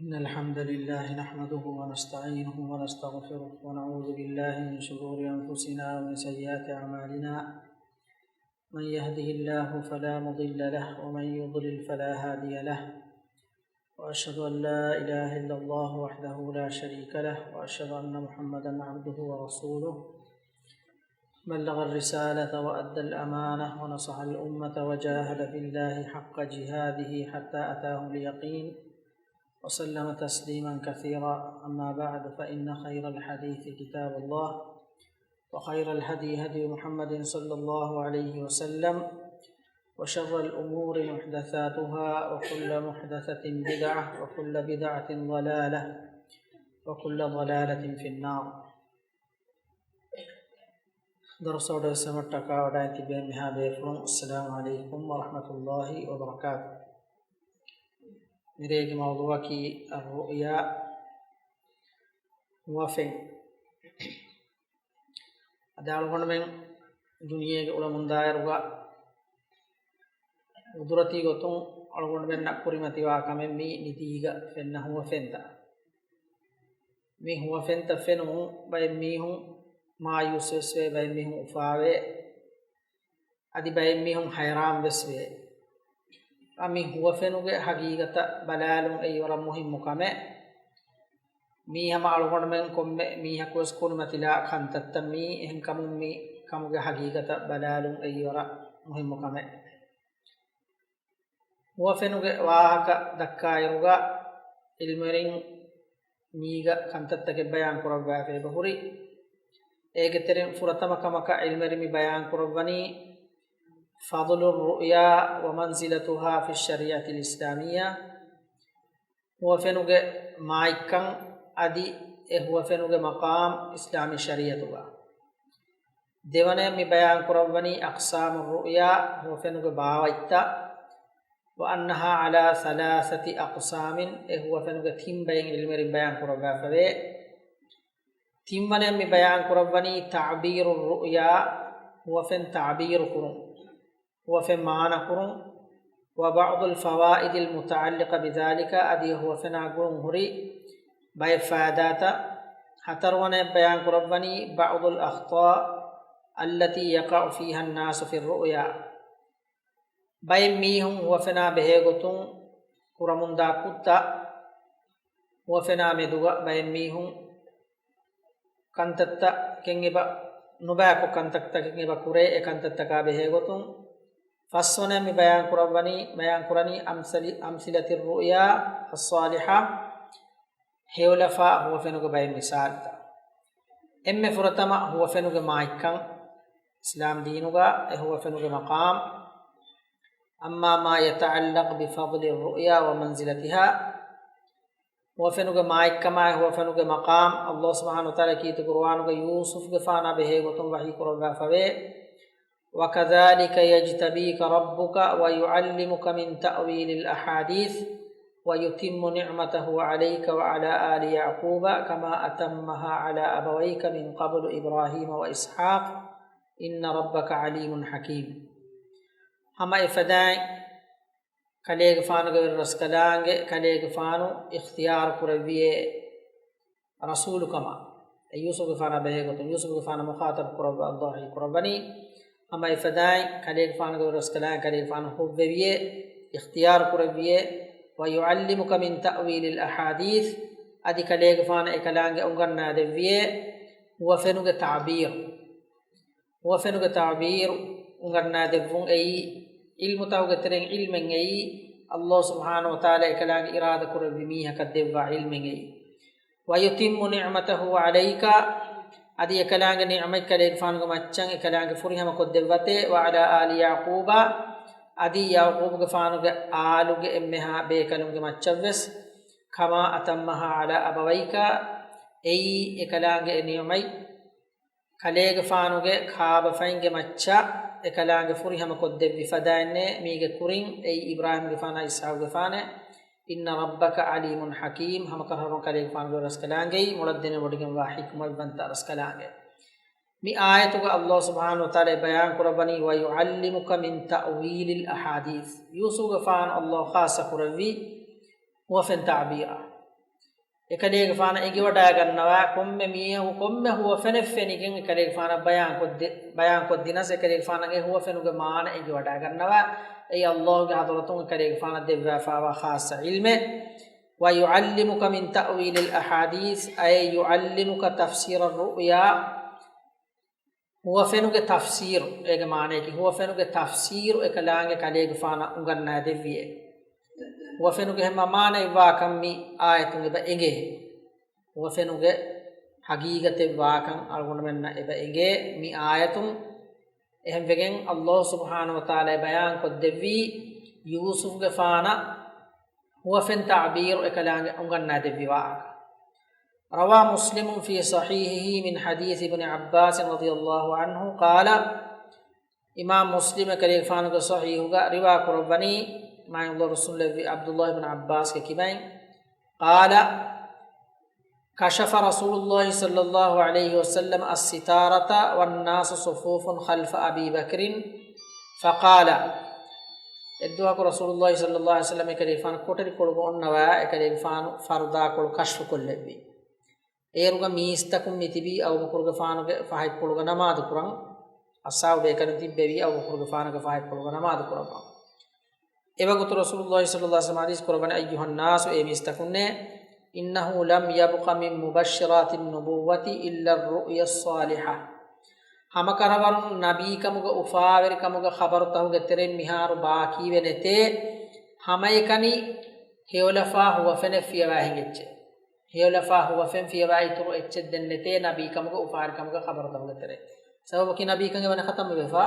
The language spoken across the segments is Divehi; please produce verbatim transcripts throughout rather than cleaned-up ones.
إن الحمد لله نحمده ونستعينه ونستغفره، ونعوذ بالله من شرور أنفسنا ومن سيئات أعمالنا. من يهده الله فلا مضل له، ومن يضلل فلا هادي له. وأشهد أن لا إله إلا الله وحده لا شريك له، وأشهد أن محمدا عبده ورسوله. بلغ الرسالة وأدى الأمانة ونصح الأمة وجاهد في الله حق جهاده حتى أتاه اليقين، وسلم تسليما كثيرا. أما بعد، فإن خير الحديث كتاب الله، وخير الهدي هدي محمد صلى الله عليه وسلم، وشر الأمور محدثاتها، وكل محدثة بدعة، وكل بدعة ضلالة، وكل ضلالة في النار. ދަރުސަށް ވަޑައިގެން ވަޑައިގެން ތިބޭ މިހާ ބޭފުޅުން، އައްސަލާމު ޢަލައިކުމް ވަރަޙްމަތުﷲި ވަބަރަކާތުހު. މިރޭގެ މައުޟޫޢަކީ އައްރުއުޔާ، ހުވަފެން. އަދި އަޅުގަނޑުމެން ދުނިޔޭގެ އުޅެމުންދާއިރުގަ ޤުދުރަތީ ގޮތުން އަޅުގަނޑުމެންނަށް ކުރިމަތިވާ ކަމެއް މީ ނިދީގަ ފެންނަ ހުވަފެންތައް. މި ހުވަފެންތައް ފެނުމުން ބައެއް މީހުން މާޔޫސް ވެސް ވޭ، ބައެއް މީހުން އުފާވޭ، އަދި ބައެއް މީހުން ހައިރާން ވެސް ވޭ. އަ، މި ހުވަފެނުގެ ހަގީގަތަށް ބަލާލުން އެއީ ވަރަށް މުހިއްމު ކަމެއް. މީ ހަމަ އަޅުގަނޑުމެން ކޮންމެ މީހަކު ވެސް ކުރިމަތިލާ ކަންތައްތައް މީ. އެހެންކަމުން މި ކަމުގެ ހަގީގަތަށް ބަލާލުން އެއީ ވަރަށް މުހިއްމު ކަމެއް. ހުވަފެނުގެ ވާހަކަ ދައްކާއިރުގަ ޢިލްމުވެރިން މީގަ ކަންތައްތަކެއް ބަޔާން ކުރައްވާފަ އެބަހުރި. އޭގެ ތެރެއިން ފުރަތަމަ ކަމަކަށް ޢިލްމުވެރިން މި ބަޔާން ކުރައްވަނީ فضل الرؤيا ومنزلتها في الشريعة الإسلامية. ހުވަފެނުގެ މާތްކަން އަދި އެ ހުވަފެނުގެ މަޤާމް އިސްލާމީ ޝަރީޢަތުގަ. ދެވަނަޔަށް މި ބަޔާން ކުރައްވަނީ أقسام الرؤيا، ހުވަފެނުގެ ބާވަތްތައް، وأنها على ثلاثة أقسام، އެ ހުވަފެނުގެ ތިން ބައިން ޢިލްމުވެރިން ބަޔާން ކުރައްވާފަވޭ. ތިންވަނަޔަށް މި ބަޔާން ކުރައްވަނީ تعبير الرؤيا، ހުވަފެން ތަޢުބީރު ކުރުން، ހުވަފެން މާނަ ކުރުން، وبعض الفوائد المتعلقة بذلك، އަދި ހުވަފެނާ ގުޅުން ހުރި ބައެއް ފައިދާތައް. ހަތަރުވަނަޔަށް ބަޔާން ކުރައްވަނީ بعض الأخطاء التي يقع فيها الناس في الرؤيا، ބައެއް މީހުން ހުވަފެނާ ބެހޭގޮތުން ކުރަމުންދާ ކުށްތައް، ހުވަފެނާ މެދުގަ ބައެއް މީހުން ކަންތައްތަކެއް އެބަ ނުބައިކޮށް ކަންތައްތަކެއް އެބަ ކުރޭ، އެ ކަންތައްތަކާ ބެހޭގޮތުން. ފަސްވަނަ މި ބަޔާން ކުރައްވަނީ، ބަޔާން ކުރަނީ أمثل، أمثلة الرؤيا الصالحة، ހެޔޮލަފާ ހުވަފެނުގެ ބައެއް މިސާލުތައް. އެންމެ ފުރަތަމަ ހުވަފެނުގެ މާތްކަން، އިސްލާމް ދީނުގަ އެ ހުވަފެނުގެ މަޤާމް. أما ما يتعلق بفضل الرؤيا ومنزلتها، ހުވަފެނުގެ މާތްކަމާއި ހުވަފެނުގެ މަޤާމް، ﷲ ސުބްޙާނަހޫ ވަތަޢާލާ ކީރިތި ޤުރުއާނުގަ ޔޫސުފްގެފާނާ ބެހޭގޮތުން ވަޙީ ކުރައްވާފަވޭ، وكذلك يجتبيك ربك ويعلمك من تأويل الأحاديث ويتم نعمته عليك وعلى آل يعقوب كما أتمها على أبويك من قبل إبراهيم وإسحاق إن ربك عليم حكيم. ހަމަ އެފަދައިން ކަލޭގެފާނުގެ ރަސްކަލާނގެ ކަލޭގެފާނު އިޚްތިޔާރު ކުރެއްވިޔޭ ރަސޫލުކަމަށް. އެ ޔޫސުފްގެފާނާ ބެހޭގޮތުން ޔޫސުފްގެފާނާ މުޚާޠަބު ކުރައްވާ ﷲ ވަޙީ ކުރައްވަނީ، ހަމަ އެފަދައިން ކަލޭގެފާނުގެ ރަސްކަލާނގެ ކަލޭގެފާނު ހުއްވެވިޔޭ، އިޚްތިޔާރު ކުރެއްވިޔޭ، ويعلمك من تأويل الأحاديث، އަދި ކަލޭގެފާނަށް އެކަލާނގެ އުނގަންނާދެއްވިޔޭ ހުވަފެނުގެ ތަޢުބީރު. ހުވަފެނުގެ ތަޢުބީރު އުނގަންނާދެއްވުން އެއީ، ޢިލްމުތަކުގެ ތެރެއިން ޢިލްމެއް އެއީ، ﷲ ސުބްޙާނަހޫ ވަތަޢާލާ އެކަލާނގެ އިރާދަ ކުރެއްވި މީހަކަށް ދެއްވާ ޢިލްމެއް އެއީ. ويتم نعمته عليك، އަދި އެކަލާނގެ ނިޢުމަތް ކަލޭގެފާނުގެ މައްޗަށް އެކަލާނގެ ފުރިހަމަ ކޮށްދެއްވަތޭ، وعلى آل يعقوب، އަދި ޔަޢުޤޫބުގެފާނުގެ އާލުގެ އެންމެހާ ބޭކަލުންގެ މައްޗަށްވެސް، كما أتمها على أبويك، އެއީ އެކަލާނގެ އެ ނިޢުމަތް ކަލޭގެފާނުގެ ކާބަފައިންގެ މައްޗަށް އެކަލާނގެ ފުރިހަމަ ކޮށްދެއްވި ފަދައިންނޭ، މީގެ ކުރިން އެއީ އިބްރާހީމްގެފާނާ އިސްޙާޤުގެފާނޭ. إن ربك عليم حكيم، ހަމަކަށަވަރުން ކަލޭގެފާނުގެ ރަސްކަލާނގެއީ މޮޅަށް ދެނެވޮޑިގެންވާ ޙިކްމަތްވަންތަ ރަސްކަލާނގެ. މި އާޔަތުގަ ﷲ ސުބްޙާނަހޫ ވަތަޢާލާ ބަޔާން ކުރައްވަނީ، ويعلمك من تأويل الأحاديث، ޔޫސުފްގެފާނު ﷲ ޚާއްޞަ ކުރެއްވީ ހުވަފެން ތަޢުބީރާ. އެކަލޭގެފާނަށް އެނގިވަޑައިގަންނަވާ، ކޮންމެ މީހަކު ކޮންމެ ހުވަފެނެއް ފެނިގެން އެކަލޭގެފާނަށް ބަޔާންކޮށްދެ-، ބަޔާންކޮށްދިނަސް އެކަލޭގެފާނަށް އެ ހުވަފެނުގެ މާނަ އެނގިވަޑައިގަންނަވާ. އެއީ ﷲގެ ޙަޟްރަތުން އެކަލޭގެފާނަށް ދެއްވާފާވާ ޚާއްޞަ ޢިލްމެއް. ويعلمك من تأويل الأحاديث، أي يعلمك تفسير الرؤيا. ހުވަފެނުގެ ތަފްސީރު، އޭގެ މާނަޔަކީ ހުވަފެނުގެ ތަފްސީރު އެކަލާނގެ ކަލޭގެފާނަށް އުނގަންނާދެއްވިއޭ. ހުވަފެނުގެ ހަމަ މާނައެއްވާކަން މި އާޔަތުން އެބަ އެނގޭ. ހުވަފެނުގެ ޙަޤީޤަތެއްވާކަން އަޅުގަނޑުމެންނަށް އެބަ އެނގޭ މި އާޔަތުން. އެހެންވެގެން ﷲ ސުބްޙާނަހޫ ވަތަޢާލާ ބަޔާންކޮށްދެއްވީ، ޔޫސުފްގެފާނަށް ހުވަފެން ތަޢުބީރު އެކަލާނގެ އުނގަންނާދެއްވި ވާހަކަ. روى مسلم في صحيحه من حديث ابن عباس رضي الله عنه قال، އިމާމް މުސްލިމް އެކަލޭގެފާނުގެ ޞަޙީޙުގަ ރިވާ ކުރައްވަނީ، މާތް ރަސޫލު ލެއްވި ޢަބްދުﷲ ބިން ޢައްބާސްގެ ކިބައިން، قال، كشف رسول الله صلى الله عليه وسلم الستارة والناس صفوف خلف أبي بكر فقال، އެއްދުވަހަކު ރަސޫލުﷲ ޞައްލަﷲު ޢަލައިހި ވަސައްލަމަ އެކަލޭގެފާނު ކޮޓަރިކޮޅުގަ އޮންނަވާ، އެކަލޭގެފާނު ފަރުދާކޮޅު ކަޝްފުކޮށްލެއްވި. އޭރުގަ މީސްތަކުން މިތިބީ އަބޫބަކުރުގެފާނުގެ ފަހަތްޕުޅުގަ ނަމާދުކުރަން. އަޞްޙާބު ބޭކަލުން ތިއްބެވީ އަބޫބަކުރުގެފާނުގެ ފަހަތްޕުޅުގަ ނަމާދުކުރައްވަން. އެވަގުތު ރަސޫލުﷲ ޞައްލަﷲު ޢަލައިހި ވަސައްލަމަ ޙަދީޘް ކުރައްވަނީ، أيها الناس، އޭ މީސްތަކުންނޭ، إنه لم يبق من مبشرات النبوة إلا الرؤيا الصالحة. ހަމަކަށަވަރުން ނަބީކަމުގެ އުފާވެރިކަމުގެ ޚަބަރުތަކުގެ ތެރެއިން މިހާރު ބާކީވެ ނެތޭ، ހަމައެކަނި ހެޔޮލަފާ ހުވަފެނެއް ފިޔަވާ ހިނގިއްޖެ. ހެޔޮލަފާ ހުވަފެން ފިޔަވާ އިތުރު އެއްޗެއް ދެން ނެތޭ ނަބީކަމުގެ އުފާވެރިކަމުގެ ޚަބަރުތަކުގެ ތެރޭ. ސަބަބަކީ ނަބީކަން އެވަނަ ޚަތަމްވެފަ،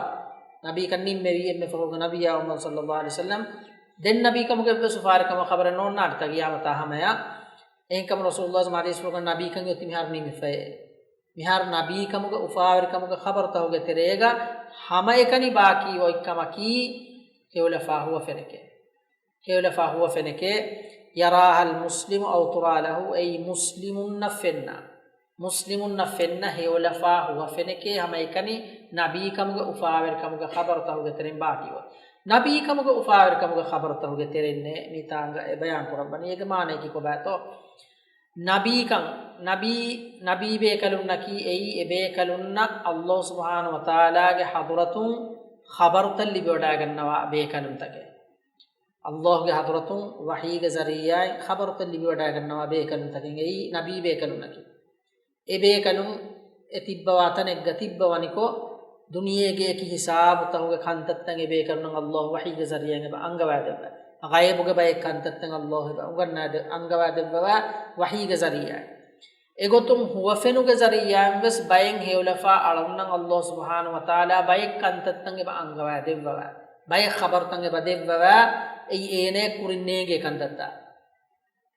ނަބީކަން ނިންމެވީ އެންމެ ފަހުގެ ނަބިއްޔާ މުޙައްމަދު ޞައްލަﷲު ޢަލައިހި ވަސައްލަމަ. ދެން ނަބީކަމުގެ އެއްވެސް އުފާވެރިކަމުގެ ޚަބަރެއް ނޯންނާނެތާ ޤިޔާމަތާ ހަމަޔަށް. އެހެންކަމުން ރަސޫލުﷲ ޢަލައިހި ވަސައްލަމަ ނަބީކަން އޮތީ މިހާރު ނިންމިފައޭ. މިހާރު ނަބީކަމުގެ އުފާވެރިކަމުގެ ޚަބަރުތަކުގެ ތެރޭގަ ހަމައެކަނި ބާކީ އޮތްކަމަކީ ހެޔޮލަފާ ހުވަފެނެކޭ. ހެޔޮލަފާ ހުވަފެނެކޭ، يراها المسلم أو ترى له، އެއީ މުސްލިމުންނަށް ފެންނަ، މުސްލިމުންނަށް ފެންނަ ހެޔޮލަފާ ހުވަފެނެކޭ ހަމައެކަނި ނަބީކަމުގެ އުފާވެރިކަމުގެ ޚަބަރުތަކުގެ ތެރެއިން ބާކީވާ. ނަބީކަމުގެ އުފާވެރިކަމުގެ ޚަބަރުތަކުގެ ތެރެއިންނޭ މިތާނގަ އެ ބަޔާން ކުރައްވަނީ. އޭގެ މާނަޔަކީ ކޮބާތޯ؟ ނަބީކަން، ނަބީ، ނަބީ ބޭކަލުންނަކީ އެއީ އެ ބޭކަލުންނަށް ﷲ ސުބްޙާނަހޫ ވަތަޢާލާގެ ޙަޟްރަތުން ޚަބަރުތައް ލިބިވަޑައިގަންނަވާ ބޭކަލުންތަކެއް. ﷲގެ ޙަޟްރަތުން ވަޙީގެ ޒަރީޢާއިން ޚަބަރުތައް ލިބިވަޑައިގަންނަވާ ބޭކަލުންތަކެއް އެއީ ނަބީ ބޭކަލުންނަކީ. އެ ބޭކަލުން އެ ތިއްބަވާ ތަނެއްގަ ތިއްބަވަނިކޮށް، ދުނިޔޭގެ އެކި ހިސާބުތަކުގެ ކަންތައްތައް އެ ބޭކަލުންނަށް ﷲ ވަޙީގެ ޒަރީޢާއިން އެބަ އަންގަވާދެއްވާ. ޣައިބުގެ ބައެއް ކަންތައްތައް ﷲ އެބަ އުނގަންނާދެ-، އަންގަވާދެއްވަވާ ވަޙީގެ ޒަރީޢާއިން. އެގޮތުން ހުވަފެނުގެ ޒަރީޢާއިން ވެސް ބައެއް ހެޔޮލަފާ އަޅުންނަށް ﷲ ސުބްޙާނަހޫ ވަތަޢާލާ ބައެއް ކަންތައްތައް އެބަ އަންގަވާދެއްވަވާ. ބައެއް ޚަބަރުތައް އެބަ ދެއްވަވާ. އެއީ އޭނަޔަށް ކުރިން ނޭނގޭ ކަންތައްތައް.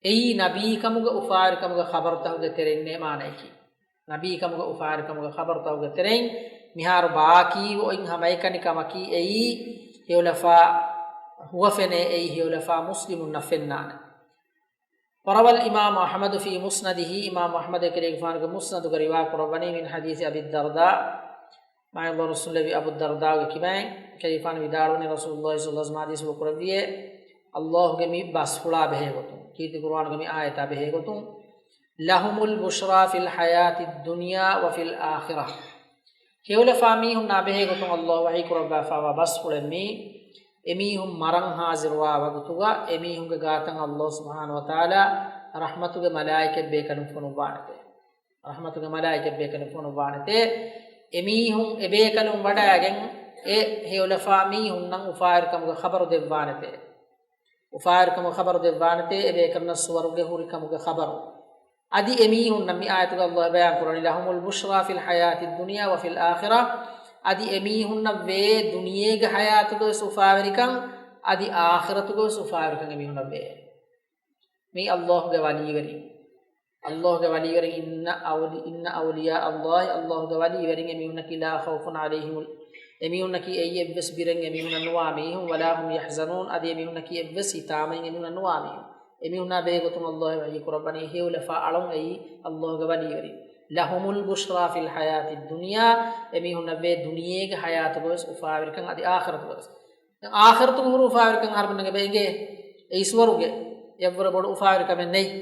އެއީ ނަބީކަމުގެ އުފާވެރިކަމުގެ ޚަބަރުތަކުގެ ތެރެއިންނޭ މާނަޔަކީ. ނަބީކަމުގެ އުފާވެރިކަމުގެ ޚަބަރުތަކުގެ ތެރެއިން މިހާރު ބާކީވެ އޮތް ހަމައެކަނި ކަމަކީ އެއީ ހެޔޮލަފާ ހުވަފެނޭ، އެއީ ހެޔޮލަފާ މުސްލިމުންނަށް ފެންނާނެ. وروى الإمام أحمد في مسنده، އިމާމް އަޙްމަދު އެކަލޭގެފާނުގެ މުސްނަދުގަ ރިވާ ކުރައްވަނީ، من حديث أبي الدرداء، މާތް ރަސޫލު އަބޫ ދަރްދާގެ ކިބައިން، އެކަލޭގެފާނު ވިދާޅުވަނީ، ރަސޫލުﷲ ޞައްލަﷲު ޢަލައިހި ވަސައްލަމަ ޙަދީޘް ކުރެއްވިއޭ، ﷲގެ މި ބަސްފުޅާ ބެހޭގޮތުން، ކީރިތި ޤުރުއާނުގެ މި އާޔަތާ ބެހޭގޮތުން، لهم البشرى في الحياة الدنيا وفي الآخرة. ހެޔޮލަފާ މީހުންނާ ބެހޭގޮތުން ﷲ ވަޙީ ކުރައްވާފާވާ ބަސްފުޅެއް މީ. އެމީހުން މަރަން ޙާޟިރުވާ ވަގުތުގަ އެމީހުންގެ ގާތަށް ﷲ ސުބްޙާނަހޫ ވަތަޢާލާ ރަޙްމަތުގެ މަލާއިކަތް ބޭކަލުން ފޮނުއްވާނެތޭ. ރަޙްމަތުގެ މަލާއިކަތް ބޭކަލުން ފޮނުއްވާނެތޭ. އެމީހުން އެބޭކަލުން ވަޑައިގެން އެ ހެޔޮލަފާ މީހުންނަށް އުފާވެރިކަމުގެ ޚަބަރު ދެއްވާނެތޭ. އުފާވެރިކަމުގެ ޚަބަރު ދެއްވާނެތޭ، އެބޭކަލުންނަށް ސުވަރުގެ ހުރިކަމުގެ ޚަބަރު. އަދި އެމީހުންނަށް މި އާޔަތުގަ ﷲ ބަޔާން ކުރަނީ، لهم البشرى في الحياة الدنيا وفي الآخرة، އަދި އެމީހުންނަށް ވޭ ދުނިޔޭގެ ޙަޔާތުގަ ވެސް އުފާވެރިކަން، އަދި އާޚިރަތުގަ ވެސް އުފާވެރިކަން އެމީހުންނަށް ވޭ. މީ ﷲގެ ވަލީވެރިން. ﷲގެ ވަލީވެރިން، إن أولي-، إن أولياء الله، ﷲގެ ވަލީވެރިން އެމީހުންނަކީ، لا خوف عليهم، އެމީހުންނަކީ އެއީ އެއްވެސް ބިރެއް އެމީހުންނަށް ނުވާ މީހުން، ولا هم يحزنون، އަދި އެމީހުންނަކީ އެއްވެސް ހިތާމައެއް އެމީހުންނަށް ނުވާ މީހުން. އެމީހުންނާ ބެހޭގޮތުން ﷲ ވަޙީ ކުރައްވަނީ ހެޔޮލަފާ އަޅުން އެއީ ﷲގެ ވަލީވެރިން. لهم البشرى في الحياة الدنيا، އެމީހުންނަށް ވޭ ދުނިޔޭގެ ޙަޔާތުގަވެސް އުފާވެރިކަން އަދި އާޚިރަތުގަވެސް. ދެން އާޚިރަތުގެ ހުރި އުފާވެރިކަން އަހަރުމެންނަށް އެބަ އެނގޭ. އެއީ ސުވަރުގެ. އެއަށްވުރެ ބޮޑު އުފާވެރިކަމެއް ނެތް.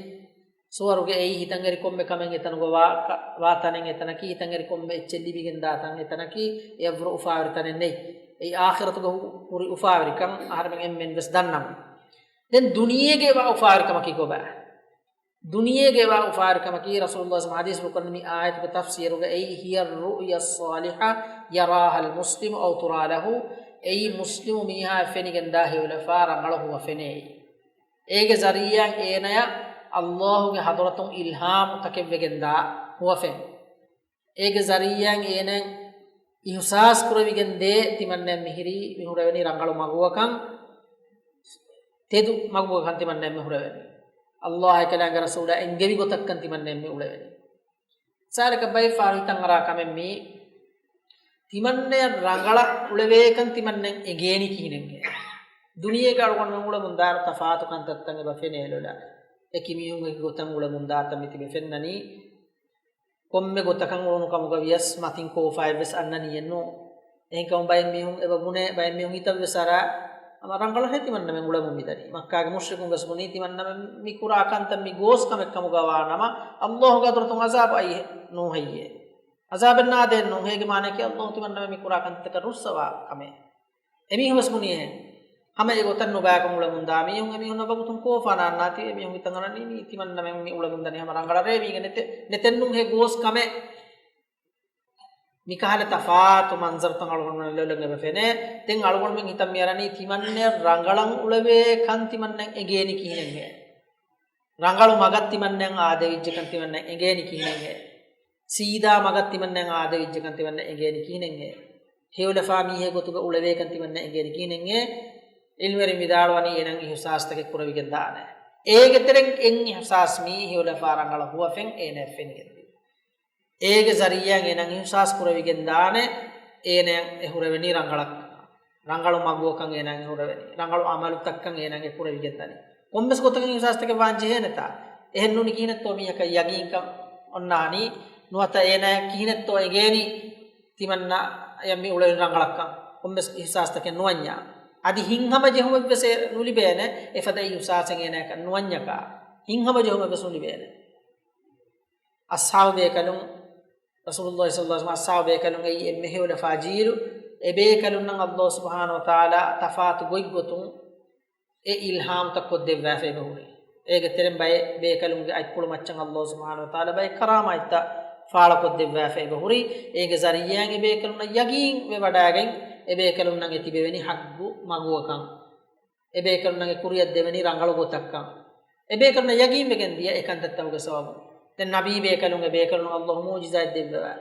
ސުވަރުގެ އެއީ ހިތަށް އެރި ކޮންމެ ކަމެއް އެތަނުގަ ވާ، ކަ-، ވާ ތަނެއް އެތަނަކީ، ހިތަށް އެރި ކޮންމެ އެއްޗެއް ލިބިގެން ދާ ތަން އެތަނަކީ، އެއަށްވުރެ އުފާވެރި ތަނެއް ނެތް. އެއީ އާޚިރަތުގަ ހު-، ހުރި އުފާވެރިކަން އަހަރެމެން އެންމެން ވެސް ދަންނަވަން. ދެން ދުނިޔޭގެ ވާ އުފާވެރިކަމަކީ ކޮބާ؟ ދުނިޔޭގެ ވާ އުފާވެރިކަމަކީ ރަސޫލުﷲ ޙަދީޘްފުޅު ކުރަނީ މި އާޔަތުގެ ތަފްސީރުގައި، هي الرؤيا الصالحة يراها المسلم أو ترى له، އެއީ މުސްލިމު މީހާ ފެނިގެންދާ ހެޔޮލަފާ ރަނގަޅު ހުވަފެނޭ. އޭގެ ޒަރީއާއިން އޭނަޔަށް ﷲ ގެ ޙަޟްރަތުން އިލްހާމު ތަކެއްވެގެންދާ ހުވަފެން. އޭގެ ޒަރީއާއިން އޭނައަށް އިޙުސާސް ކުރެވިގެން ދޭ ތިމަންނައަށް މިހިރީ މި ހުރެވެނީ ރަނގަޅު މަގުއަކަށް، ތެދު މަގުއަކަށް ތިމަންނައަށް މި ހުރެވެނީ. ﷲ އާއި އެކަލާނގެ ރަސޫލާ އެންގެވި ގޮތަކަށް ތިމަންނައަށް މި އުޅެވެނީ. ސާރަކަށް ބައެއް ފަހަރު ހިތަށް އަރާ ކަމެއް މީ، ތިމަންނައަށް ރަނގަޅަށް އުޅެވޭކަން ތިމަންނައަށް އެނގޭނީ ކިހިނެއްހޭ؟ ދުނިޔޭގަ އަޅުގަނޑުމެން އުޅެމުން ދާއިރު ތަފާތު ކަންތައްތައް އެބަ ފެނޭ ލޮލަށް. އެކި މީހުން އެކި ގޮތަށް އުޅެމުން ދާތަން މި ތިބެ ފެންނަނީ. ކޮންމެ ގޮތަކަށް އުޅުނު ކަމުގަ ވިޔަސް މަތިން ކޯފާއެއް ވެސް އަންނަނީއެއް ނޫން. އެހެންކަމުން ބައެއް މީހުން އެބަ ބުނޭ، ބައެއް މީހުން ހިތަށް ވެސް އަރާ، ހަމަ ރަނގަޅަށް ހޭ ތިމަންނަމެން އުޅެމުން މިދަނީ. މައްކާގެ މުޝްރިކުން ވެސް ބުނީ ތިމަންނަމެން މި ކުރާ ކަންތައް މި ގޯސް ކަމެއް ކަމުގަ ވާ ނަމަ، ﷲ ގެ ޙަޟްރަތުން ޢަޒާބު އައީ ނޫން ހެއްޔޭ؟ ޢަޒާބެއް ނާދޭން ނޫން. އޭގެ މާނައަކީ ﷲ ތިމަންނަމެން މި ކުރާ ކަންތައްތަކަށް ރުއްސަވާ ކަމެއް. އެމީހުން ވެސް ބުނީ އެހެން. ހަމަ އެ ގޮތަށް ނުބައިކޮށް އުޅެމުންދާ މީހުން، އެމީހުންނަށް ވަގުތުން ކޯފާ ނާންނާތީ، އެމީހުން ހިތަށް އަރަނީ މީ ތިމަންނަމެން މި އުޅެމުންދަނީ ހަމަ ރަނގަޅަށޭ މީގެ ނެތެ-، ނެތެއްނޫން ހޭ ގޯސް ކަމެއް. މިކަހަލަ ތަފާތު މަންޒަރުތައް އަޅުގަނޑުމެން ލޮލަށް އެބަ ފެނޭ. ދެން އަޅުގަނޑުމެން ހިތަށް މިއަރަނީ ތިމަންނައަށް ރަނގަޅަށް އުޅެވޭ ކަން ތިމަންނައަށް އެނގޭނީ ކިހިނެއްހޭ؟ ރަނގަޅު މަގަށް ތިމަންނައަށް އާދެވިއްޖެކަން ތިމަންނައަށް އެނގޭނީ ކިހިނެއްހޭ؟ ސީދާ މަގަށް ތިމަންނައަށް އާދެވިއްޖެކަން ތިމަންނައަށް އެނގޭނީ ކިހިނެއްހޭ؟ ހެޔޮލަފާ މީހެއް ގޮތުގަ އުޅެވޭކަން ތިމަންނައަށް އެނގޭނީ ކިހިނެއްހޭ؟ ޢިލްމުވެރިން ވިދާޅުވަނީ އޭނައަށް އިޙުސާސްތަކެއް ކުރެވިގެން ދާނެ. އޭގެ ތެރެއިން އެއް އިޙުސާސް މީ ހެޔޮލަފާ ރަނގަޅަށް ހުވަފެން އޭނައަށް ފެނިގެންދިޔަ. އޭގެ ޒަރީއާއިން އޭނައަށް އިޙުސާސް ކުރެވިގެން ދާނެ، އޭނައަށް އެ ހުރެވެނީ ރަނގަޅަށް، ރަނގަޅު މަގުއަކަށް އޭނައަށް އެ ހުރެވެނީ، ރަނގަޅު ޢަމަލުތައްކަން އޭނައަށް އެ ކުރެވިގެން ދަނީ. ކޮންމެސް ގޮތަކަށް އިޙުސާސްތަކެއް ވާން ޖެހޭނެތާ؟ އެހެން ނޫނީ ކިހިނެއްތޯ މީހަކަށް ޔަގީންކަން އޮންނާނީ؟ ނުވަތަ އޭނައަށް ކިހިނެއްތޯ އެނގޭނީ ތިމަންނައަށް މި އުޅެނީ ރަނގަޅަށްކަން؟ ކޮންމެސް އިޙުސާސްތަކެއް ނުވަންޏާ. އަދި ހިތްހަމަޖެހުމެއްވެސް އެ ނުލިބޭނެ، އެފަދަ އިޙުސާސެއް އޭނައަކަށް ނުވަންޏަކާ. ހިތްހަމަޖެހުމެއްވެސް ނުލިބޭނެ. އަޞްޙާބު ބޭކަލުން، ރަސޫލުﷲ ޞައްލަﷲ ޢަލައިހި ވަސައްލަމަ އަޞްޙާބު ބޭކަލުން އެއީ އެންމެ ހެޔޮލަފާ ޖީލު. އެބޭކަލުންނަށް ﷲ ސުބްޙާނަހޫ ވަތަޢާލާ ތަފާތު ގޮތްގޮތުން އެ އިލްހާމްތައް ކޮށްދެއްވާފަ އެބަހުރި. އޭގެ ތެރެއިން ބައެއް ބޭކަލުންގެ އަތްޕުޅު މައްޗަށް ﷲ ސުބްޙާނަހޫ ވަތަޢާލާ ބައެއް ކަރާމާތްތައް ފާޅުކޮށްދެއްވާފަ އެބަހުރި. އޭގެ ޒަރީއާއިން އެބޭކަލުންނަށް ޔަގީން ވެވަޑައިގެން އެބޭކަލުންނަށް އެ ތިބެވެނީ ޙައްޤު މަގުއަކަށް. އެބޭކަލުންނަށް އެ ކުރިއަށް ދެވެނީ ރަނގަޅު ގޮތަކަށް. އެބޭކަލުންނަށް ޔަގީންވެގެން ދިޔަ އެކަންތައްތަކުގެ ސަބަބުން. ދެން ނަބީ ބޭކަލުން އެބޭކަލުން ﷲ މުޢުޖިޒާތް ދެއްވަވާ.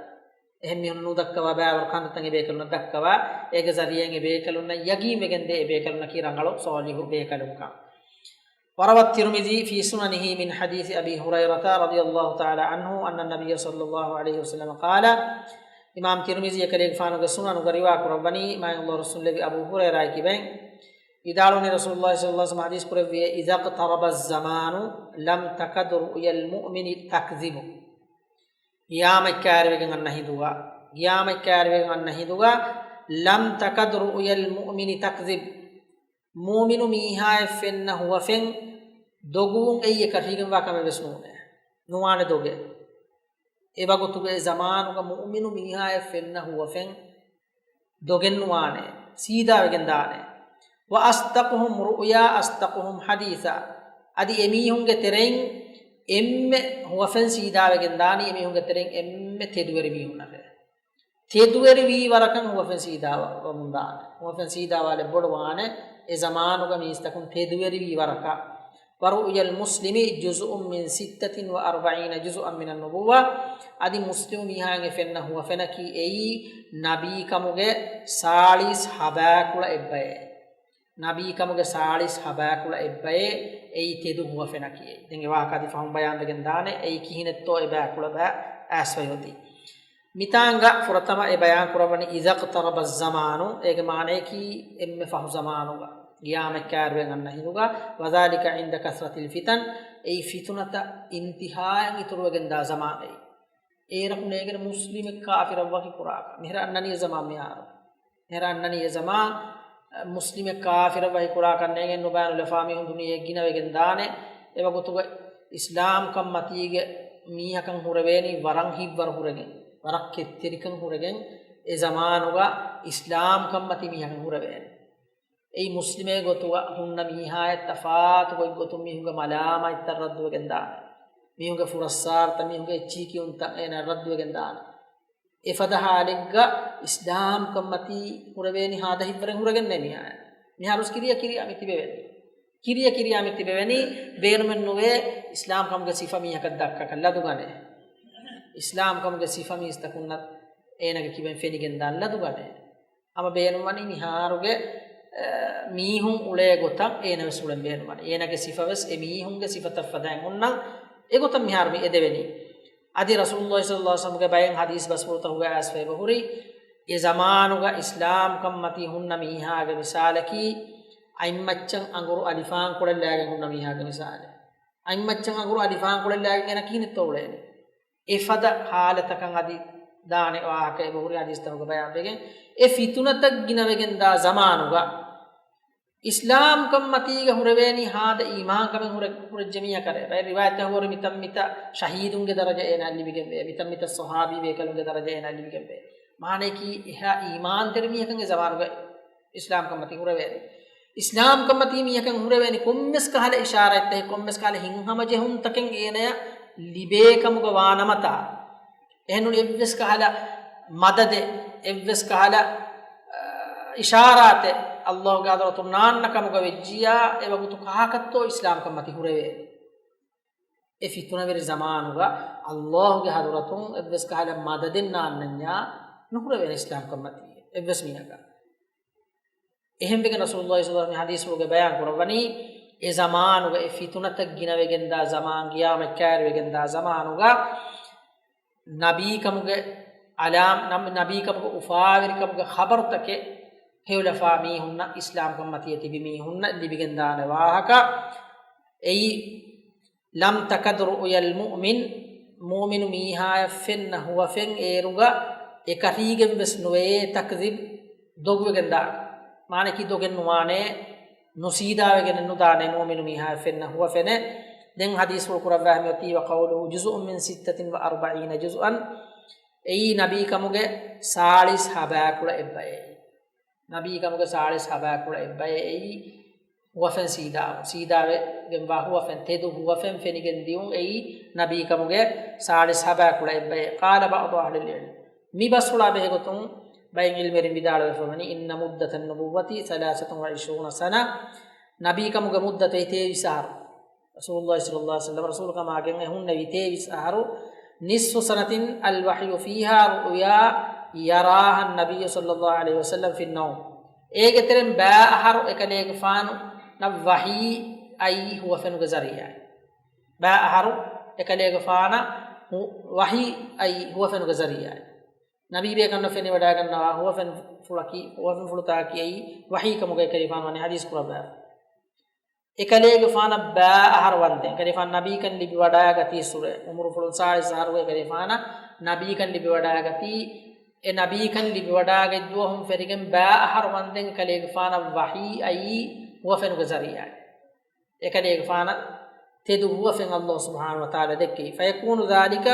އެހެން މީހުން ނުދައްކަވާ ބައިވަރު ކަންތައްތައް އެބޭކަލުންނަށް ދައްކަވާ. އޭގެ ޒަރީއެއް އެބޭކަލުންނަށް ޔަގީންވެގެން ދޭ އެބޭކަލުންނަކީ ރަނގަޅު ޞާލިޙު ބޭކަލުންކަން. وروى الترمذي في سننه من حديث أبي هريرة رضي الله تعالى عنه أن النبي صلى الله عليه وسلم قال، އިމާމް ތިރްމިޒީ އެކަލޭގެފާނުގެ ސުނަނުގަ ރިވާ ކުރައްވަނީ، މާތް ﷲ ރަސޫލު ނަބީ އަބޫ ހުރައިރާ ކިބައިން ވިދާޅުވަނީ، ރަސޫލުﷲ ޞައްލަﷲ ޢަލައިހި ވަސައްލަމަ ޙަދީޘް ކުރެއްވިއޭ، إذا اقترب الزمان لم تكد رؤيا المؤمن تكذب. ޤިޔާމަތް ކައިރިވެގެން އަންނަ ހިނދުގަ، ޤިޔާމަތް ކައިރިވެގެން އަންނަ ހިނދުގަ، لم تكد رؤيا المؤمن تكذب. މުއުމިނު މީހާއަށް ފެންނަ ހުވަފެން ދޮގުވުން އެއީ އެކަށީގެންވާ ކަމެއް ވެސް ނޫނޭ. ނުވާނެ ދޮގެއް. އެވަގުތުގެ ޒަމާނުގަ މުއުމިނު މީހާއަށް ފެންނަ ހުވަފެން ދޮގެއް ނުވާނެ، ސީދާވެގެން ދާނެ. وأصدقهم رؤيا أصدقهم حديثا. އަދި އެމީހުންގެ ތެރެއިން އެންމެ ހުވަފެން ސީދާވެގެން ދާނީ އެމީހުންގެ ތެރެއިން އެންމެ ތެދުވެރި މީހުންނަށޭ. ތެދުވެރިވީ ވަރަކަށް ހުވަފެން ސީދާވަމުން ދާނެ. ހުވަފެން ސީދާވާލެއްވަޑުވާނެ އެ ޒަމާނުގަ މީސްތަކުން ތެދުވެރިވީ ވަރަކަށް. ورؤيا المسلم جزء من ستة وأربعين جزءا من النبوة. އަދި މުސްލިމު މީހާއަށް އެ ފެންނަ ހުވަފެނަކީ އެއީ ނަބީކަމުގެ ސާޅީސް ހަ ބައިކުޅަ އެއްބައޭ. ނަބީކަމުގެ ސާޅީސް ހަ ބައިކުޅަ އެއްބައޭ އެއީ ތެދު ހުވަފެނަކީ އެއީ. ދެން އެ ވާހަކަ އަދި ފަހުން ބަޔާންވެގެން ދާނެ އެއީ ކިހިނެއްތޯ އެ ބައިކުޅަ ބައި އައިސްފައި އޮތީ. މިތާނގަ ފުރަތަމަ އެ ބަޔާން ކުރައްވަނީ إذا اقترب الزمان، އޭގެ މާނަޔަކީ އެންމެ ފަހު ޒަމާނުގަ، ޤިޔާމަތް ކައިރިވެގެން އަންނަ ހިނދުގަ، وذلك عند كثرة الفتن، އެއީ ފިތުނަތައް އިންތިހާއަށް އިތުރުވެގެންދާ ޒަމާނެއް. އޭރަކު ނޭނގެނެ މުސްލިމެއް ކާފިރަށް ވަކި ކުރާކަށް. މިހިރަ އަންނަނީ އެ ޒަމާން މިހާރު. މިހިރަ އަންނަނީ އެ ޒަމާން، މުސްލިމެއް ކާފިރަށް ވަކި ކުރާކަށް ނޭނގެން ނުބައި ނުލަފާ މީހުން ދުނިޔެއަށް ގިނަވެގެން ދާނެ. އެވަގުތުގަ އިސްލާމްކަންމަތީގެ މީހަކަށް ހުރެވޭނީ ވަރަށް ހިތްވަރު ހުރެގެން، ވަރަށް ކެތްތެރިކަން ހުރެގެން، އެ ޒަމާނުގަ އިސްލާމްކަންމަތީ މީހަކަށް ހުރެވޭނެ. އެއީ މުސްލިމެއް ގޮތުގަ ހުންނަ މީހާއަށް ތަފާތު ގޮތްގޮތުން މީހުންގެ މަލާމާތްތައް ރައްދުވެގެން ދާނެ. މީހުންގެ ފުރައްސާރަތައް، މީހުންގެ އެއްޗިހި ކިޔުންތައް އޭނާ ރައްދުވެގެން ދާނެ. އެފަދަ ހާލެއްގަ އިސްލާމްކަންމަތީ ހުރެވޭނީ ހާދަ ހިތްވަރެއް ހުރެގެންނޭ މިހާރު. މިހާރުސް ކިރިޔާ ކިރިޔާ މި ތިބެވެނީ. ކިރިޔާ ކިރިޔާ މި ތިބެވެނީ. ބޭނުމެއް ނުވޭ އިސްލާމްކަމުގެ ސިފަ މީހަކަށް ދައްކަކަށް ލަދުގަނެ. އިސްލާމްކަމުގެ ސިފަ މީސްތަކުންނަށް އޭނާގެ ކިބައިން ފެނިގެން ދާން ލަދުގަނެ. ހަމަ ބޭނުންވަނީ މިހާރުގެ، އަ، މީހުން އުޅޭ ގޮތަށް އޭނަވެސް އުޅެން ބޭނުންވަނީ. އޭނާގެ ސިފަވެސް އެ މީހުންގެ ސިފަތަށް ފަދައިން ހުންނަން އެގޮތަށް މިހާރު މި އެދެވެނީ. އަދި ރަސޫލުﷲ ޞައްލަﷲ ޢަލައިހި ވަސައްލަމްގެ ބައެއް ޙަދީޘް ބަސްފުޅުތަކުގައި އައިސްފަ އެބަހުރި، އެ ޒަމާނުގަ އިސްލާމްކަންމަތީ ހުންނަ މީހާގެ މިސާލަކީ، އަތްމައްޗަށް އަނގުރު އަލިފާންކުޅެއް ލާގެން ހުންނަ މީހާގެ މިސާލެއް. އަތްމައްޗަށް އަނގުރު އަލިފާންކުޅެއް ލާގެން އޭނަ ކިހިނެއްތޯ އުޅޭނެ؟ އެފަދަ ހާލަތަކަށް އަދި ދާނެ ވާހަކަ އެބަހުރި ޙަދީޘްތަކުގެ ބަޔާންވެގެން، އެ ފިތުނަތައް ގިނަވެގެން ދާ ޒަމާނުގަ، އިސްލާމްކަންމަތީގަ ހުރެވޭނީ ހާދަ އީމާންކަމެއް ހުރެ-، ހުރެއްޖެ މީހަކަށް. ބައެއް ރިވާޔަތްތައް ހުރި މިތަން މިތަ ޝަހީދުންގެ ދަރަޖަ އޭނާ ލިބިގެންވޭ، މިތަން މިތަ ޞަޙާބީ ބޭކަލުންގެ ދަރަޖަ އޭނާ ލިބިގެންވޭ. މާނަޔަކީ އެހާ އީމާންތެރި މީހަކަށް އެ ޒަމާނުގަ އިސްލާމްކަންމަތީ ހުރެވޭނެ. އިސްލާމްކަންމަތީ މީހަކަށް ހުރެވޭނެ ކޮންމެސް ކަހަލަ އިޝާރާތްތަކެއް، ކޮންމެސް ކަހަލަ ހިތްހަމަޖެހުންތަކެއް އޭނަޔަށް ލިބޭ ކަމުގަ ވާނަމަތާ، އެހެންނޫނީ އެއްވެސް ކަހަލަ މަދަދެއް، އެއްވެސް ކަހަލަ، އަ، އިޝާރާތެއް ﷲގެ ޙަޟްރަތުން ނާންނަ ކަމުގަ ވެއްޖިއްޔާ، އެ ވަގުތު ކާކަށްތޯ އިސްލާމްކަންމަތީ ހުރެވޭނެ. އެ ފިތުނަވެރި ޒަމާނުގަ ﷲގެ ޙަޟްރަތުން އެއްވެސް ކަހަލަ މަދަދެއް ނާންނަންޏާ ނުހުރެވޭނެ އިސްލާމްކަންމަތީ އެއްވެސް މީހަކަށް. އެހެންވެގެން ރަސޫލުﷲ ޞައްލަﷲ ޢަލައިހި ވަސައްލަމް މި ޙަދީޘްފުޅުގައި ބަޔާން ކުރައްވަނީ، އެ ޒަމާނުގަ އެ ފިތުނަތައް ގިނަވެގެންދާ ޒަމާން، ޤިޔާމަތް ކައިރިވެގެންދާ ޒަމާނުގަ، ނަބީކަމުގެ އަލާމް-، ނަމް-، ނަބީކަމުގެ އުފާވެރިކަމުގެ ޚަބަރުތަކެއް ހެޔޮލަފާ މީހުންނަށް އިސްލާމްކަންމަތީ ތިބި މީހުންނަށް ލިބިގެންދާނެ ވާހަކަ. އެއީ، لم تكد رؤيا المؤمن، މުއުމިނު މީހާޔަށް ފެންނަ ހުވަފެން އޭރުގަ އެކަށީގެން ވެސް ނުވެޔޭ، تكذب، ދޮގުވެގެން ދާ. މާނައަކީ ދޮގެއް ނުވާނެ، ނުސީދާވެގެނެއް ނުދާނެ މުއުމިނު މީހާޔަށް ފެންނަ ހުވަފެނެއް. ދެން ޙަދީޘްފުޅު ކުރައްވާ މިއޮތީ، وقوله جزء من ستة وأربعين جزءا، އެއީ ނަބީކަމުގެ ސާޅީސް ހަ ބަޔާކުޅަ އެއްބައެއް. ނަބީކަމުގެ ސާޅީސް ހަ ބަޔާކުޅަ އެއްބައެއް އެއީ ހުވަފެން ސީދާވުން، ސީދާވެގެންވާ ހުވަފެން، ތެދު ހުވަފެން ފެނިގެން ދިއުން އެއީ ނަބީކަމުގެ ސާޅީސް ހަ ބަޔާކުޅަ އެއްބައެއް. قال بعض أهل العلم، މި ބަސްފުޅާ ބެހޭގޮތުން ބައެއް ޢިލްމުވެރިން ވިދާޅުވެފަ ވަނީ، إن مدة النبوة ثلاثة وعشرون سنة، ނަބީކަމުގެ މުއްދަތު އެއީ ތޭވީސް އަހަރު. ރަސޫލުﷲ ޞައްލަﷲ ޢަލައިހި ވަސައްލަމަ ރަސޫލުކަމާގެން އެ ހުންނެވީ ތޭވީސް އަހަރު، نصف سنة الوحي فيها رؤيا يراها النبي صلى الله عليه وسلم في النوم. އޭގެ ތެރެއިން ބާ އަހަރު އެކަލޭގެފާނު ނަށް ވަޙީ އައީ ހުވަފެނުގެ ޒަރީޢާއިން. ބާ އަހަރު އެކަލޭގެފާނަށް ހު-، ވަޙީ އައީ ހުވަފެނުގެ ޒަރީޢާއިން. ނަބީބޭކަންނަށް ފެނިވަޑައިގަންނަވާ ހުވަފެން ފުޅަކީ، ހުވަފެން ފުޅުތަކަކީ އެއީ ވަޙީކަމުގައި ކަލޭގެފާނު ވަނީ ޙަދީޘް ކުރައްވާފަ. އެކަލޭގެފާނަށް ބާ އަހަރު ވަންދެން، ކަލޭގެފާނު ނަބީކަން ލިބިވަޑައިގަތީއްސުރެ، އުމުރުފުޅުން ސާޅީސް އަހަރުގައި ކަލޭގެފާނަށް ނަބީކަން ލިބިވަޑައިގަތީ، އެ ނަބީކަން ލިބިވަޑައިގަތް ދުވަހުން ފެރިގެން ބާ އަހަރު ވަންދެން ކަލޭގެފާނަށް ވަޙީ އައީ ހުވަފެނުގެ ޒަރީޢާއިން. އެކަލޭގެފާނަށް ތެދު ހުވަފެން ﷲ ސުބްޙާނަހޫ ވަތަޢާލާ ދެއްކެވި. فيكون ذلك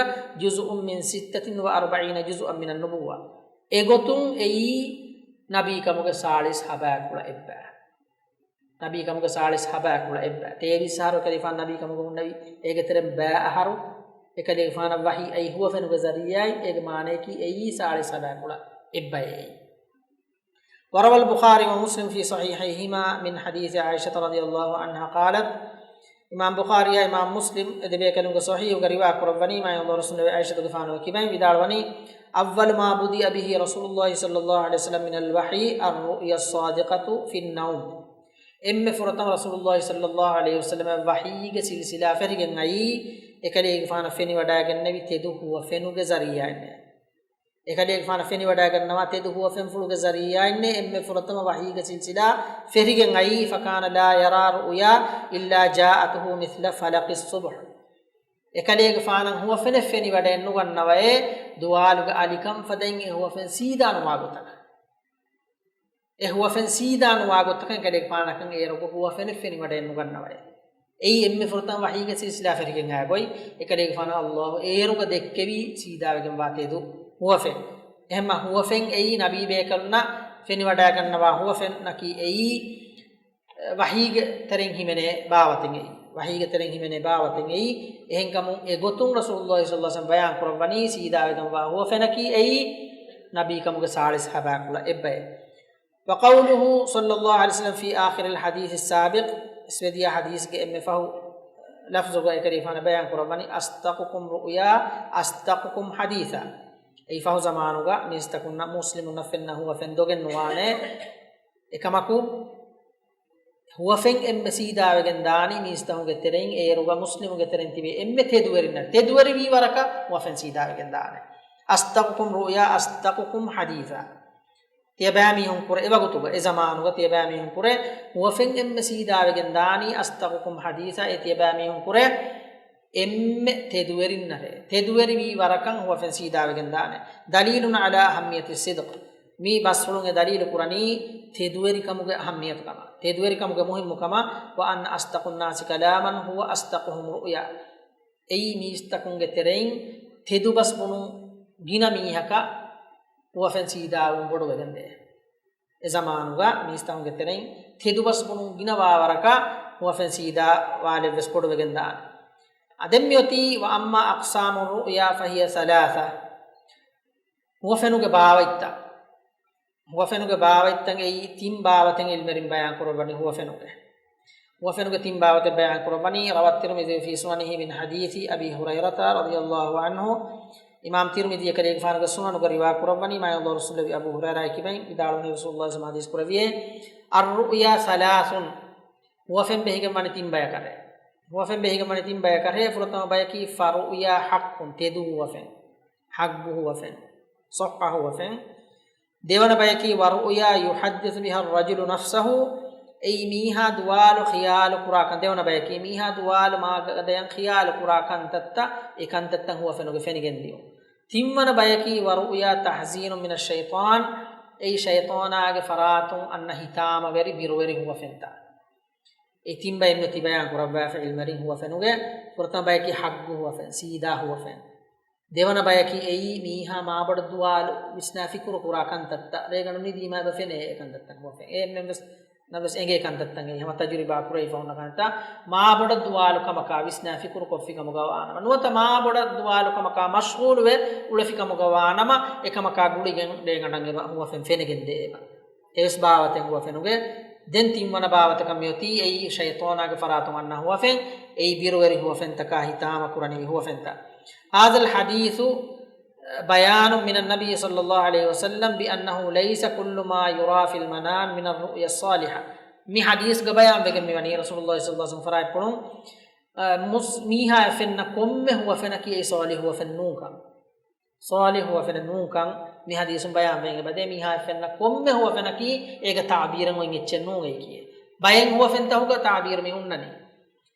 جزء من ستة وأربعين جزءا من النبوة. އެގޮތުން އެއީ ނަބީކަމުގެ ސާޅީސް ހަ ބަޔާކުޅަ އެއްބައި. ނަބީކަމުގެ ސާޅީސް ހަ ބަޔާކުޅަ އެއްބައި. ތޭވީސް އަހަރު ކަލޭގެފާނު ނަބީކަމުގަ ހުންނެވި. އޭގެ ތެރެއިން ބާ އަހަރު އެކަލޭގެފާނަށް ވަޙީ އައީ ހުވަފެނުގެ ޒަރީޢާއިން. އޭގެ މާނަޔަކީ އެއީ ސާޅީސް ހަ ބަޔާކުޅަ އެއްބައެއް. وروى البخاري ومسلم في صحيحيهما من حديث عائشة رضي الله عنها قالت، އިމާމް ބުޚާރީއާ އިމާމް މުސްލިމް އެ ދެބޭކަލުންގެ ޞަޙީޙުގަ ރިވާ ކުރައްވަނީ، މާތް ﷲ ރަސޫލު ޢާއިޝަތުގެފާނުގެ ކިބައިން ވިދާޅުވަނީ، أول ما بدأ به رسول الله صلى الله عليه وسلم من الوحي الرؤيا الصادقة في النوم. އެންމެ ފުރަތަމަ ރަސޫލުﷲ ޞައްލަﷲ ޢަލައިހި ވަސައްލަމަށް ވަޙީގެ ސިލްސިލާ ފެށިގެން އައީ، އެކަލޭގެފާނަށް ފެނިވަޑައިގެންނެވި ތެދު ހުވަފެނުގެ ޒަރީޢާއިންނޭ. އެކަލޭގެފާނަށް ފެނިވަޑައިގަންނަވާ ތެދު ހުވަފެންފުޅުގެ ޒަރީޢާއިންނޭ އެންމެ ފުރަތަމަ ވަޙީގެ ސިލްސިލާ ފެށިގެން އައީ، فكان لا يرى رؤيا إلا جاءته مثل فلق الصبح. އެކަލޭގެފާނަށް ހުވަފެނެއް ފެނިވަޑައެއްނުގަންނަވައޭ، ދުވާލުގެ އަލިކަން ފަދައިން އެ ހުވަފެން ސީދާނުވާ ގޮތަކަށް. އެ ހުވަފެން ސީދާނުވާ ގޮތަކަށް އެކަލޭގެފާނަކަށް އޭރުގެ ހުވަފެނެއް ފެނިވަޑައެއްނުގަންނަވައޭ. އެއީ އެންމެ ފުރަތަމަ ވަޙީގެ ސިލްސިލާ ފެށިގެން އާ ގޮތް. އެކަލޭގެފާނަށް ﷲ އޭރުގަ ދެއްކެވީ ސީދާވެގެންވާ ތެދު ހުވަފެން. އެހެންމަ ހުވަފެން އެއީ ނަބީ ބޭކަލުންނަށް ފެނިވަޑައިގަންނަވާ ހުވަފެންނަކީ އެއީ، ވަޙީގެ ތެރެއިން ހިމެނޭ ބާވަތެއް އެއީ. ވަޙީގެ ތެރެއިން ހިމެނޭ ބާވަތެއް އެއީ. އެހެންކަމުން އެގޮތުން ރަސޫލުﷲ ޞައްލަﷲ ޢަލައިހި ވަސައްލަމަ ބަޔާން ކުރައްވަނީ ސީދާވެގެންވާ ހުވަފެނަކީ އެއީ ނަބީކަމުގެ ސާޅީސް ހަބާކުޅަ އެއްބަޔެއް. وقوله صلى الله عليه وسلم في آخر الحديث السابق، އިސްވެދިޔަ ޙަދީޘްގެ އެންމެ ފަހު ލަފްޒުގަ އެކަލޭގެފާނަށް ބަޔާން ކުރައްވަނީ، أصدقكم رؤيا أصدقكم حديثا. އެއީ ފަހު ޒަމާނުގަ މީސްތަކުންނަށް މުސްލިމުންނަށް ފެންނަ ހުވަފެން ދޮގެއް ނުވާނެ. އެކަމަކު، ހުވަފެން އެންމެ ސީދާވެގެން ދާނީ މީސްތަކުންގެ ތެރެއިން، އޭރުގަ މުސްލިމުގެ ތެރެއިން ތިބޭ އެންމެ ތެދުވެރިންނަށް، ތެދުވެރިވީ ވަރަކަށް ހުވަފެން ސީދާވެގެން ދާނެ. أصدقكم رؤيا أصدقكم حديثا. ތިޔަބައިމީހުން ކުރެ، އެވަގުތުގަ، އެ ޒަމާނުގަ ތިޔަބައިމީހުން ކުރެ، ހުވަފެން އެންމެ ސީދާވެގެން ދާނީ أصدقكم حديثا، އެ ތިޔަބައިމީހުން ކުރެ އެންމެ ތެދުވެރިންނަށޭ. ތެދުވެރިވީ ވަރަކަށް ހުވަފެން ސީދާވެގެން ދާނެ. دليل على أهمية الصدق. މީ ބަސްފުޅުން އެ ދަލީލު ކުރަނީ ތެދުވެރިކަމުގެ އަހައްމިޔަތުކަމަށް، ތެދުވެރިކަމުގެ މުހިއްމުކަމަށް. وأن أصدق الناس كلاما هو أصدقهم رؤيا. އެއީ މީސްތަކުންގެ ތެރެއިން ތެދުބަސް ބުނުން ގިނަ މީހަކަށް ހުވަފެން ސީދާވުން ބޮޑުވެގެންދޭ. އެ ޒަމާނުގަ މީސްތަކުންގެ ތެރެއިން ތެދުބަސް ބުނުން ގިނަވާ ވަރަކަށް ހުވަފެން ސީދާ ވާލެއްވެސް ބޮޑުވެގެން ދާނެ. އަދެން މިއޮތީ، وأما أقسام الرؤيا فهي ثلاثة. ހުވަފެނުގެ ބާވަތްތައް. ހުވަފެނުގެ ބާވަތްތައް އެއީ ތިން ބާވަތެއް ޢިލްމުވެރިން ބަޔާން ކުރައްވަނީ ހުވަފެނުގެ. ހުވަފެނުގެ ތިން ބާވަތެއް ބަޔާން ކުރައްވަނީ، رواه الترمذي في سننه من حديث أبي هريرة رضي الله عنه. އިމާމް ތިރްމިޛީ އެކަލޭގެފާނުގެ ސުނަނުގަ ރިވާ ކުރައްވަނީ، މާތް ﷲ ރަސޫލު އަބޫ ހުރައިރާ ކިބައިން ވިދާޅުވަނީ، ރަސޫލުﷲ ޙަދީޘް ކުރެއްވިއޭ، الرؤيا ثلاث، ހުވަފެން ބެހިގެން ވަނީ ތިން ބަޔަކަށޭ. ހުވަފެން ބެހިގެން ވަނީ ތިން ބަޔަކަށޭ. ފުރަތަމަ ބަޔަކީ فرؤيا حق، ތެދު ހުވަފެން، ޙައްޤު ހުވަފެން، ޞައްޙަ ހުވަފެން. ދެވަނަ ބަޔަކީ ورؤيا يحدث بها الرجل نفسه، އެއީ މީހާ ދުވާލު ޚިޔާލު ކުރާ ކަން. ދެވަނަ ބަޔަކީ މީހާ ދުވާލު މާގަދަޔަށް ޚިޔާލު ކުރާ ކަންތައްތައް، އެ ކަންތައްތައް ހުވަފެނުގެ ފެނިގެންދިޔުން. ތިންވަނަ ބަޔަކީ ورؤيا تحذير من الشيطان، އެއީ ޝައިޠާނާގެ ފަރާތުން އަންނަ ހިތާމަވެރި ބިރުވެރި ހުވަފެންތައް. އެ ތިން ބައެއް މިއޮތީ ބަޔާން ކުރައްވާފަ ޢިލްމުވެރިން ހުވަފެނުގެ. ފުރަތަމަ ބަޔަކީ ޙައްޤު ހުވަފެން، ސީދާ ހުވަފެން. ދެވަނަ ބަޔަކީ އެއީ މީހާ މާބޮޑަށް ދުވާލު ވިސްނާ ފިކުރު ކުރާ ކަންތައްތައް، ރޭގަނޑު ނިދީމާ އެބަ ފެނޭ އެ ކަންތައްތައް ހުވަފެން. އެ އެންމެން ވެސް ނަމަވެސް އެނގޭ ކަންތައްތައް އެއީ ހަމަ ތަޖުރިބާ ކުރެވިފަ ހުންނަ ކަންތައް. މާބޮޑަށް ދުވާލު ކަމަކާ ވިސްނާ ފިކުރު ކޮށްފި ކަމުގަ ވާނަމަ، ނުވަތަ މާބޮޑަށް ދުވާލު ކަމަކާ މަޝްޣޫލުވެ އުޅެފި ކަމުގަ ވާނަމަ، އެކަމަކާ ގުޅިގެން ރޭގަނޑަށް އެބަ ހުވަފެން ފެނިގެންދޭ އެބަ. އެވެސް ބާވަތެއް ހުވަފެނުގެ. ދެން ތިންވަނަ ބާވަތަކަށް މިއޮތީ އެއީ ޝައިޠާނާގެ ފަރާތުން އަންނަ ހުވަފެން، އެއީ ބިރުވެރި ހުވަފެންތަކާ ހިތާމަ ކުރަނިވި ހުވަފެންތައް. هذا الحديث بيان من النبي صلى الله عليه وسلم بأنه ليس كل ما يرى في المنام من الرؤيا الصالحة. މި ޙަދީޘްގަ ބަޔާން ވެގެން މިވަނީ ރަސޫލުﷲ ޞައްލަﷲ ޢަލައިހި ވަސައްލަމަ ފަރާތްޕުޅުން، އަ، މުސް-، މީހާ ފެންނަ ކޮންމެ ހުވަފެނަކީ އެއީ ޞާލިޙު ހުވަފެން ނޫންކަން. ޞާލިޙު ހުވަފެނެއް ނޫންކަން މި ޙަދީޘުން ބަޔާންވެގެން އެބަދޭ. މީހާ ފެންނަ ކޮންމެ ހުވަފެނަކީ އޭގެ ތާބީރެއް އޮތް އެއްޗެއް ނޫން އެއީކީ. ބައެއް ހުވަފެންތަކުގަ ތާބީރު މި ހުންނަނީ.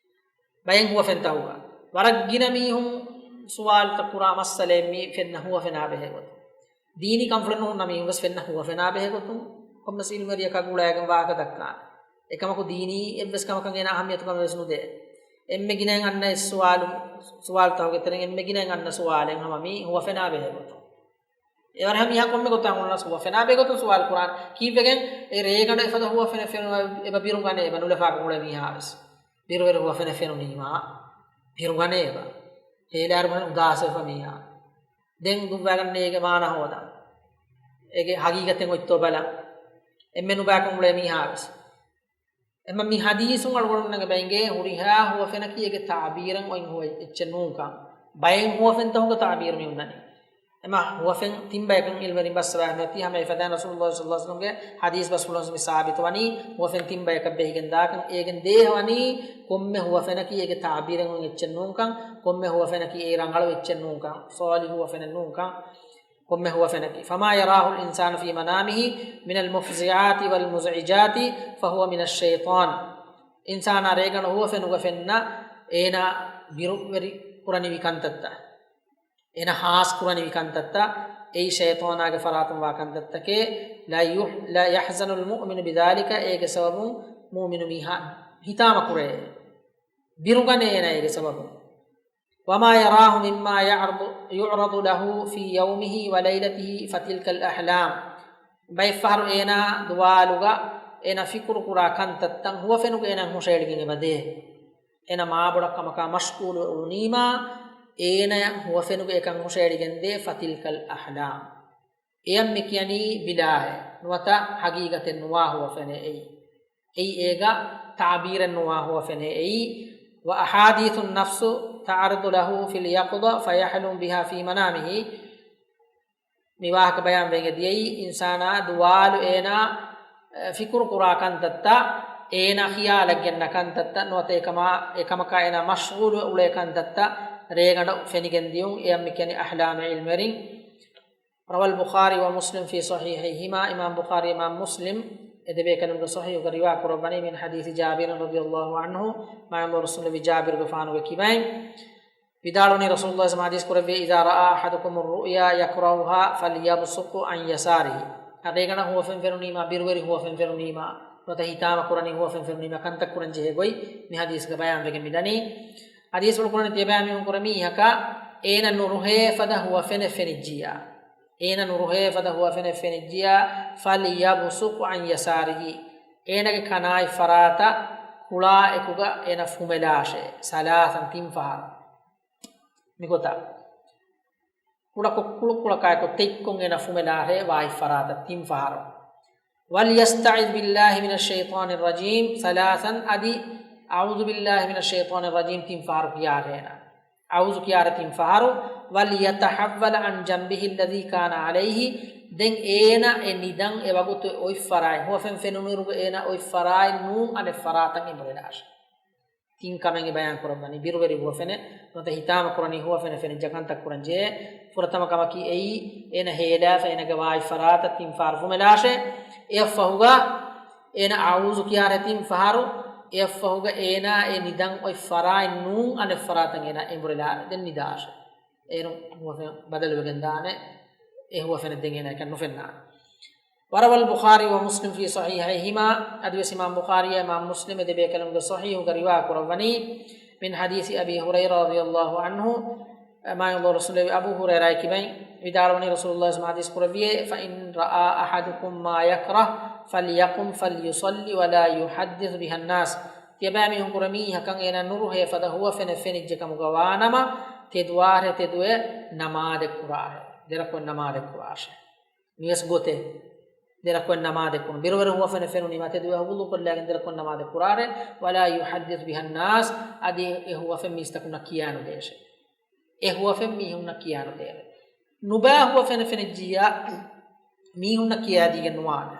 ބައެއް ހުވަފެންތަކުގަ ވަރަށް ގިނަ މީހުން ސުވާލުތައް ކުރާ މައްސަލައެއް މީ ފެންނަ ހުވަފެނާ ބެހޭ ގޮތުން. ދީނީ ކަންފުޅެއް ނުހުންނަ މީހުން ވެސް ފެންނަ ހުވަފެނާ ބެހޭ ގޮތުން ކޮންމެސް ޢިލްމުވެރިޔަކާ ގުޅައިގެން ވާހަކަ ދައްކާނެ. އެކަމަކު ދީނީ އެއްވެސް ކަމަކަށް އޭނާ އަހައްމިޔަތު ކަމެއް ވެސް ނުދޭ. އެންމެ ގިނައިން އަންނަ އެއް ސުވާލު، ސުވާލުތަކުގެ ތެރެއިން އެންމެ ގިނައިން އަންނަ ސުވާލެއް ހަމަ މީ ހުވަފެނާ ބެހޭ ގޮތުން. އެވަރަށް މީހާ ކޮންމެ ގޮތަކަށް އުޅުނަސް ހުވަފެނާ ބެހޭ ގޮތުން ސުވާލު ކުރާނެ. ކީއްވެގެން އެ ރޭގަނޑު އެފަދަ ހުވަފެނެއް ފެނުނު އެބަ ބިރުގަނޭ އެބަ ނުލަފާކަށް އުޅޭ މީހާ ވެސް. ބިރުވެރި ހުވަފެނެއް ފެނުނީމާ ބިރުގަނޭ އެބަ. ހޭލާރު ބުނަން އުދާސްވެފަ މީހާ. ދެން ދުއްވާގަންނޭ އޭގެ މާނަ ހޯދަން. އޭގެ ހަގީގަތެއް އޮތްތޯ ބަލަން. އެންމެ ނުބައިކަން އުޅޭ މީހާ ވެސް. އެމަ މި ޙަދީޘުން އަޅުގަނޑުމެންނަށް އެބަ އެނގޭ ހުރިހާ ހުވަފެނަކީ އޭގެ ތާބީރެއް އޮތް ހުވަ އެއްޗެއް ނޫންކަން. ބައެއް ހުވަފެންތަކުގަ ތާބީރު މި ހުންނަނީ. އެމަ ހުވަފެން ތިން ބަޔަކަށް ޢިލްމުވެރިން ބައްސަވާފަ މިއޮތީ ހަމަ އެފަދައިން ރަސޫލުﷲ ޞައްލަﷲ ޢަލައިހި ވަސައްލަމްގެ ޙަދީޘް ބަސްފުޅުން މި ސާބިތުވަނީ ހުވަފެން ތިން ބަޔަކަށް ބެހިގެން ދާކަން. އޭގެން ދޭހަވަނީ ކޮންމެ ހުވަފެނަކީ އޭގެ ތާބީރެއް އޮތް އެއްޗެއް ނޫންކަން، ކޮންމެ ހުވަފެނަކީ އެއީ ރަނގަޅު އެއްޗެއް ނޫންކަން، ޞާލިޙު ހުވަފެނެއް ނޫންކަން. ކޮންމެ ހުވަފެނަކީ، فما يراه الإنسان في منامه من المفزعات والمزعجات فهو من الشيطان. އިންސާނާ ރޭގަނޑު ހުވަފެނުގަ ފެންނަ އޭނާ ބިރުވެރި ކުރަނިވި ކަންތައްތައް، އޭނާ ހާސް ކުރަނިވި ކަންތައްތައް، އެއީ ޝައިޠާނާގެ ފަރާތުން ވާ ކަންތައްތަކޭ. لا يح-، لا يحزن المؤمن بذلك، އޭގެ ސަބަބުން މުއުމިނު މީހާ ހިތާމަ ކުރޭ. ބިރުގަނެ އޭނާ އޭގެ ސަބަބުން. وما يراه مما يعرض، يعرض له في يومه وليلته فتلك الأحلام. ބައެއްފަހަރު އޭނާ ދުވާލުގަ އޭނާ ފިކުރު ކުރާ ކަންތައްތައް ހުވަފެނުގަ އޭނާ ހުށައެޅިގެން އެބަދޭ. އޭނާ މާބޮޑަށް ކަމަކާ މަޝްޣޫލު އުޅުނީމާ، އޭނާ ހުވަފެނުގަ އެކަން ހުށައެޅިގެންދޭ فتلك الأحلام. އެޔަށް މި ކިޔަނީ ބިލާއޭ، ނުވަތަ ހަގީގަތެއް ނުވާ ހުވަފެނޭ އެއީ. އެއީ އޭގަ ތާބީރެއް ނުވާ ހުވަފެނޭ އެއީ. وأحاديث النفس تعرض له في اليقظة فيحلم بها في منامه. މި ވާހަކަ ބަޔާން ވެގެން ދިޔައީ، އިންސާނާ ދުވާލު އޭނާ، އެ، ފިކުރު ކުރާ ކަންތައްތައް، އޭނާ ޚިޔާލަށް ގެންނަ ކަންތައްތައް، ނުވަތަ އެކަމާ، އެކަމަކާ އޭނާ މަޝްޣޫލު އުޅޭ ކަންތައްތައް ރޭގަނޑަށް ފެނިގެން ދިޔުން. އެޔަށް މި ކިޔަނީ އަޙްލާމޭ ޢިލްމުވެރިން. روى البخاري ومسلم في صحيحيهما، އިމާމް ބުޚާރީ އިމާމް މުސްލިމް އެ ދެބޭކަލުންގެ ޞަޙީޙުގަ ރިވާ ކުރައްވަނީ، من حديث جابر رضي الله عنه، މާތް ރަސޫލު ނަބީ ޖާބިރުގެފާނުގެ ކިބައިން ވިދާޅުވަނީ، ރަސޫލުﷲ ޙަދީޘް ކުރެއްވި، إذا رأى أحدكم الرؤيا يكرهها فليبصق عن يساره. އަދި ރޭގަނޑަށް ހުވަފެން ފެނުނީމާ، ބިރުވެރި ހުވަފެން ފެނުނީމާ، ނުވަތަ ހިތާމަ ކުރަނީ ހުވަފެން ފެނުނީމާ، ކަންތައް ކުރަން ޖެހޭ ގޮތް މި ޙަދީޘްގަ ބަޔާން ވެގެން މިދަނީ. ޙަދީޘްފުޅު ކުރަނީ ތިޔަބައިމީހުން ކުރެ މީހަކަށް އޭނަ ނުރުހޭ ފަދަ ހުވަފެނެއް ފެނިއްޖިއްޔާ، އޭނަ ނުރުހޭ ފަދަ ހުވަފެނެއް ފެނިއްޖިއްޔާ، فليبصق عن يساره، އޭނަގެ ކަނާތް ފަރާތަށް ކުޅާ އެކުގަ އޭނަ ފުމެލާށޭ، ثلاثا، ތިން ފަހަރު. މިގޮތަށް ކުޅަކޮށް، ކުޅުކުޅަކާއެކު ތެތްކޮށް އޭނަ ފުމެލާށޭ ވާހި ފަރާތަށް ތިން ފަހަރު. وليستعذ بالله من الشيطان الرجيم ثلاثا، އަދި أعوذ بالله من الشيطان الرجيم ތިން ފަހަރު ކިޔާށޭ އޭނަ. އައޫޒު ކިޔާށޭ ތިން ފަހަރު. وليتحول عن جنبه الذي كان عليه، ދެން އޭނަ އެ ނިދަން އެ ވަގުތު އޮތް ފަރާތް، ހުވަފެން ފެނުނުއިރުގަ އޭނަ އޮތް ފަރާތް ނޫން އަނެއް ފަރާތަށް އެނބުރިލާށޭ. ތިން ކަމެއް ބަޔާން ކުރައްވަނީ. ބިރުވެރި ހުވަފެނެއް ނުވަތަ ހިތާމަ ކުރަނީ ހުވަފެނެއް ފެނިއްޖެ ކަންތައް ކުރަން ޖެހޭ. ފުރަތަމަ ކަމަކީ އެއީ، އޭނަ ހޭލާފަ އޭނަގެ ވާހި ފަރާތަށް ތިން ފަހަރު ފުމެލާށޭ. އެއަށްފަހުގަ އޭނަ އައޫޒު ކިޔާށޭ ތިން ފަހަރު. އެއަށްފަހުގަ އޭނާ އެ ނިދަން އޮތް ފަރާތް ނޫން އަނެއް ފަރާތަށް އޭނާ އެނބުރިލާށޭ. ދެން ނިދާށޭ. އޭރު ހުވަފެން ބަދަލުވެގެން ދާނެ. އެ ހުވަފެނެއް ދެން އޭނާ އެކަން ނުފެންނާނެ. وروى البخاري ومسلم في صحيحيهما، އަދިވެސް އިމާމް ބުޚާރީއާ އިމާމް މުސްލިމް އެ ދެބޭކަލުންގެ ޞަޙީޙުގަ ރިވާ ކުރައްވަނީ، من حديث أبي هريرة رضي الله عنه، މާތް ރަސޫލު އަބޫ ހުރައިރާގެ ކިބައިން ވިދާޅުވަނީ، ރަސޫލުﷲ ޙަދީޘް ކުރެއްވިއޭ، فإن رأى أحدكم ما يكره فليقم فليصل ولا يحدث بها الناس. ތިޔަބައިމީހުން ކުރެ މީހަކަށް އޭނާ ނުރުހޭ ފަދަ ހުވަފެނެއް ފެނިއްޖެ ކަމުގަ ވާނަމަ، ތެދުވާށޭ ތެދުވެ ނަމާދެއް ކުރާށޭ. ދެރަކުން ނަމާދެއް ކުރާށޭ. މިވެސް ގޮތެއް. ދެރަކުން ނަމާދެއް ކުރުން. ބިރުވެރި ހުވަފެނެއް ފެނުނީމާ ތެދުވެ ވުޟޫ ކޮށްލާގެން ދެރަކުން ނަމާދެއް ކުރާށޭ. ولا يحدث بها الناس، އަދި އެ ހުވަފެން މީސްތަކުންނަށް ކިޔާނުދޭށޭ. އެ ހުވަފެން މީހުންނަށް ކިޔާނުދޭށޭ. ނުބައި ހުވަފެނެއް ފެނިއްޖިއްޔާ މީހުންނަށް ކިޔާދީގެން ނުވާނެ.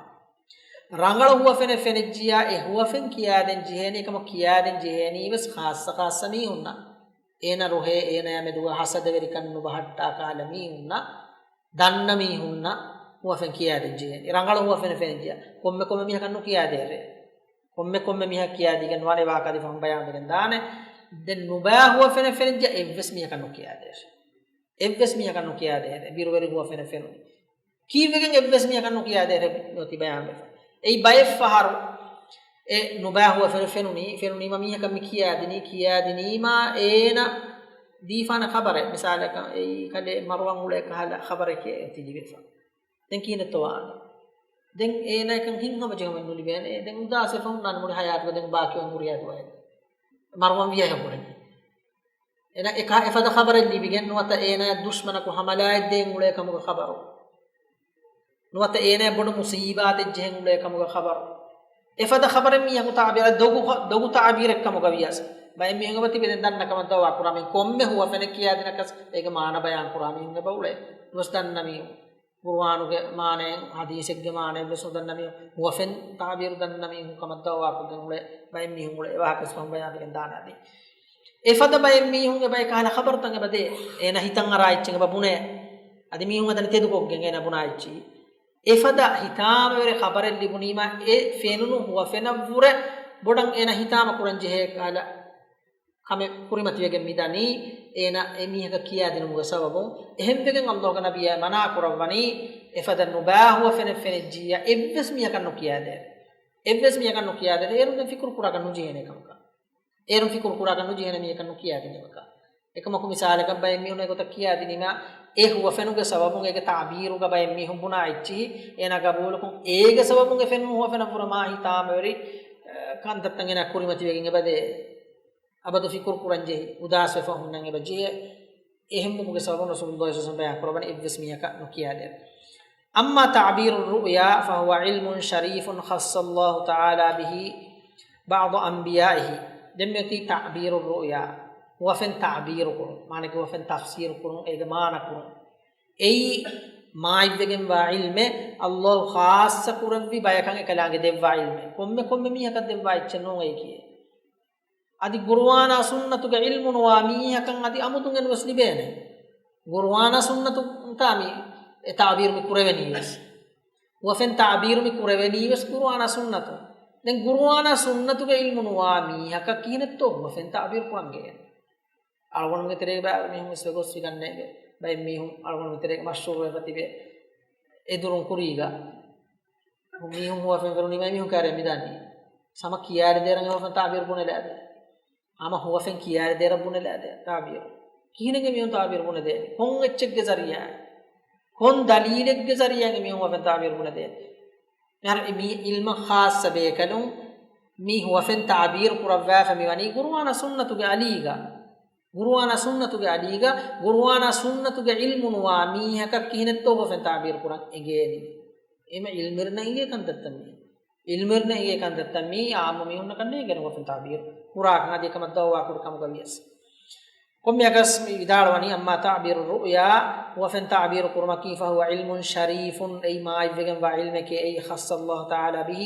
ރަނގަޅު ހުވަފެނެއް ފެނިއްޖިއްޔާ އެ ހުވަފެން ކިޔާދޭން ޖެހޭނީ ކަމަށް ކިޔާދޭން ޖެހޭނީ ވެސް ޚާއްޞަ ޚާއްޞަ މީހުންނަށް. އޭނަ ރުހޭ އޭނަޔާ މެދުގަ ހަސަދަވެރިކަން ނުބަހައްޓާ ކަހަލަ މީހުންނަށް، ދަންނަ މީހުންނަށް ހުވަފެން ކިޔާދޭން ޖެހޭނީ. ރަނގަޅު ހުވަފެނެއް ފެނިއްޖިއްޔާ ކޮންމެ ކޮންމެ މީހަކަށް ނުކިޔާދޭށޭ. ކޮންމެ ކޮންމެ މީހަކަށް ކިޔާދީގެން ނުވާނެ. ވާހަކަ އަދި ފަހުން ބަޔާންވެގެން ދާނެ. ދެން ނުބައި ހުވަފެނެއް ފެނިއްޖެ އެއްވެސް މީހަކަށް ނުކިޔާދޭށޭ. އެއްވެސް މީހަކަށް ނުކިޔާދޭށޭ. ބިރުވެރި ހުވަފެނެއް ފެނުނީ. ކީއްވެގެން އެއްވެސް މީހަކަށް ނުކިޔާދޭށޭ އޮތީ ބަޔާންވެފަ. އެއީ ބައެއް ފަހަރު އެ ނުބައި ހުވަފެނެއް ފެނުނީ، ފެނުނީމަ މީހަކަށް މި ކިޔާދިނީ، ކިޔާދިނީމާ އޭނަ ދީފާނެ ޚަބަރެއް. މިސާލަކަށް އެއީ ކަލޭ މަރުވަން އުޅޭ ކަހަލަ ޚަބަރެކޭ އޮތީ ލިބިފަ. ދެން ކިހިނެއްތޯ ވާނެ؟ ދެން އޭނައަކަށް ހިތްހަމަޖެހުމެއް ނުލިބޭނެ. ދެން އުދާސްވެފަ ހުންނާނެ މުޅި ހަޔާތުގަ ދެން ބާކީވަން ހުރިހާ ދުވަހެއް. މަރުވަން ވިޔަހެއް ހުރެނީ. އޭނަ އެކަ އެފަދަ ޚަބަރެއް ލިބިގެން ނުވަތަ އޭނަ ދުޝްމަނަކު ހަމަލާއެއް ދޭން އުޅޭ ކަމުގަ ޚަބަރު. ނުވަތަ އޭނަ ބޮޑު މުސީބާތެއް ޖެހެން އުޅޭ ކަމުގަ ޚަބަރު. އެފަދަ ޚަބަރެއް މީހަކު ތަޢުބީރަށް ދޮގު، ދޮގު ތަޢުބީރެއް ކަމުގަ ވިޔަސް. ބައެއް މީހުން އެބަ ތިބެ ދެން ދަންނަ ކަމަށް ދައުވާ ކުރާ މީހުން ކޮންމެ ހުވަފެނެއް ކިޔާދިނަކަސް އޭގެ މާނަ ބަޔާން ކުރާ މީހުން އެބަ އުޅޭ. ނުވެސް ދަންނަ މީހުން. ޤުރުއާނުގެ މާނައެއް، ޙަދީޘެއްގެ މާނައެއް ވެސް ނުދަންނަ މީހުން، ހުވަފެން ތަޢުބީރު ދަންނަ މީހުން ކަމަށް ދައުވާކޮށްގެން އުޅޭ ބައެއް މީހުން އުޅޭ. އެ ވާހަކަ ވެސް ފަހުން ބަޔާންވެގެން ދާނެ އަދި. އެފަދަ ބައެއް މީހުން އެބަ އެކަހަލަ ޚަބަރުތައް އެބަ ދޭ. އޭނަ ހިތަށް އަރާ އެއްޗެއް އެބަ ބުނޭ. އަދި މީހުން އަދަނި ތެދުކޮށްގެން އޭނަ ބުނާ އެއްޗިހި. އެފަދަ ހިތާމަވެރި ޚަބަރެއް ލިބުނީމާ އެ ފެނުނު ހުވަފެނަށްވުރެ ބޮޑަށް އޭނަ ހިތާމަ ކުރަން ޖެހޭ ކަހަލަ ކަމެއް ކުރިމަތިވެގެން މިދަނީ، އޭނަ އެ މީހަކަށް ކިޔާދިނުމުގެ ސަބަބުން. އެހެންވެގެން ﷲގެ ނަބިއްޔާ މަނާ ކުރައްވަނީ، އެފަދަ ނުބައި ހުވަފެނެއް ފެނިއްޖިއްޔާ އެއްވެސް މީހަކަށް ނުކިޔާދޭށޭ. އެއްވެސް މީހަކަށް ނުކިޔާދޭށޭ. އޭރުން ދެން ފިކުރު ކުރާކަށް ނުޖެހޭނެ ކަމަކަށް. އޭރުން ފިކުރު ކުރާކަށް ނުޖެހޭނެ މީހަކަށް ނުކިޔާދިނީމަކަށް. އެކަމަކު މިސާލަކަށް ބައެއް މީހުން އެގޮތަށް ކިޔާދިނީމަ، އެ ހުވަފެނުގެ ސަބަބުން އޭގެ ތަޢުބީރުގަ ބައެއް މީހުން ބުނާ އެއްޗިހި، އޭނާ ގަބޫލުކޮށް، އޭގެ ސަބަބުން އެ ފެނުނު ހުވަފެނަށް ވުރެ މާހި ތާމަވެރި، އަ، ކަންތައްތައް އޭނާ ކުރިމަތިވެގެން އެބަދޭ. އަބަދު ފިކުރު ކުރަން ޖެހި، އުދާސްވެފަ ހުންނަން އެބަ ޖެހޭ. އެހެންވުމުގެ ސަބަބުން ރަސޫލުﷲ ޞައްލަﷲު ޢަލައިހި ވަސައްލަމަ ބަޔާން ކުރައްވަނީ އެއްވެސް މީހަކަށް ނުކިޔާދޭން. أما تعبير الرؤيا فهو علم شريف خص الله تعالى به بعض أنبيائه. ދެން މިއޮތީ ތަޢުބީރު ރުއުޔާ، ހުވަފެން ތަޢުބީރު ކުރުން، މާނައަކީ ހުވަފެން ތަފްސީރު ކުރުން، އޭގެ މާނަ ކުރުން. އެއީ މާތްވެގެންވާ ޢިލްމެއް، ﷲ ޚާއްޞަ ކުރެއްވި ބަޔަކަށް އެކަލާނގެ ދެއްވާ ޢިލްމެއް. ކޮންމެ ކޮންމެ މީހަކަށް ދެއްވާ އެއްޗެއް ނޫން އެއީކީ. އަދި ޤުރުއާނާ ސުންނަތުގެ ޢިލްމު ނުވާ މީހަކަށް އަދި އަމުދުން އެންވެސް ލިބޭނެ. ޤުރުއާނާ ސުންނަތުންތާ މި އެ ތަޢުބީރު މި ކުރެވެނީވެސް. ހުވަފެން ތަޢުބީރު މި ކުރެވެނީވެސް ޤުރުއާނާ ސުންނަތުން. ދެން ޤުރުއާނާ ސުންނަތުގެ ޢިލްމު ނުވާ މީހަކަށް ކިހިނެއްތޯ ހުވަފެން ތަޢުބީރު ކުރަން ގެޔެން. އަޅުގަނޑުމެންގެ ތެރޭގަ ބައިވަރު މީހުން ވެސް ވެގޮސް ވިގަންނޭގެ. ބައެއް މީހުން އަޅުގަނޑުމެންގެ ތެރޭގަ މަޝްހޫރުވެފަ ތިބޭ އެދުރުން ކުރީގަ. މީހުން ހުވަފެން ފެނުނީމަ މީހުން ކާރޭ މިދާނީ. ހަމަ ކިޔާރި ދޭރަން ހުވަފެން ތަޢުބީރު ބުނެލާދޭ. ހަމަ ހުވަފެން ކިޔާރި ދޭރަށް ބުނެލާދޭ ތަޢުބީރު. ކިހިނެއްގެ މީހުން ތަޢުބީރު ބުނެދޭނެ؟ ކޮން އެއްޗެއްގެ ޒަރީޢާ؟ ކޮން ދަލީލެއްގެ ޒަރީޢާގެ މީހުން ހުވަފެން ތަޢުބީރު ބުނެދޭނެ؟ މިހާރު މި ޢިލްމަށް ޚާއްޞަ ބޭކަލުން މި ހުވަފެން ތަޢުބީރު ކުރައްވާފަ މިވަނީ ޤުރުއާނާ ސުންނަތުގެ އަލީގަ. ޤުރުއާނާ ސުންނަތުގެ އަލީގަ، ޤުރުއާނާ ސުންނަތުގެ ޢިލްމު ނުވާ މީހަކަށް ކިހިނެއްތޯ ހުވަފެން ތަޢުބީރު ކުރަން އެނގޭނީ؟ އެހެންވީމަ ޢިލްމުވެރިންނަށް އެނގޭ ކަންތައްތައް މީ. ޢިލްމުވެރިންނަށް އެނގޭ ކަންތައްތައް މީ އާއްމު މީހުންނަކަށް ނޭނގޭނެ ހުވަފެން ތަޢުބީރު ކުރާކަން އަދި އެކަމަށް ދަޢުވާ ކުރި ކަމުގަ ވިޔަސް. ކޮންމެއަކަސް މި ވިދާޅުވަނީ، أما تعبير الرؤيا، ހުވަފެން ތަޢުބީރު ކުރުމަކީ، فهو علم شريف، އެއީ މާތްވެގެންވާ ޢިލްމެކޭ، އެއީ خص الله تعالى به،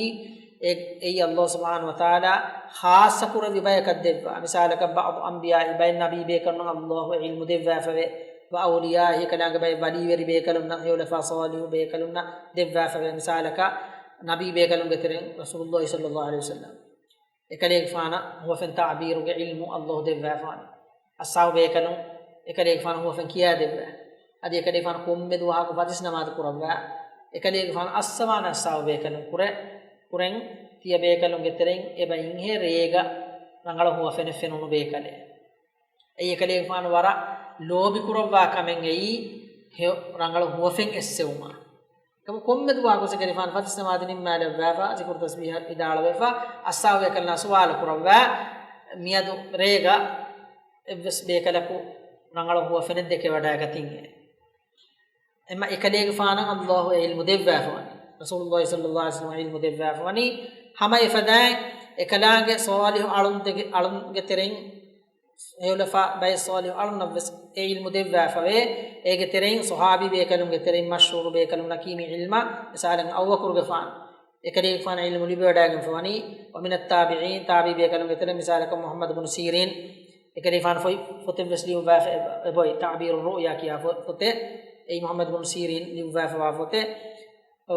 އެ، އެއީ ﷲ ސުބްޙާނަހޫ ވަތަޢާލާ ޚާއްޞަ ކުރެއްވި ބަޔަކަށް ދެއްވާ. މިސާލަކަށް، بعض أنبيائه، ބައެއް ނަބީ ބޭކަލުންނަށް ﷲ ޢިލްމު ދެއްވާފަވޭ، وأوليائه، އެކަލާނގެ ބައެއް ވަލީވެރި ބޭކަލުންނަށް، ހެޔޮލަފާ ޞާލިޙު ބޭކަލުންނަށް ދެއްވާފަވޭ. މިސާލަކަށް، ނަބީ ބޭކަލުންގެ ތެރެއިން ރަސޫލުﷲ ޞައްލަﷲު ޢަލައިހި ވަސައްލަމް. އެކަލޭގެފާނަށް ހުވަފެން ތަޢުބީރުގެ ޢިލްމު ﷲ ދެއްވާފަވަނީ. އަޞްޙާބު ބޭކަލުން އެކަލޭގެފާނަށް ހުވަފެން ކިޔާދެއްވާ. އަދި އެކަލޭގެފާނު ކޮންމެ ދުވަހަކު ފަތިސް ނަމާދު ކުރައްވާ. އެކަލޭގެފާނު އައްސަވާނެ އަޞްޙާބު ބޭކަލުން ކުރެ، ކުރެން ތިޔަ ބޭކަލުންގެ ތެރެއިން އެބަ އިންހޭ ރޭގަ ރަނގަޅަށް ހުވަފެނެއް ފެނުނު ބޭކަލެއް. އެއީ އެކަލޭގެފާނު ވަރަށް ލޯބި ކުރައްވާ ކަމެއް އެއީ ހެޔޮ ރަނގަޅު ހުވަފެން އެއްސެވުމަށް. ކަމަ ކޮންމެ ދުވަހަކު އެކަލޭގެފާނު ފަތިސް ނަމާދު ނިންމާލައްވާފަ، ޒިކުރު ތަސްބީޙަ ވިދާޅުވެފަ، އައްސާ ބޭކަލުންނާ ސުވާލު ކުރައްވާ، މިއަދު ރޭގަ އެއްވެސް ބޭކަލަކު ރަނގަޅު ހުވަފެނެއް ދެކެވަޑައިގަތީ. އެމަ އެކަލޭގެފާނަށް ﷲ އެ ޢިލްމު ދެއްވާފަވަނީ. ރަސޫލުﷲ ޞައްލަﷲު ޢަލައިހި ވަސައްލަމަ ޢިލްމު ދެއްވާފަވަނީ. ހަމަ އެފަދައިން އެކަލާނގެ ޞާލިޙު އަޅުން ދެގެ-، އަޅުންގެ ތެރެއިން ހެޔޮލަފާ ބައެއް ޞާލިޙު އަޅުންނަށްވެސް އެ ޢިލްމު ދެއްވާފަވޭ. އޭގެ ތެރެއިން ޞަޙާބީ ބޭކަލުންގެ ތެރެއިން މަޝްހޫރު ބޭކަލުންނަކީ މި ޢިލްމަށް މިސާލަށް އަބޫބަކުރުގެފާނު. އެކަލޭގެފާނަށް ޢިލްމު ލިބިވަޑައިގެންފަވަނީ. ومن التابعين، ތާބިޢީ ބޭކަލުންގެ ތެރެއިން މިސާލަކަށް މުޙައްމަދު ބުނު ސީރީން. އެކަލޭގެފާނު ފޮތް، ފޮތެއްވެސް ލިޔުއްވާފަ އެބައޮތް، ތަޢުބީރު ރުއުޔާ ކިޔާ ފޮ-، ފޮތެއް. އެއީ މުޙައްމަދު ބުނު ސީރީން ލިޔުއްވާފަވާ ފޮތެއް.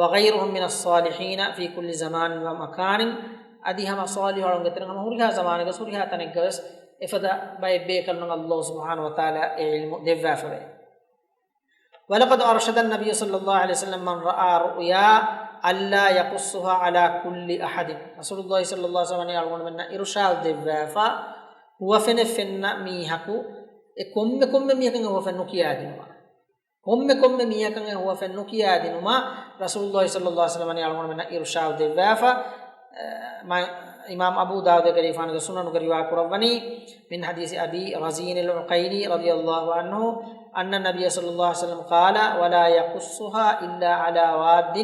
وغيرهم من الصالحين في كل زمان ومكان، އަދި ހަމަ ޞާލިޙު އަޅުންގެ ތެރެއިން ހަމަ ހުރިހާ ޒަމާނެއްގަސް ހުރިހާ ތަނެއްގަވެސް އެފަދަ ބައެއް ބޭކަލުންނަށް ﷲ ސުބްޙާނަހޫ ވަތަޢާލާ އެ ޢިލްމު ދެއްވާފަވޭ. ولقد أرشد النبي صلى الله عليه وسلم من رأى رؤيا ألا يقصها على كل أحد. ރަސޫލުﷲ ޞައްލަﷲު ޢަލައިހި ވަސައްލަމަ އަޅުގަނޑުމެންނަށް އިރުޝާދު ދެއްވާފަ، ހުވަފެނެއް ފެންނަ މީހަކު އެ ކޮންމެ ކޮންމެ މީހަކަށް އެ ހުވަފެން ނުކިޔާދިނުމަށް. ކޮންމެ ކޮންމެ މީހަކަށް އެ ހުވަފެން ނުކިޔާދިނުމަށް ރަސޫލުﷲ ޞައްލަﷲު ޢަލައިހި ވަސައްލަމަ އަޅުގަނޑުމެންނަށް އިރުޝާދު ދެއްވާފަ، އަ، މަ-، އިމާމް އަބޫ ދާވޫދުގެ ރިވާޔަތްގަ ސުނަނުގެ ރިވާ ކުރައްވަނީ، من حديث أبي رزين العقيلي رضي الله عنه أن النبي صلى الله عليه وسلم قال: ولا يقصها إلا على واد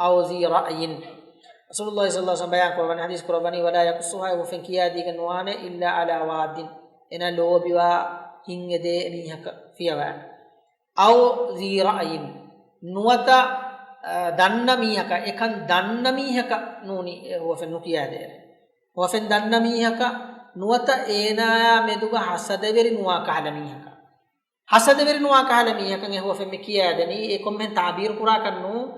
أو ذي رأي. ރަސޫލުﷲ ޞައްލަﷲު ޢަލައިހި ވަސައްލަމަ ބަޔާން ކުރައްވަނީ، ޙަދީޘް ކުރައްވަނީ، ވަލާ ޔަޤުއްޞުހާ، އެ ހުވަފެން ކިޔާދީގެން ނުވާނެ، އިއްލާ ޢަލާ ވާއްދިން، އޭނާ ލޯބިވާ ހިތް އެދޭ މީހަކަށް ފިޔަވާ. އައު ޛީ ރައްޔިން، ނުވަތަ، އަ، ދަންނަ މީހަކަށް، އެކަން ދަންނަ މީހަކަށް ނޫނީ އެ ހުވަފެން ނުކިޔާދޭނެ. ހުވަފެން ދަންނަ މީހަކަށް ނުވަތަ އޭނާޔާ މެދުގަ ހަސަދަވެރި ނުވާ ކަހަލަ މީހަކަށް. ހަސަދަވެރި ނުވާ ކަހަލަ މީހަކަށް އެ ހުވަފެން މި ކިޔާދެނީ، އެ ކޮންމެހެން ތާބީރު ކުރާކަށް ނޫން.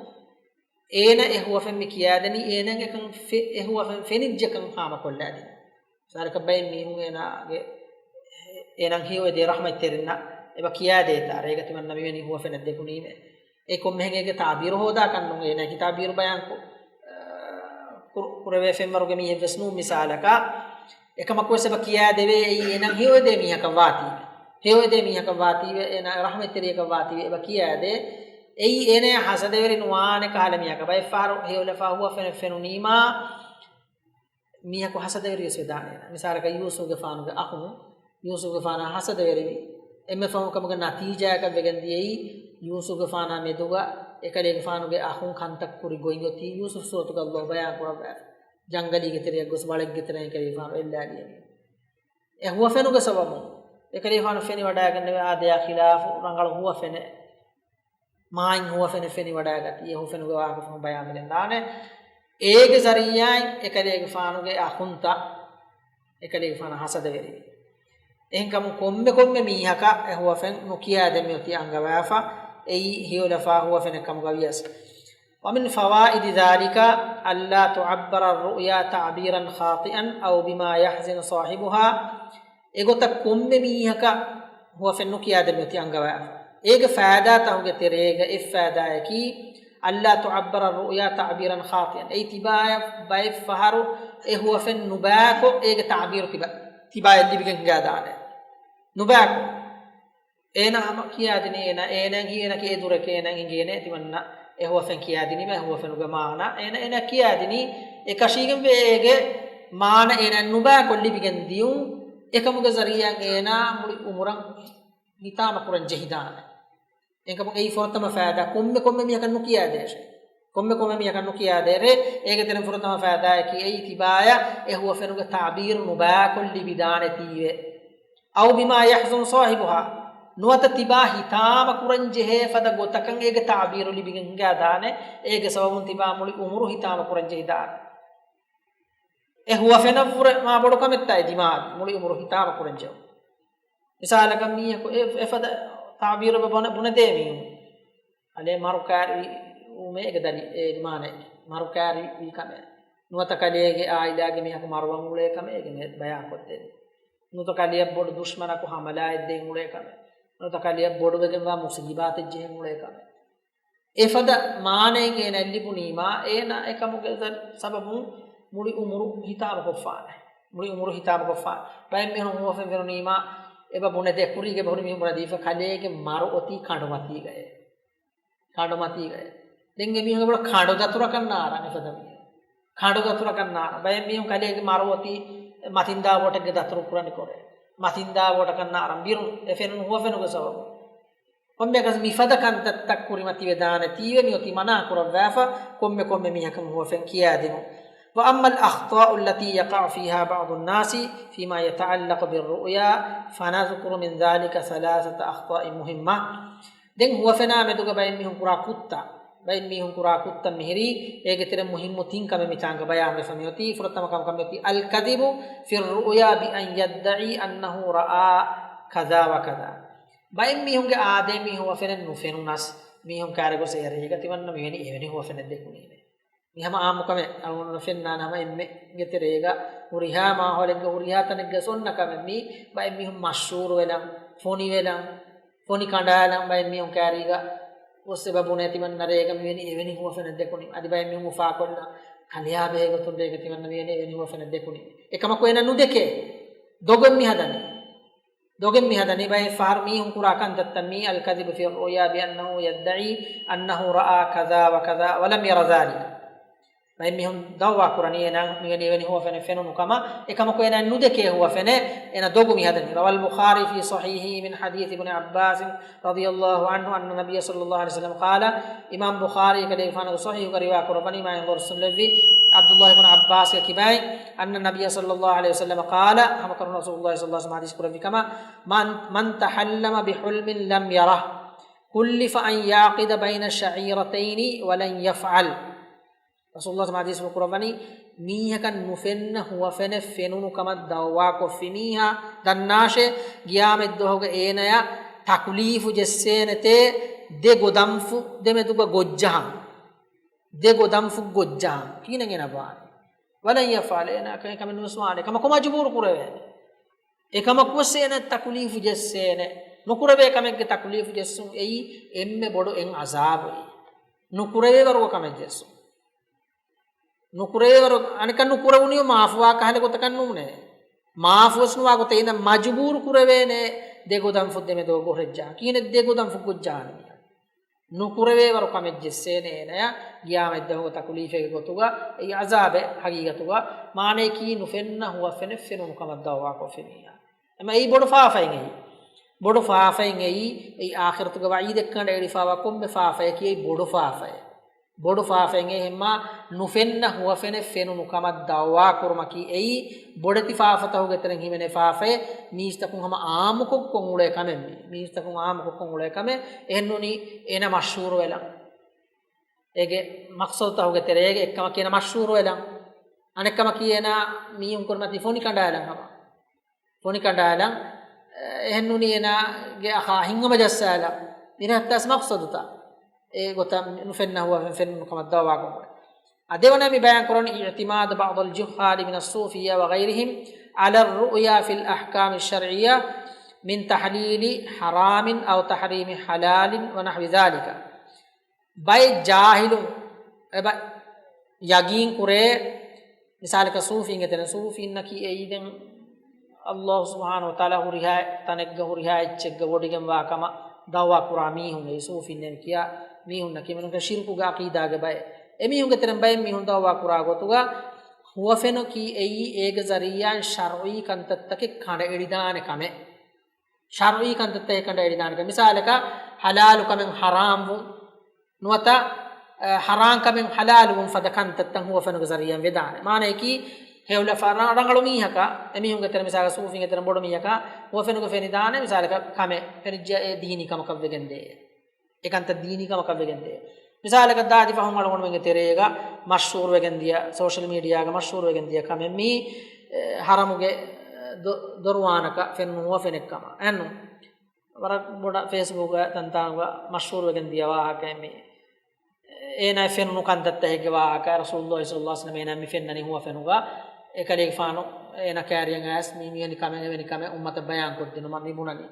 އޭނަ އެ ހުވަފެން މި ކިޔާދެނީ، އޭނައަށް އެކަން ފެ-، އެ ހުވަފެން ފެނިއްޖެކަން ހާމަކޮށްލާދިން. މިސާލަކަށް ބައެއް މީހުން އޭނާގެ، އޭނަ ހެޔޮ އެދޭ ރަޙްމަތްތެރިންނަށް އެބަ ކިޔާދޭތާ، ރޭގަ ތިމަންނަ މިވެނި ހުވަފެނެއް ދެކުނީމޭ. އެ ކޮންމެހެން އޭގެ ތާބީރު ހޯދާކަށް ނޫން، އޭނައަކީ ތާބީރު ބަޔާން ކު-، ކުރު-، ކުރެވޭ ފެންވަރުގެ މީހެއްވެސް ނޫން. މިސާލަކަށް، އެކަމަކުވެސް އެބަ ކިޔާދެވޭ އެއީ އޭނަ ހެޔޮއެދޭ މީހަކަށް ވާތީވެ. ހެޔޮއެދޭ މީހަކަށް ވާތީވެ، އޭނަ ރަޙްމަތްތެރިޔަކަށް ވާތީވެ، އެބަ ކިޔާދޭ. އެއީ އޭނަޔާ ހަސަދަވެރި ނުވާނެ ކަހަލަ މީހަކަށް. ބައެއްފަހަރު ހެޔޮލަފާ ހުވަފެނެއް ފެނުނީމާ، މީހަކު ހަސަދަވެރިވެސް ވެދާނެ. މިސާލަކަށް ޔޫސުފުގެފާނުގެ އަޚުން، ޔޫސުފުގެފާނާ ހަސަދަވެރިވި. އެންމެ ފަހުން ކަމުގެ ނަތީޖާއަކަށް ވެގެން ދިޔައީ، ޔޫސުފުގެފާނާ މެދުގަ އެކަލޭގެފާނުގެ އަޚުން ކަންތައް ކުރި ގޮތް އޮތީ ޔޫސުފް ސޫރަތުގަ ﷲ ބަޔާން ކުރައްވާފަ. ޖަންގަލީގެ ތެރެއަށް ގޮސް ވަޅެއްގެ ތެރެއިން އެކަލޭގެފާނު އެއްލާލިއެވެ. އެ ހުވަފެނުގެ ސަބަބުން އެކަލޭގެފާނު ފެނިވަޑައިގެންނެވި އާދަޔާ ޚިލާފު ރަނގަޅު ހުވަފެނެއް، މާތް ހުވަފެނެއް ފެނިވަޑައިގަތީ. އެ ހުވަފެނުގެ ވާހަކަ ފަހުން ބަޔާންވެގެން ދާނެ. އޭގެ ޒަރީއާއިން އެކަލޭގެފާނުގެ އަޚުންތައް އެކަލޭގެފާނަށް ހަސަދަވެރިވި. އެހެންކަމުން ކޮންމެ ކޮންމެ މީހަކަށް އެ ހުވަފެން ނުކިޔާދެން މިއޮތީ އަންގަވާފަ، އެއީ ހެޔޮލަފާ ހުވަފެނެއް ކަމުގަ ވިޔަސް. ومن فوائد ذلك ألا تعبر الرؤيا تعبيرا خاطئا أو بما يحزن صاحبها. އެގޮތަށް ކޮންމެ މީހަކަށް ހުވަފެން ނުކިޔާދެން މިއޮތީ އަންގަވާފަ. އޭގެ ފައިދާތަކުގެ ތެރޭގަ އެއް ފައިދާއަކީ، ألا تعبر الرؤيا تعبيرا خاطئا. އެއީ ތިބާޔަށް ބައެއް ފަހަރު އެ ހުވަފެން ނުބައިކޮށް، އޭގެ ތަޢުބީރު ތިބާ، ތިބާޔަށް ލިބިގެން ހިނގާދާނެ. ނުބައިކޮށް. އޭނާ ހަމަ ކިޔާދިނީ، އޭނާ، އޭނާ ހީ، އޭނާ ކޭ ދުރެކޭ އޭނާ އިނގޭނެ، ތިމަންނަ އެ ހުވަފެން ކިޔާދިނީމަ، އެ ހުވަފެނުގެ މާނަ، އޭނާ، އޭނާ ކިޔާދިނީ، އެކަށީގެންވޭ އޭގެ މާނަ އޭނާ ނުބައިކޮށް ލިބިގެން ދިޔުން، އެކަމުގެ ޒަރީއާއިން އޭނާ މުޅި އުމުރަށް ހިތާމަ ކުރަން ޖެހިދާނެ. އެކަމު އެއީ ފުރަތަމަ ފައިދާ، ކޮންމެ ކޮންމެ މީހަކަށް ނުކިޔާދޭށޭ. ކޮންމެ ކޮންމެ މީހަކަށް ނުކިޔާދޭށޭ. އޭގެ ތެރެއިން ފުރަތަމަ ފައިދާއަކީ އެއީ ތިބާޔަށް އެ ހުވަފެނުގެ ތަޢުބީރު ނުބައިކޮށް ލިބިދާނެތީވެ. أو بما يحزن صاحبها. ނުވަތަ ތިބާ ހިތާމަ ކުރަން ޖެހޭ ފަދަ ގޮތަކަށް އޭގެ ތަޢުބީރު ލިބިގެން ހިނގާދާނެ. އޭގެ ސަބަބުން ތިބާ މުޅި އުމުރު ހިތާމަ ކުރަން ޖެހިދާނެ. އެ ހުވަފެނަށްވުރެ މާ ބޮޑު ކަމެއްތާ އެ ދިމާވި މުޅި އުމުރު ހިތާމަ ކުރަން ޖެހުން. މިސާލަކަށް މީހަކު އެ، އެފަދަ ތަޢުބީރު ބުނެ، ބުނެދޭ މީހުން. އަލޭ މަރު ކާރިވީ އުމޭގެ ދަލި، އޭގެ މާނައެއް މަރު ކާރިވީ ކަމެއް. ނުވަތަ ކަލޭގެ އާއިލާގެ މީހަކު މަރުވަން އުޅޭ ކަމެއް އޭގެ ބަޔާން ކޮށްދޭނެ. ނުވަތަ ކަލެއަށް ބޮޑު ދުޝްމަނަކު ހަމަލާއެއް ދޭން އުޅޭ ކަމެއް. ނުވަތަ ކަލެއަށް ބޮޑުވެގެންވާ މުޞީބާތެއް ޖެހެން އުޅޭ ކަމެއް. އެފަދަ މާނައެއް އޭނައަށް ލިބުނީމާ، އޭނަ އެކަމުގެ ސަ-، ސަބަބުން މުޅި އުމުރު ހިތާމަކޮށްފާނެ. މުޅި އުމުރު ހިތާމަކޮށްފާނެ. ބައެއް މީހުން ހުވަފެން ފެނުނީމާ، އެބަ ބުނެދޭ، ކުރީގެ ބަހުރި މީހުން ބުނެދީފަ، ކަލޭގެ މަރު އޮތީ ކަނޑުމަތީގައޭ. ކަނޑުމަތީގައޭ. ދެން އެ މީހުން އެބަ ކަނޑު ދަތުރަކަށް ނާރާނެ އެފަދަ މީހުން. ކަނޑު ދަތުރަކަށް ނާރާ. ބައެއް މީހުން ކަލޭގެ މަރު އޮތީ މަތިންދާ ބޯޓެއްގެ ދަތުރު ކުރަނިކޮށް. މަތިންދާ ބޯޓަކަށް ނާރާ. ބިރުން އެ ފެނުނު ހުވަފެނުގެ ސަބަބުން. ކޮންމެއަކަސް މިފަދަ ކަންތައްތައް ކުރިމަތިވެދާނެތީވެ މިއޮތީ މަނާ ކުރައްވާފަ، ކޮންމެ ކޮންމެ މީހަކަށް ހުވަފެން ކިޔާދިނުން. وأما الأخطاء التي يقع فيها بعض الناس فيما يتعلق بالرؤيا فنذكر من ذلك ثلاثة أخطاء مهمة. ދެން ހުވަފެނާ މެދުގަ ބައެއް މީހުން ކުރާ ކުށްތައް، ބައެއް މީހުން ކުރާ ކުށްތައް މިހިރީ، އޭގެ ތެރެ މުހިއްމު ތިން ކަމެއް މިތާނގަ ބަޔާންވެފަ މިއޮތީ. ފުރަތަމަ ކަމަކަށް މިއޮތީ الكذب في الرؤيا بأن يدعي أنه رأى كذا وكذا. ބައެއް މީހުންގެ އާދައެއް މީ ހުވަފެނެއް ނުފެނުނަސް، މީހުން ކާރި ގޮސް އޭރޭގަ ތިމަންނަ މިވެނި އެވެނި ހުވަފެނެއް ދެކުނީމޭ. މި ހަމަ އާއްމު ކަމެއް، އަޅުގަނޑު ފެންނާނެ ހަމަ އެންމެގެ ތެރޭގަ ހުރިހާ މާހައުލެއްގަ ހުރިހާ ތަނެއްގަ އޮންނަ ކަމެއް މީ. ބައެއް މީހުން މަޝްހޫރު ވެލަން، ފޮނި ވެލަން، ފޮނި ކަނޑާލަން ބައެއް މީހުން ކާރީގަ ގޮސް އެބަ ބުނޭ ތިމަންނަ ރޭގަ މިވެނި އެވެނި ހުވަފެނެއް ދެކުނީ. އަދި ބައެއް މީހުން އުފާކޮށްލަން ކަލެޔާ ބެހޭ ގޮތުން ރޭގަ ތިމަންނަ މިވެނި އެވެނި ހުވަފެނެއް ދެކުނީ. އެކަމަކު އޭނަ ނުދެކޭ. ދޮގެއް މިހަދަނީ. ދޮގެއް މިހަދަނީ ބައެއް ފަހަރު މީހުން ކުރާ ކަންތައްތައް މީ، الكذب في الرؤيا بأنه يدعي أنه رأى كذا وكذا ولم ير ذلك. ބައެއް މީހުން ދައުވާ ކުރަނީ އޭނާ މިވެނި އެވެނި ހުވަފެނެއް ފެނުނު ކަމަށް، އެކަމަކު އޭނާ ނުދެކޭ ހުވަފެނެއް، އޭނާ ދޮގު މިހަދަނީ. روى البخاري في صحيحه من حديث ابن عباس رضي الله عنه أن النبي صلى الله عليه وسلم قال، އިމާމް ބުޚާރީ ކަލޭގެފާނުގެ ޞަޙީޙުގަ ރިވާ ކުރައްވަނީ، މާތް ރަސޫލު ލެއްވި ޢަބްދުﷲ ބިން ޢައްބާސްގެ ކިބައިން، أن النبي صلى الله عليه وسلم قال، ހަމަކަށަވަރުން ރަސޫލުﷲ ޞައްލަﷲ ޢަލައިހި ވަސައްލަމަ ޙަދީޘް ކުރެއްވި ކަމަށް، من، من تحلم بحلم لم يره كلف أن يعقد بين شعيرتين ولن يفعل. ރަސޫލުﷲ ޙަދީޘް ކުރައްވަނީ، މީހަކަށް ނުފެންނަ ހުވަފެނެއް ފެނުނު ކަމަށް ދައުވާކޮށްފި މީހާ ދަންނާށޭ، ޤިޔާމަތްދުވަހުގަ އޭނަޔަށް ތަކުލީފު ޖެއްސޭނެތޭ، ދެ ގޮދަނފު ދެމެދުގަ ގޮއްޖަހަން. ދެ ގޮދަނފު ގޮއްޖަހަން. ކިހިނެއް އޭނަ ވާނީ؟ ولن يفعل، އޭނަ އެކަމެއް ނުވެސް ވާނެ. ކަމަކު މަޖުބޫރު ކުރެވޭނެ. އެކަމަކުވެސް އޭނަ ތަކުލީފު ޖެއްސޭނެ. ނުކުރެވޭ ކަމެއްގެ ތަކުލީފު ޖެއްސުން އެއީ އެންމެ ބޮޑު އެއް ޢަޒާބު އެއީ. ނުކުރެވޭވަރުގެ ކަމެއް ޖެއްސުން. ނުކުރެވޭވަރު، އަނެއްކާ ނުކުރެވުނީ މާފުވާ ކަހަލަ ގޮތަކަށް ނޫނޭ. މާފުވެސް ނުވާ ގޮތެއް އިން މަޖުބޫރު ކުރެވޭނެ ދެ ގޮދަންފުށް ދެމެދު ގޮށް ހެއްޖާ. ކިހިނެއް ދެ ގޮދަންފުށް ގޮށްޖާނީ؟ ނުކުރެވޭވަރު ކަމެއް ޖެއްސޭނެ އޭނަޔަށް ގިޔާމަތްދުވަހުގެ ތަކުލީފެއްގެ ގޮތުގަ. އެއީ އަޒާބެއް ހަގީގަތުގަ. މާނަޔަކީ ނުފެންނަ ހުވަފެނެއް ފެނުނު ކަމަށް ދައުވާކޮށްފި މީހާ. އެމަ އެއީ ބޮޑު ފާފައެއް އެއީ. ބޮޑު ފާފައެއް އެއީ. އެއީ އާޚިރަތުގެ ވަޢީދެއް ކަނޑައެޅިފައިވާ ކޮންމެ ފާފައަކީ އެއީ ބޮޑު ފާފައެއް. ބޮޑު ފާފައެއް އެއީ އެހެންމާ ނުފެންނަ ހުވަފެނެއް ފެނުނު ކަމަށް ދައުވާ ކުރުމަކީ އެއީ ބޮޑެތި ފާފަތަހުގެ ތެރެއިން ހިމެނޭ ފާފައެއް. މީސްތަކުން ހަމަ އާއްމުކޮށް ކޮށް އުޅޭ ކަމެއް މީ. މީސްތަކުން އާއްމުކޮށް ކޮށް އުޅޭ ކަމެއް. އެހެންނޫނީ އޭނަ މަޝްހޫރު ވެލަން. އޭގެ މަޤްޞަދުތަހުގެ ތެރޭގަ އެއްކަމަކީ އޭނަ މަޝްހޫރު ވެލަން. އަނެއްކަމަކީ އޭނަ މީހުން ކުރިމަތީ ފޮނި ކަނޑާލަން ހަމަ. ފޮނި ކަނޑާލަން. އެހެންނޫނީ އޭނާގެ އަޚާ ހިތްހަމަ ޖައްސާލަން. މިރަހައްތަސް މަޤްޞަދުތައް. އެ ގޮތަށް ނުފެންނަ ހުވަފެން ފެނުނު ކަމަށް ދައުވާކޮށް. އަދެވަނަ މި ބަޔާން ކުރަން اعتماد بعض الجهال من الصوفية وغيرهم على الرؤيا في الأحكام الشرعية من تحليل حرام أو تحريم حلال ونحو ذلك. ބައެއް ޖާހިލުން އެބަ ޔަގީން ކުރޭ، މިސާލަކަށް ސޫފީންގެ ތެރެއިން، ސޫފީންނަކީ އެއީ ދެން ﷲ ސުބްޙާނަހޫ ވަތަޢާލާ ހުރިހާ ތަނެއްގަ ހުރިހާ އެއްޗެއްގަ ވޮޑިގެންވާ ކަމަށް ދަޢުވާ ކުރާ މީހުން. އެއީ ސޫފީންނޭ ކިޔާ މީހުންނަކީ މިނުގެ ޝިރުކުގެ ޢަޤީދާގެ ބައެއް. އެމީހުންގެ ތެރެއިން ބައެއް މީހުން ދަޢުވާ ކުރާ ގޮތުގަ ހުވަފެނަކީ އެއީ އޭގެ ޒަރީޢާއިން ޝަރުޢީ ކަންތައްތަކެއް ކަނޑައެޅިދާނެ ކަމެއް. ޝަރުޢީ ކަންތައްތަކެއް ކަނޑައެޅިދާނެ ކަމެއް. މިސާލަކަށް، ޙަލާލު ކަމެއް ޙަރާމްވުން ނުވަތަ، އަ، ޙަރާން ކަމެއް ޙަލާލުވުން ފަދަ ކަންތައްތައް ހުވަފެނުގެ ޒަރީޢާއިން ވެދާނެ. މާނަޔަކީ، ހެޔޮލަފާ ރަ-، ރަނގަޅު މީހަކަށް، އެމީހުންގެ ތެރެ މިސާލަކަށް ސޫފީންގެ ތެރެ ބޮޑު މީހަކަށް ހުވަފެނުގަ ފެނިދާނެ، މިސާލަކަށް ކަމެއް ފެނިއްޖެ އެ ދީނީ ކަމަކަށް ވެގެންދޭ. އެކަންތައް ދީނީ ކަމަކަށް ވެގެންދޭ. މިސާލަކަށް ދާދި ފަހުން އަޅުގަނޑުމެންގެ ތެރޭގަ މަޝްހޫރު ވެގެންދިޔަ، ސޯޝަލް މީޑިއާގަ މަޝްހޫރު ވެގެންދިޔަ ކަމެއް މީ، އެ، ޙަރަމުގެ، އެ، ދޮ-، ދޮރުވާނަކަށް ފެނުނު ހުވަފެނެއް ކަމަށް. އެހެންނު. ވަރަށް ބޮޑަށް ފޭސްބުކްގަ ތަންތާނގަ މަޝްހޫރު ވެގެން ދިޔަ ވާހަކައެއް މީ. އޭނާ ފެނުނު ކަންތައްތަކެއްގެ ވާހަކަ، ރަސޫލުﷲ ޞައްލަﷲ ޢަލައިހި ވަސައްލަމަ އޭނާ މި ފެންނަނީ ހުވަފެނުގަ، އެކަލޭގެފާނު އޭނާ ކައިރިއަށް އައިސް މި މިވެނި ކަމެއް އެވެނި ކަމެއް އުއްމަތަށް ބަޔާން ކޮށްދިނުމަށް މި ބުނަނީ.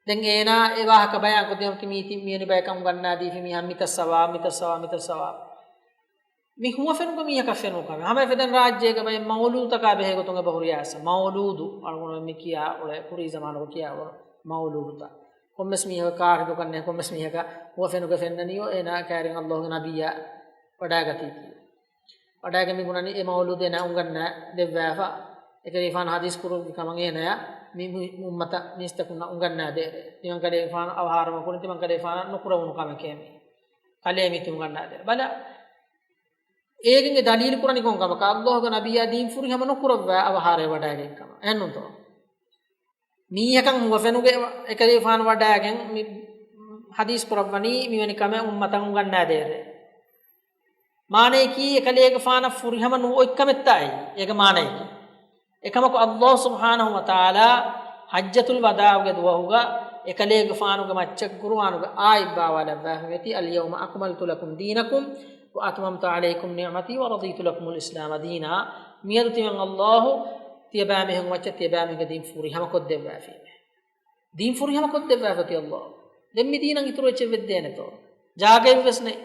ދެން އޭނާ އެ ވާހަކަ ބަޔާން ކޮށްދިނުމަކީ މީތި މިވެނި ބަޔަކަށް އުނގަންނާދީފި މީހާ މިތައް ސަވާބު، މިތައް ސަވާބު، މިތައް ސަވާބު. މި ހުވަފެނުގެ މީހަކަށް ފެނުނު ކަމެއް. ހަމަ އެފަދަ ރާއްޖޭގަ ބައެއް މައުލޫދުތަކާ ބެހޭ ގޮތުން އެބަ ހުރިހާ އެއްސަ މައުލޫދު އަޅުގަނޑުމެން މި ކިޔާ އުޅޭ ކުރީ ޒަމާނުގަ ކިޔާ އުޅޭ މައުލޫދުތައް. ކޮންމެސް މީހަކަށް ކާށިދުކަން ނެތް، ކޮންމެސް މީހަކަށް ހުވަފެނުގަ ފެންނަނީ އޭނާ ކައިރިން ﷲ ގެ ނަބިއްޔާ ވަޑައިގަތީތީ. ވަޑައިގެން މި ބުނަނީ އެ މައުލޫދު އޭނާ އުނގަންނަ ދެއްވާފަ. އެކަލޭގެފާނު ޙަދީޘް ކުރެއްވި ކަމަށް އޭނާޔާ މި މު-، އުއްމަތަށް މީސްތަކުންނަށް އުނގަންނާދޭ. ތިމަން ކަލޭގެފާނު އަވަހާރަވުމަށް ކުރިން ތިމަން ކަލޭގެފާނަށް ނުކުރެވުނު ކަމެކޭ މީ. ކަލޭ މީތި އުނގަންނާދޭ. ބަލަ، އޭގެން އެ ދަލީލު ކުރަނީ ކޮން ކަމަކަށް؟ ﷲ ގެ ނަބިއްޔާ ދީން ފުރިހަމަ ނުކުރައްވާ އަވަހާރަވެވަޑައިގެން ކަމަށް. އެހެންނޫންތޯ؟ މީހަކަށް ހުވަފެނުގެ އެކަލޭގެފާނު ވަޑައިގެން މި ޙަދީޘް ކުރައްވަނީ މިވެނި ކަމެއް އުއްމަތަށް އުނގަންނާދޭށޭ. މާނަޔަކީ އެކަލޭގެފާނަށް ފުރިހަމަ ނުވި ކަމެއްތާ އެއީ. އޭގެ މާނަޔަކީ. އެކަމަކު ﷲ ސުބްޙާނަހޫ ވަތަޢާލާ ޙައްޖަތުލް ވަދާޢުގެ ދުވަހުގަ އެކަލޭގެފާނުގެ މައްޗަށް ޤުރުއާނުގެ އާޔަތް ބާވާލައްވާފަ ވޭތީ، اليوم أكملت لكم دينكم وأتممت عليكم نعمتي ورضيت لكم الإسلام دينا. މިއަދު ތިމަން ﷲ ތިޔަބައިމީހުން މައްޗަށް ތިޔަބައިމީހުންގެ ދީން ފުރިހަމަ ކޮށްދެއްވާފީމޭ. ދީން ފުރިހަމަ ކޮށްދެއްވާފަތި ﷲ. ދެން މި ދީނަށް އިތުރު އެއްޗެއް ވެއްދޭނެތޯ؟ ޖާގައެއްވެސް ނެތް.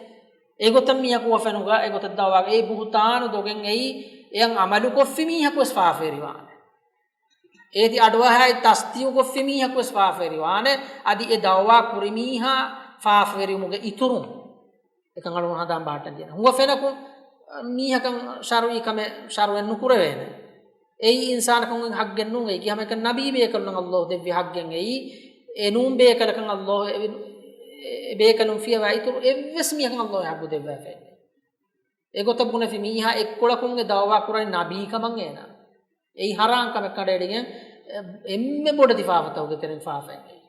އެގޮތަށް މީހަކު ހުވަފެނުގަ އެގޮތަށް ދައުވާ، އެ ބުހުތާނު ދޮގެއް އެއީ، އެއަށް ޢަމަލުކޮށްފި މީހަކުވެސް ފާފަވެރިވާނެ. އޭތި އަޑުއަހާއި ތަސްދީޤުކޮށްފި މީހަކުވެސް ފާފަވެރިވާނެ. އަދި އެ ދައުވާ ކުރި މީހާ ފާފަވެރިވުމުގެ އިތުރުން އެކަން އަޅުގަނޑު ހަނދާން ބަހައްޓަން ދިޔަނީ. ހުވަފެނަކު މީހަކަށް ޝަރުޢީ ކަމެއް ޝަރުޢެއް ނުކުރެވޭނެ. އެއީ އިންސާނަކުން ހައްގެއް ނޫން. އެއީ ހަމައެކަނި ނަބީ ބޭކަލުންނަށް ﷲ ދެއްވި ހައްގެއް އެއީ. އެ ނޫން ބޭކަލަކަށް ﷲ އެ، އެ ބޭކަލުން ފިޔަވާ އިތުރު އެއްވެސް މީހަކަށް ﷲ ހައްގު ދެއްވާފައެއް ނެތް. އެގޮތަށް ބުނެފި މީހާ އެއްކޮޅަކުން އެ ދައުވާ ކުރަނީ ނަބީކަމަށް އޭނާ. އެއީ ހަރާން ކަމެއް ކަނޑައެޅިގެން، އެ، އެންމެ ބޮޑެތި ފާފަތަކުގެ ތެރެއިން ފާފައެއް އެއީ.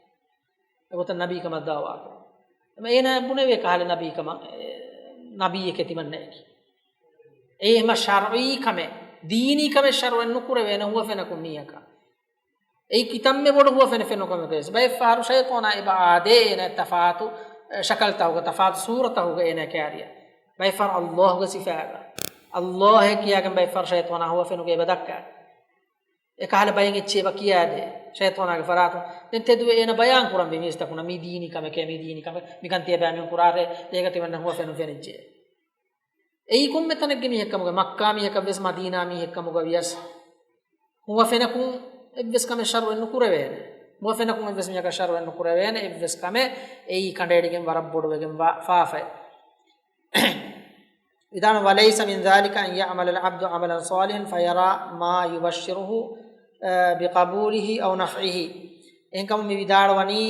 އެގޮތަށް ނަބީކަމަށް ދައުވާ ކުރުން. އެމަ އޭނާ ބުނެވޭ ކަހަލަ ނަބީކަމަށް، އެ، ނަބީއެކޭ ތިމަންނައަކީ. އެއީ އެމަ ޝަރުޢީ ކަމެއް، ދީނީ ކަމެއް ޝަރުޢެއް ނުކުރެވޭނެ ހުވަފެނަކު މީހަކަށް. އެއީ ކިތަންމެ ބޮޑު ހުވަފެނެއް ފެނުނު ކަމެކޭ. ބައެއްފަހަރު ޝައިޠާނާ އެބަ އާދޭ އޭނާ ތަފާތު، އެ، ޝަކަލްތަކުގަ، ތަފާތު ސޫރަތަކުގަ އޭނާ ކައިރިއަށް. ބައެއްފަހަރު ﷲ ގެ ސިފާގަ. ﷲ އޭ ކިޔާގެން ބައެއްފަހަރު ޝައިޠާނާ ހުވަފެނުގަ އެބަ ދައްކާ. އެކަހަލަ ބައެއް އެއްޗެއް އެބަ ކިޔާދޭ ޝައިޠާނާގެ ފަރާތުން. ދެން ތެދުވެ އޭނަ ބަޔާން ކުރަންވީ މީސްތަކުންނަށް މީ ދީނީ ކަމެކޭ، މީ ދީނީ ކަމެއް، މިކަން ތިޔަބައިމީހުން ކުރާށޭ، އޭގަ ތިމަންނަ ހުވަފެނުން ފެނިއްޖެ. އެއީ ކޮންމެ ތަނެއްގެ މީހެއްކަމުގަ، މައްކާ މީހަކަށްވެސް މަދީނާ މީހެއްކަމުގަ ވިޔަސް، ހުވަފެނަކުން އެއްވެސް ކަމެއް ޝަރުއެއް ނުކުރެވޭނެ. ހުވަފެނަކުން އެއްވެސް މީހަކަށް ޝަރުއެއް ނުކުރެވޭނެ އެއްވެސް ކަމެއް. އެއީ ކަނޑައެޅިގެން ވަރަށް ބޮޑުވެގެން ވާ ފާފައެއް. ވިދާޅު، وليس من ذلك أن يعمل العبد عملا صالحا فيرى ما يبشره، އަ، بقبوله أو نفعه. އެހެންކަމުން މި ވިދާޅުވަނީ،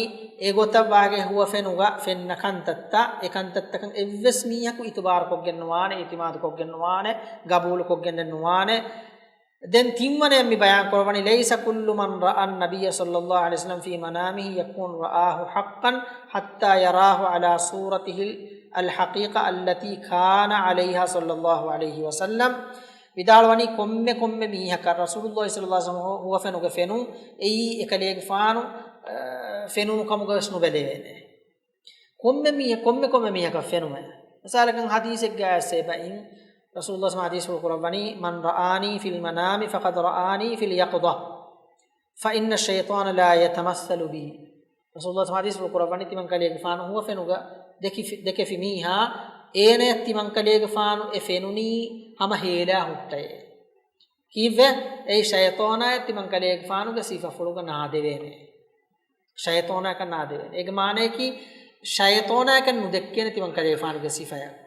އެގޮތަށް ވާގެ ހުވަފެނުގަ ފެންނަ ކަންތައްތައް، އެ ކަންތައްތަކަށް އެއްވެސް މީހަކު އިތުބާރުކޮށްގެން ނުވާނެ، އިތިމާދުކޮށްގެން ނުވާނެ، ގަބޫލުކޮށްގެންނެއް ނުވާނެ. ދެން ތިންވަނައަށް މި ބަޔާން ކުރައްވަނީ، ليس كل من رأى النبي صلى الله عليه وسلم في منامه يكون رآه حقا حتى يراه على صورته الحقيقة التي كان عليها صلى الله عليه وسلم. ވިދާޅުވަނީ، ކޮންމެ ކޮންމެ މީހަކަށް ރަސޫލުﷲ ޞައްލަﷲ ޢަލައިހި ވަސައްލަމަ ހުވަފެނުގެ ފެނުން އެއީ އެކަލޭގެފާނު، އަ، ފެނުނު ކަމުގަވެސް ނުބެލެވޭނެ. ކޮންމެ މީހަ-، ކޮންމެ ކޮންމެ މީހަކަށް ފެނުމެއް. މިސާލަކަށް ޙަދީޘެއްގައި އައިސް އެބައިން ރަސޫލުﷲ ޙަދީޘްފުޅު ކުރައްވަނީ، من رآني في المنام فقد رآني في اليقظة فإن الشيطان لا يتمثل بي. ރަސޫލުﷲ ޙަދީޘްފުޅު ކުރައްވަނީ، ތިމަންކަލޭގެފާނު ހުވަފެނުގަ ދެކިފި-، ދެކެފި މީހާ، އޭނަޔަށް ތިމަންކަލޭގެފާނު އެ ފެނުނީ ހަމަ ހޭލާ ހުއްޓައޭ. ކީއްވެ؟ އެއީ ޝައިޠާނާޔަށް ތިމަންކަލޭގެފާނުގެ ސިފަފުޅުގަ ނާދެވޭނެ. ޝައިޠާނާޔަކަށް ނާދެވޭނެ. އޭގެ މާނަޔަކީ، ޝައިޠާނާޔަކަށް ނުދެއްކޭނެ ތިމަންކަލޭގެފާނުގެ ސިފަޔަކު.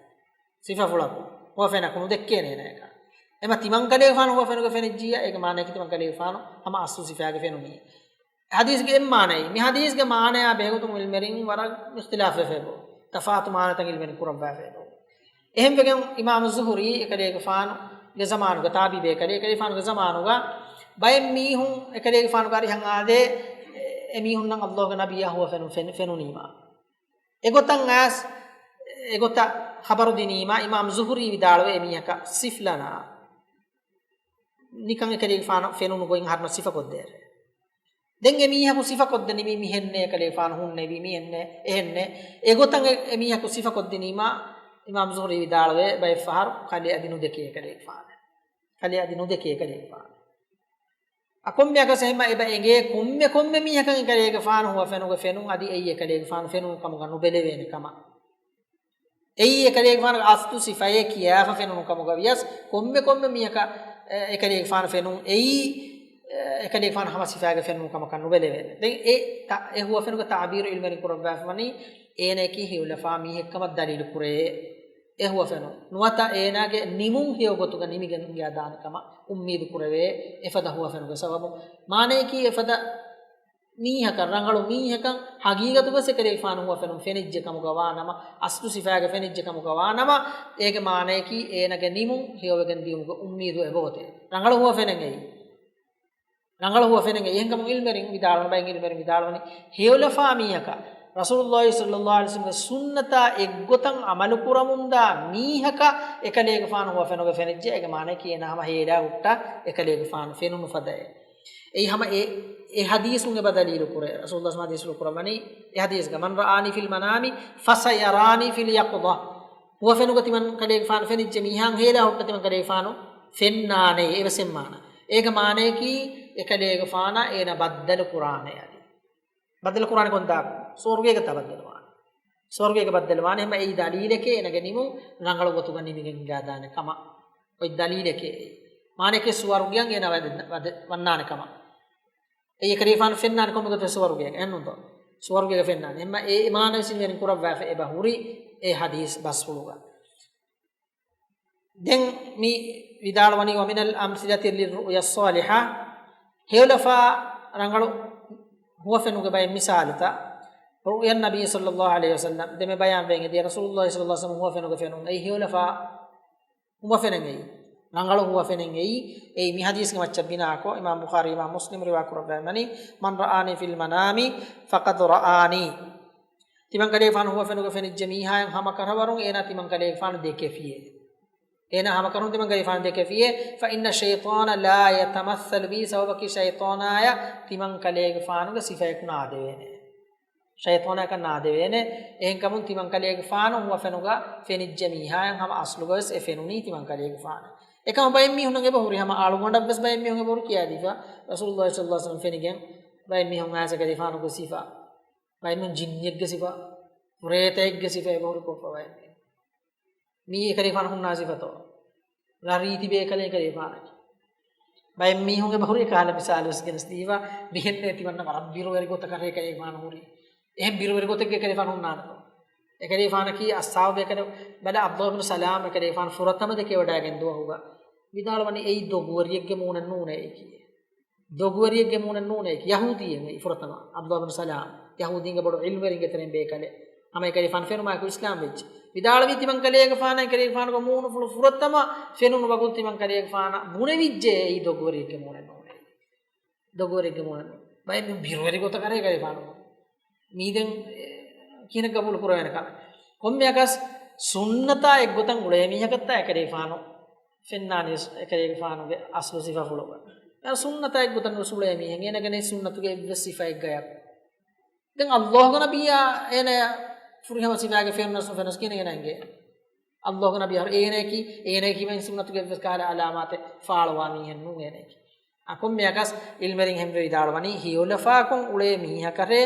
ސިފަފުޅަކު. ހުވަފެނަކު ނުދެއްކޭނެ އޭނަޔަކަށް. އެމަ ތިމަންކަލޭގެފާނު ހުވަފެނުގަ ފެނިއްޖިއްޔާ، އޭގެ މާނަޔަކީ ތިމަންކަލޭގެފާނު ހަމަ އަސްލު ސިފަޔާގެ ފެނުނީ. ޙަދީޘްގެ އެއް މާނައެއް. މި ޙަދީޘްގެ މާނަޔާ ބެހޭގޮތުން ޢިލްމުވެރިން ވަރަށް އިޚްތިލާފްވެފައިވޭ. ތަފާތު މާނަތައް ޢިލްމުވެރިން ކުރައްވާފައިވޭ. އެހެންވެގެން އިމާމު ޒުހުރީ އެކަލޭގެފާނުގެ ޒަމާނުގަ، ތާބިޢީ ބޭކަލެއް، އެކަލޭގެފާނުގެ ޒަމާނުގަ ބައެއް މީހުން އެކަލޭގެފާނުގެ އަރިހަށް އާދޭ، އެ މީހުންނަށް ﷲގެ ނަބިއްޔާ ހުވަފެނުން ފެން-، ފެނުނީމާ. އެގޮތަށް އައިސް، އެގޮތަށް ޚަބަރު ދިނީމާ، އިމާމު ޒުހުރީ ވިދާޅުވޭ އެމީހަކަށް ސިފްލަނާ. ނިކަން އެކަލޭގެފާނު ފެނުނު ގޮތް އަހަރުންނަށް ސިފަކޮށްދޭށޭ. ދެން އެމީހަކު ސިފަކޮށްދެނީ މި-، މިހެންނޭ އެކަލޭގެފާނު ހުންނެވީ، މިހެންނޭ، އެހެންނޭ. އެގޮތަށް އެ-، އެމީހަކު ސިފަކޮށްދިނީމާ، އިމާމު ޒުހުރީ ވިދާޅުވޭ، ބައެއްފަހަރު ކަލޭ އަދި ނުދެކޭ އެކަލޭގެފާނު. ކަލޭ އަދި ނުދެކޭ އެކަލޭގެފާނު. އަ، ކޮންމެއަކަސް އެހެންމަ އެބަ އެނގޭ ކޮންމެ ކޮންމެ މީހަކަށް އެކަލޭގެފާނު ހުވަފެނުގެ ފެނުން އަދި އެއީ އެކަލޭގެފާނު ފެނުނު ކަމުގަ ނުބެލެވޭނެ ކަމަށް. އެއީ އެކަލޭގެފާނުގެ އަސްލު ސިފައޭ ކިޔާފަ ފެނުނު ކަމުގަ ވިޔަސް، ކޮންމެ ކޮންމެ މީހަކަށް، އެ، އެކަލޭގެފާނު ފެނުން އެއީ، އެ، އެކަލޭގެފާނު ހަމަ ސިފައިގެ ފެނުނު ކަމަކަށް ނުބެލެވޭނެ. ދެން އެ ތަ-، އެ ހުވަފެނުގެ ތަޢުބީރު ޢިލްމުވެރިން ކުރައްވާފަ ވަނީ، އޭނަޔަކީ ހެޔޮލަފާ މީހެއްކަމަށް ދަލީލު ކުރޭ. އެ ހުވަފެނުން ނުވަތަ އޭނާގެ ނިމުން ހެޔޮ ގޮތުގަ ނިމިގެން ހިނގާދާނެ ކަމަށް އުއްމީދު ކުރެވޭ އެފަދަ ހުވަފެނުގެ ސަބަބުން. މާނަޔަކީ އެފަދަ މީހަކަށް، ރަނގަޅު މީހަކަށް ހަގީގަތުގަސް އެކަލޭގެފާނު ހުވަފެނުން ފެނިއްޖެ ކަމުގަ ވާނަމަ، އަސްލު ސިފައިގަ ފެނިއްޖެ ކަމުގަ ވާނަމަ، އޭގެ މާނަޔަކީ އޭނަގެ ނިމުން ހެޔޮވެގެން ދިޔުމުގެ އުއްމީދު އެބައޮތޭ. ރަނގަޅު ހުވަފެނެއް އެއީ. ރަނގަޅު ހުވަފެނެއް އެއީ. އެހެންކަމުން ޢިލްމުވެރިން ވިދާޅުވަނީ، ބައެއް ޢިލްމުވެރިން ވިދާޅުވަނީ، ހެޔޮލަފާ މީހަކަށް، ރަސޫލުﷲ ޞައްލަﷲ ޢަލައިހި ވަސައްލަމްގެ ސުންނަތާ އެއްގޮތަށް ޢަމަލު ކުރަމުންދާ މީހަކަށް އެކަލޭގެފާނު ހުވަފެނުގަ ފެނިއްޖެ، އޭގެ މާނައަކީ އޭނާ ހަމަ ހޭލާ ހުއްޓާ އެކަލޭގެފާނު ފެނުނު ފަދައޭ. އެއީ ހަމަ އެ، އެ ޙަދީޘުން އެބަ ދަލީލު ކުރޭ. ރަސޫލުﷲ ޙަދީޘްފުޅު ކުރައްވަނީ އެ ޙަދީޘްގަ، من رآني في المنام فسيراني في اليقظة. ހުވަފެނުގަ ތިމަން ކަލޭގެފާނު ފެނިއްޖެ މީހާ ހޭލާ ހުއްޓާ ތިމަން ކަލޭގެފާނު ފެންނާނެ، އެވެސް އެއް މާނަ. އޭގެ މާނަޔަކީ އެކަލޭގެފާނާ އޭނަ ބައްދަލު ކުރާނެ އަދި. ބައްދަލު ކުރާނެ ކޮންތާކު؟ ސުވަރުގޭގަ ތާ ބައްދަލުވާނެ. ސުވަރުގޭގަ ބައްދަލުވާނެ. ހަމަ އެއީ ދަލީލެކޭ އޭނަގެ ނިމުން ރަނގަޅު ގޮތުގަ ނިމިގެން ހިނގާދާނެ ކަމަށް. އޮތް ދަލީލެކޭ އެއީ. މާނަޔަކީ ސުވަރުގެއަށް އޭނަ ވަދެ-، ވަދެ-، ވަންނާނެ ކަމަށް. އެއީ އެކަލޭގެފާނު ފެންނާނެ ކޮންމެ ގޮތެއް ސުވަރުގޭގަ. އެހެންނޫންތޯ؟ ސުވަރުގޭގަ ފެންނާނެ. އެހެންމަ އެ މާނަ ވެސް ވެރިން ކުރައްވާފަ އެބަ ހުރި އެ ޙަދީޘް ބަސްފުޅުގަ. ދެން މި ވިދާޅުވަނީ، ومن الأمثلة للرؤيا الصالحة، ހެޔޮލަފާ ރަނގަޅު ހުވަފެނުގެ ބައެއް މިސާލުތައް، رؤيا النبي صلى الله عليه وسلم، ދެމެ ބަޔާންވެގެން އެދިޔަ ރަސޫލުﷲ ޞައްލަﷲ ޢަލައިހި ވަސައްލަމް ހުވަފެނުގެ ފެނުން، އެއީ ހެޔޮލަފާ ހުވަފެނެއް އެއީ. ރަނގަޅު ހުވަފެނެއް އެއީ. އެއީ މި ޙަދީޘްގެ މައްޗަށް ބިނާކޮށް، އިމާމް ބުޚާރީ، އިމާމް މުސްލިމް ރިވާ ކުރައްވައި ވަނީ، من رآني في المنام فقد رآني. ތިމަންކަލޭގެފާނު ހުވަފެނުގަ ފެނިއްޖެ މީހާއަށް ހަމަކަށަވަރުން އޭނާ ތިމަންކަލޭގެފާނު ދެކެފިއޭ. އޭނާ ހަމަކަށަވަރުން ތިމަންކަލޭގެފާނު ދެކެފިއޭ. فإن الشيطان لا يتمثل بي، ސަބަބަކީ ޝައިޠާނާޔަށް ތިމަންކަލޭގެފާނުގެ ސިފަޔަކު ނާދެވޭނެ. ޝައިޠާނާޔަކަށް ނާދެވޭނެ. އެހެންކަމުން ތިމަންކަލޭގެފާނު ހުވަފެނުގަ ފެނިއްޖެ މީހާއަށް ހަމަ އަސްލުގަވެސް އެ ފެނުނީ ތިމަންކަލޭގެފާނު. އެކަމަ ބައެއް މީހުންނަށް އެބަހުރި ހަމަ އަޅުގަނޑަށްވެސް ބައެއް މީހުން އެބަހުރި ކިޔާދީފަ، ރަސޫލުﷲ ޞައްލަﷲ ޢަލައިހި ވަސައްލަމް ފެނިގެން ބައެއް މީހުން އައިސް އެކަލޭގެފާނުގެ ސިފަ. ބައެއް މީހުން ޖިންނެއްގެ ސިފަ، ފުރޭތައެއްގެ ސިފަ އެބަހުރި ކޮށްފަ ބައެއް މީހުން. މީ އެކަލޭގެފާނު ހުންނާ ސިފަތޯ؟ ރަށްރީތި ބޭކަލެއް އެކަލޭގެފާނަކީ. ބައެއް މީހުން އެބަ ހުރި ކަހަލަ މިސާލު ވެސް ގެނެސްދީފަ، މިހެންނޭ ތިމަންނަ ވަރަށް ބިރުވެރި ގޮތަކަށް ރޭ އެކަލޭގެފާނު ހުރީ. އެހެން ބިރުވެރި ގޮތެއްގެ އެކަލޭގެފާނު ހުންނާނެތޯ؟ އެކަލޭގެފާނަކީ އައްސާބު ބޭކަލެ، ބަލަ ޢަބްދުﷲ ބިން ސަލާމް އެކަލޭގެފާނު ފުރަތަމަ ދެކެވަޑައިގެން ދުވަހުގަ ވިދާޅުވަނީ އެއީ ދޮގުވެރިއެއްގެ މޫނެއް ނޫނޭ އެއީކީ. ދޮގުވެރިއެއްގެ މޫނެއް ނޫނޭ އެއީކީ. ޔަހޫދީއެއް އެއީ ފުރަތަމަ، ޢަބްދުﷲ ބިން ސަލާމް. ޔަހޫދީންގެ ބޮޑު ޢިލްމުވެރިންގެ ތެރެއިން ބޭކަލެއް. ހަމަ އެކަލޭގެފާނު ފެނުމާއެކު އިސްލާމް ވެއްޖެ. ވިދާޅުވީ ތިމަން ކަލޭގެފާނަށް އެކަލޭގެފާނުގެ މޫނުފުޅު ފުރަތަމަ ފެނުނު ވަގުތު ތިމަން ކަލޭގެފާނަށް ބުނެވިއްޖެ އެއީ ދޮގުވެރިއެއްގެ މޫނެއް ނޫނޭ. ދޮގުވެރިއެއްގެ މޫނެއް ނޫނޭ. ބައެއް މީހުން ބިރުވެރި ގޮތަކަށް ރޭ އެކަލޭގެފާނު. މީ ދެން، އެ، ކިހިނެއް ގަބޫލު ކުރެވޭނެ ކަމެއް. ކޮންމެއަކަސް ސުންނަތާ އެއްގޮތަށް އުޅޭ މީހަކަށްތާ އެކަލޭގެފާނު ފެންނާނީ އެކަލޭގެފާނުގެ އަސްލު ސިފަފުޅުގަ. އެ ސުންނަތާ އެއްގޮތަށް ނުވެސް އުޅޭ މީހެއް އޭނަގެ ނެތް ސުންނަތުގެ އެއްވެސް ސިފައެއްގަޔަކު. ދެން ﷲގެ ނަބިއްޔާ އޭނަ ފުރިހަމަ ސިފައިގެ ފެނުނަސް ނުފެނުނަސް ކިހިނެއް އޭނަ އެނގޭ؟ ﷲގެ ނަބިއްޔާ އޭނައަކީ، އޭނައަކީ މެން ސުންނަތުގެ އެއްވެސް ކަހަލަ އަލާމާތެއް ފާޅުވާ މީހެއް ނޫނޭ އޭނައަކީ. އަ، ކޮންމެއަކަސް ޢިލްމުވެރިން ހެންވެ ވިދާޅުވަނީ ހެޔޮލަފާކޮށް އުޅޭ މީހަކަށް ރޭ،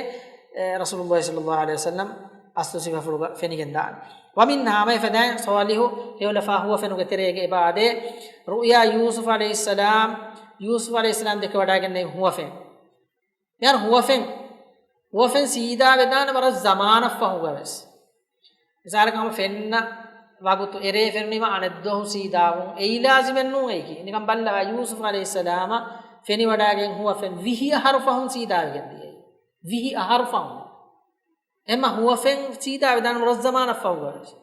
އެ، ރަސޫލުﷲ ޞައްލަﷲު ޢަލައިހި ވަސައްލަމް އަސްލު ސިފަފުޅުގަ ފެނިގެން ދާނެ. ވަމިންހާ ހަމަ އެފަދައިން ޞާލިޙު ހެޔޮލަފާ ހުވަފެނުގެ ތެރޭގަ އެބަ އާދޭ، ރުއުޔާ ޔޫސުފް ޢަލައިހިއްސަލާމް، ޔޫސުފް ޢަލައިހިއްސަލާމް ދެކެވަޑައިގެންނެވި ހުވަފެން. މިހާރު ހުވަފެން، ހުވަފެން ސީދާ ވެދާނެ ވަރަށް ޒަމާނަށް ފަހުގަ ވެސް. މިސާލަކަށް ހަމަ ފެންނަ ވަގުތު އެރޭ ފެނުނީމަ އަނެއްދުވަހު ސީދާވުން އެއީ ލާޒިމެއް ނޫން އެއީކީ. ނިކަން ބައްލަވާ ޔޫސުފް ޢަލައިހިއްސަލާމަށް ފެނިވަޑައިގެން ހުވަފެން ވިހި އަހަރު ފަހުން ސީދާވެގެން ދިޔައީ. ވިހި އަހަރު ފަހުން. އެމަ ހުވަފެން ސީދާ ވެދާނެ ވަރަށް ޒަމާނަށް ފަހުގަ ވެސް.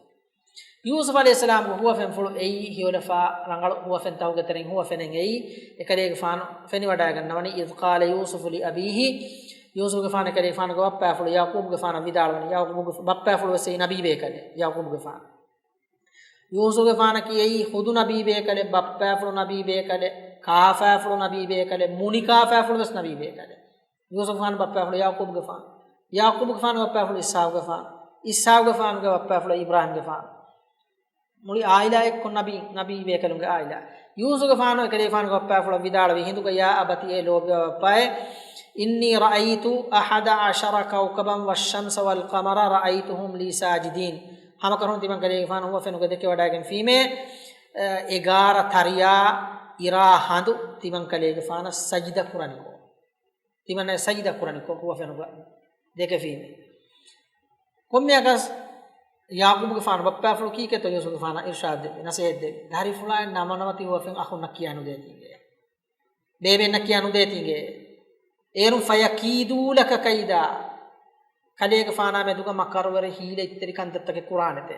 ޔޫސުފް ޢަލައިހިއްސަލާމްގެ ހުވަފެންފުޅު އެއީ ހެޔޮލަފާ ރަނގަޅު ހުވަފެންތަކުގެ ތެރެއިން ހުވަފެނެއް އެއީ. އެކަލޭގެފާނު ފެނިވަޑައިގަންނަވަނީ، إذ قال يوسف لأبيه، ޔޫސުފްގެފާނު އެކަލޭގެފާނުގެ ބައްޕާފުޅު ޔަޢުޤޫބުގެފާނަށް ވިދާޅުވަނީ، ޔަޢުޤޫބުގެ ބައްޕާފުޅު ވެސް އެއީ ނަބީ ބޭކަލެއް، ޔަޢުޤޫބުގެފާނު. ޔޫސުފްގެފާނަކީ އެއީ ޚުދު ނަބީ ބޭކަލެއް، ބައްޕާފުޅު ނަބީ ބޭކަލެއް، ކާފާފުޅު ނަބީ ބޭކަލެއް، މުނިކާފާފުޅު ވެސް ނަބީ ބޭކަލެއް. ޔޫސުފްގެފާނު ބައްޕާފުޅު ޔަޢުޤޫބުގެފާނު. ޔަޢުޤޫބުގެފާނު ބައްޕާފުޅު އިސްޙާޤުގެފާނު. އިސްޙާޤުގެފާނުގެ ބައްޕާފުޅު އިބްރާހީމްގެފާނު. މުޅި ޢާއިލާ އެއްކޮށް ނަބީ، ނަބީ ބޭކަލުންގެ ޢާއިލާ. ޔޫސުފްގެފާނު އެކަލޭގެފާނުގެ ބައްޕާފުޅަށް ވިދާޅުވީ ހިނދުގަ، ޔާ އަބަތި، އޭ ލޯބިވާ ބައްޕާއޭ، إني رأيت أحد عشر كوكبا والشمس والقمر رأيتهم لي ساجدين. ހަމަކަށަވަރުން ތިމަން ކަލޭގެފާނު ހުވަފެނުގަ ދެކެވަޑައިގެންފީމޭ، އެ، އެގާރަ ތަރިޔާ އިރާ ހަނދު ތިމަން ކަލޭގެފާނަށް ސަޖިދަ ކުރަނިކޮށް. ތިމަން ސަޖިދަ ކުރަނިކޮށް ހުވަފެނުގަ ދެކެފީމޭ. ކޮންމެއަކަސް ޔަޢުޤޫބުގެފާނު ބައްޕާފުޅު ކީކޭތޯ ޔޫސުފްގެފާނަށް އިރްޝާދު ދެއްވީ، ނަޞޭޙަތް ދެއްވީ؟ ދަރިފުޅާއިން ނަމަނަމަ ތި ހުވަފެން އަޚުންނަށް ކިޔާ ނުދޭތީގެ. ބޭބެއިންނަށް ކިޔާ ނުދޭތީގެ. އޭރުން فيكيدوا لك كيدا. ކަލޭގެފާނާ މެދުގަ މަކަރުވެރި ހީލަތްތެރި ކަންތައްތަކެއް ކުރާނެތޭ.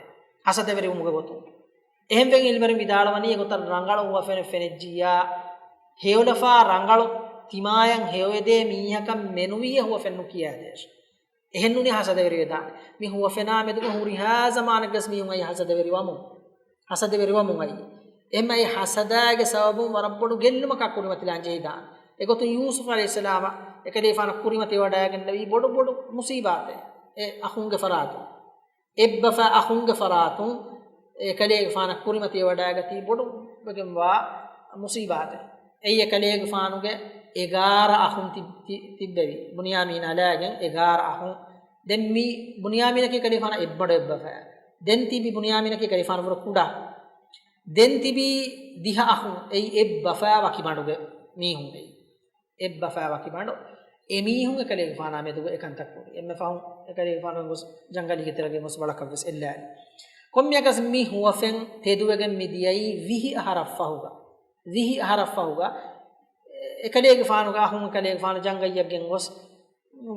ހަސަދަވެރިވުމުގެ ގޮތުން. އެހެންވެ ޢިލްމުވެރިން ވިދާޅުވަނީ އެގޮތަށް ރަނގަޅު ހުވަފެނެއް ފެނިއްޖިއްޔާ، ހެޔޮލަފާ ރަނގަޅު ތިމާޔަށް ހެޔޮއެދޭ މީހަކަށް މެނުވީ އެ ހުވަފެން ނުކިޔާދޭށޭ. އެހެންނޫނީ ހަސަދަވެރިވެދާނެ. މި ހުވަފެނާ މެދުގަ ހުރިހާ ޒަމާނެއްގަސް މީހުން އައީ ހަސަދަވެރިވަމުން. ހަސަދަވެރިވަމުން އައީ. އެހެންމަ އެ ހަސަދާގެ ސަބަބުން ވަރަށް ބޮޑު ގެއްލުމަކާ ކުރިމަތިލާން ޖެހިދާނެ. އެގޮތުން ޔޫސުފް ޢަލައިހިއްސަލާމަށް އެކަލޭގެފާނަށް ކުރިމަތިވެވަޑައިގެންނެވި ބޮޑު ބޮޑު މުޞީބާތެއް އެ އަޚުންގެ ފަރާތުން. އެއްބަފާ އަޚުންގެ ފަރާތުން އެކަލޭގެފާނަށް ކުރިމަތިވެވަޑައިގަތީ ބޮޑުވެގެންވާ މުޞީބާތެއް. އެއީ އެކަލޭގެފާނުގެ އެގާރަ އަޚުން ތި-، ތި-، ތިއްބެވި. ބުންޔާމީނާ ލާގެން އެގާރަ އަޚުން. ދެން މި ބުންޔާމީނަކީ އެކަލޭގެފާނަށް އެއްބަނޑު އެއްބަފާ. ދެން ތިބި ބުންޔާމީނަކީ އެކަލޭގެފާނުގެ ކުޑަ. ދެން ތިބި ދިހަ އަޚުން. އެއީ އެއްބަފާ ވަކިބަނޑުގެ މީހުން އެއީ. އެއްބަފާ ވަކިބަނޑު. އެމީހުން އެކަލޭގެފާނާ މެދުގަ އެކަންތައް ކުރި. އެންމެ ފަހުން އެކަލޭގެފާނު ގޮސް ޖަންގަލީގެ ތެރޭގަ ގޮސް ވަޅަކަށް ވެސް އެއްލާލި. ކޮންމެއަކަސް މި ހުވަފެން ތެދުވެގެން މި ދިޔައީ ވިހި އަހަރަށް ފަހުގަ. ވިހި އަހަރަށް ފަހުގަ އެކަލޭގެފާނުގެ އަޚުން އެކަލޭގެފާނު ޖަންގައްޔަށް ގެންގޮސް